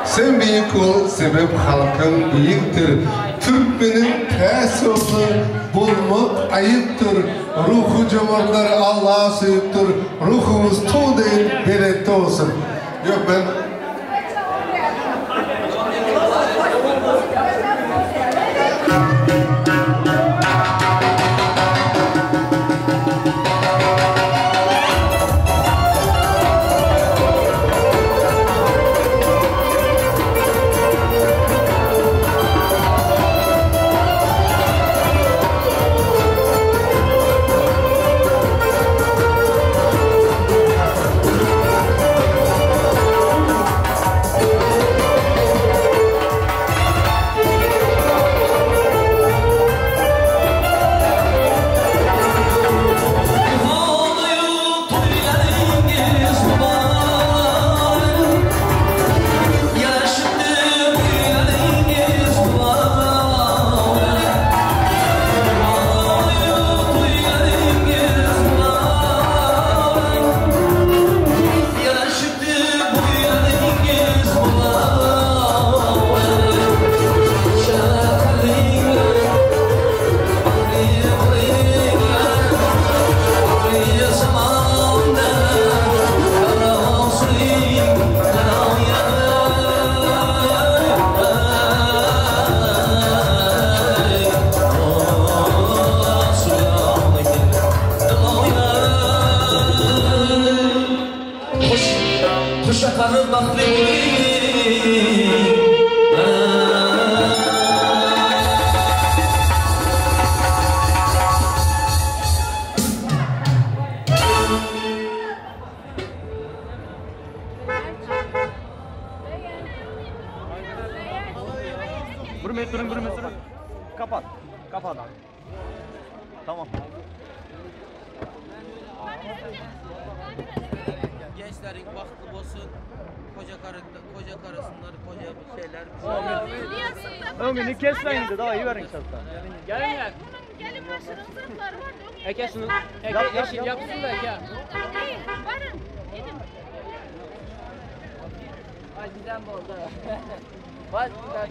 Sen büyük ol, sebep halkın büyüktür. Türkmenin tesirli bulmak ayıptır. Ruhu cömertler Allah'a sığıptır. Ruhumuz tuğ değil, belette olsun. Yok ben... Kapat. Kapat abi. Tamam. Gençlerin bahtlı olsun. Koca karısınlar, koca bir şeyler. Ömrünü kesmeyin de daha iyi verin şartlar. Gelin gel. Bunun gelin başının zırhları var. Eke şunu, eke yeşil yapsın da eke. Varın, gidin. Ay giden boldu. Var giden.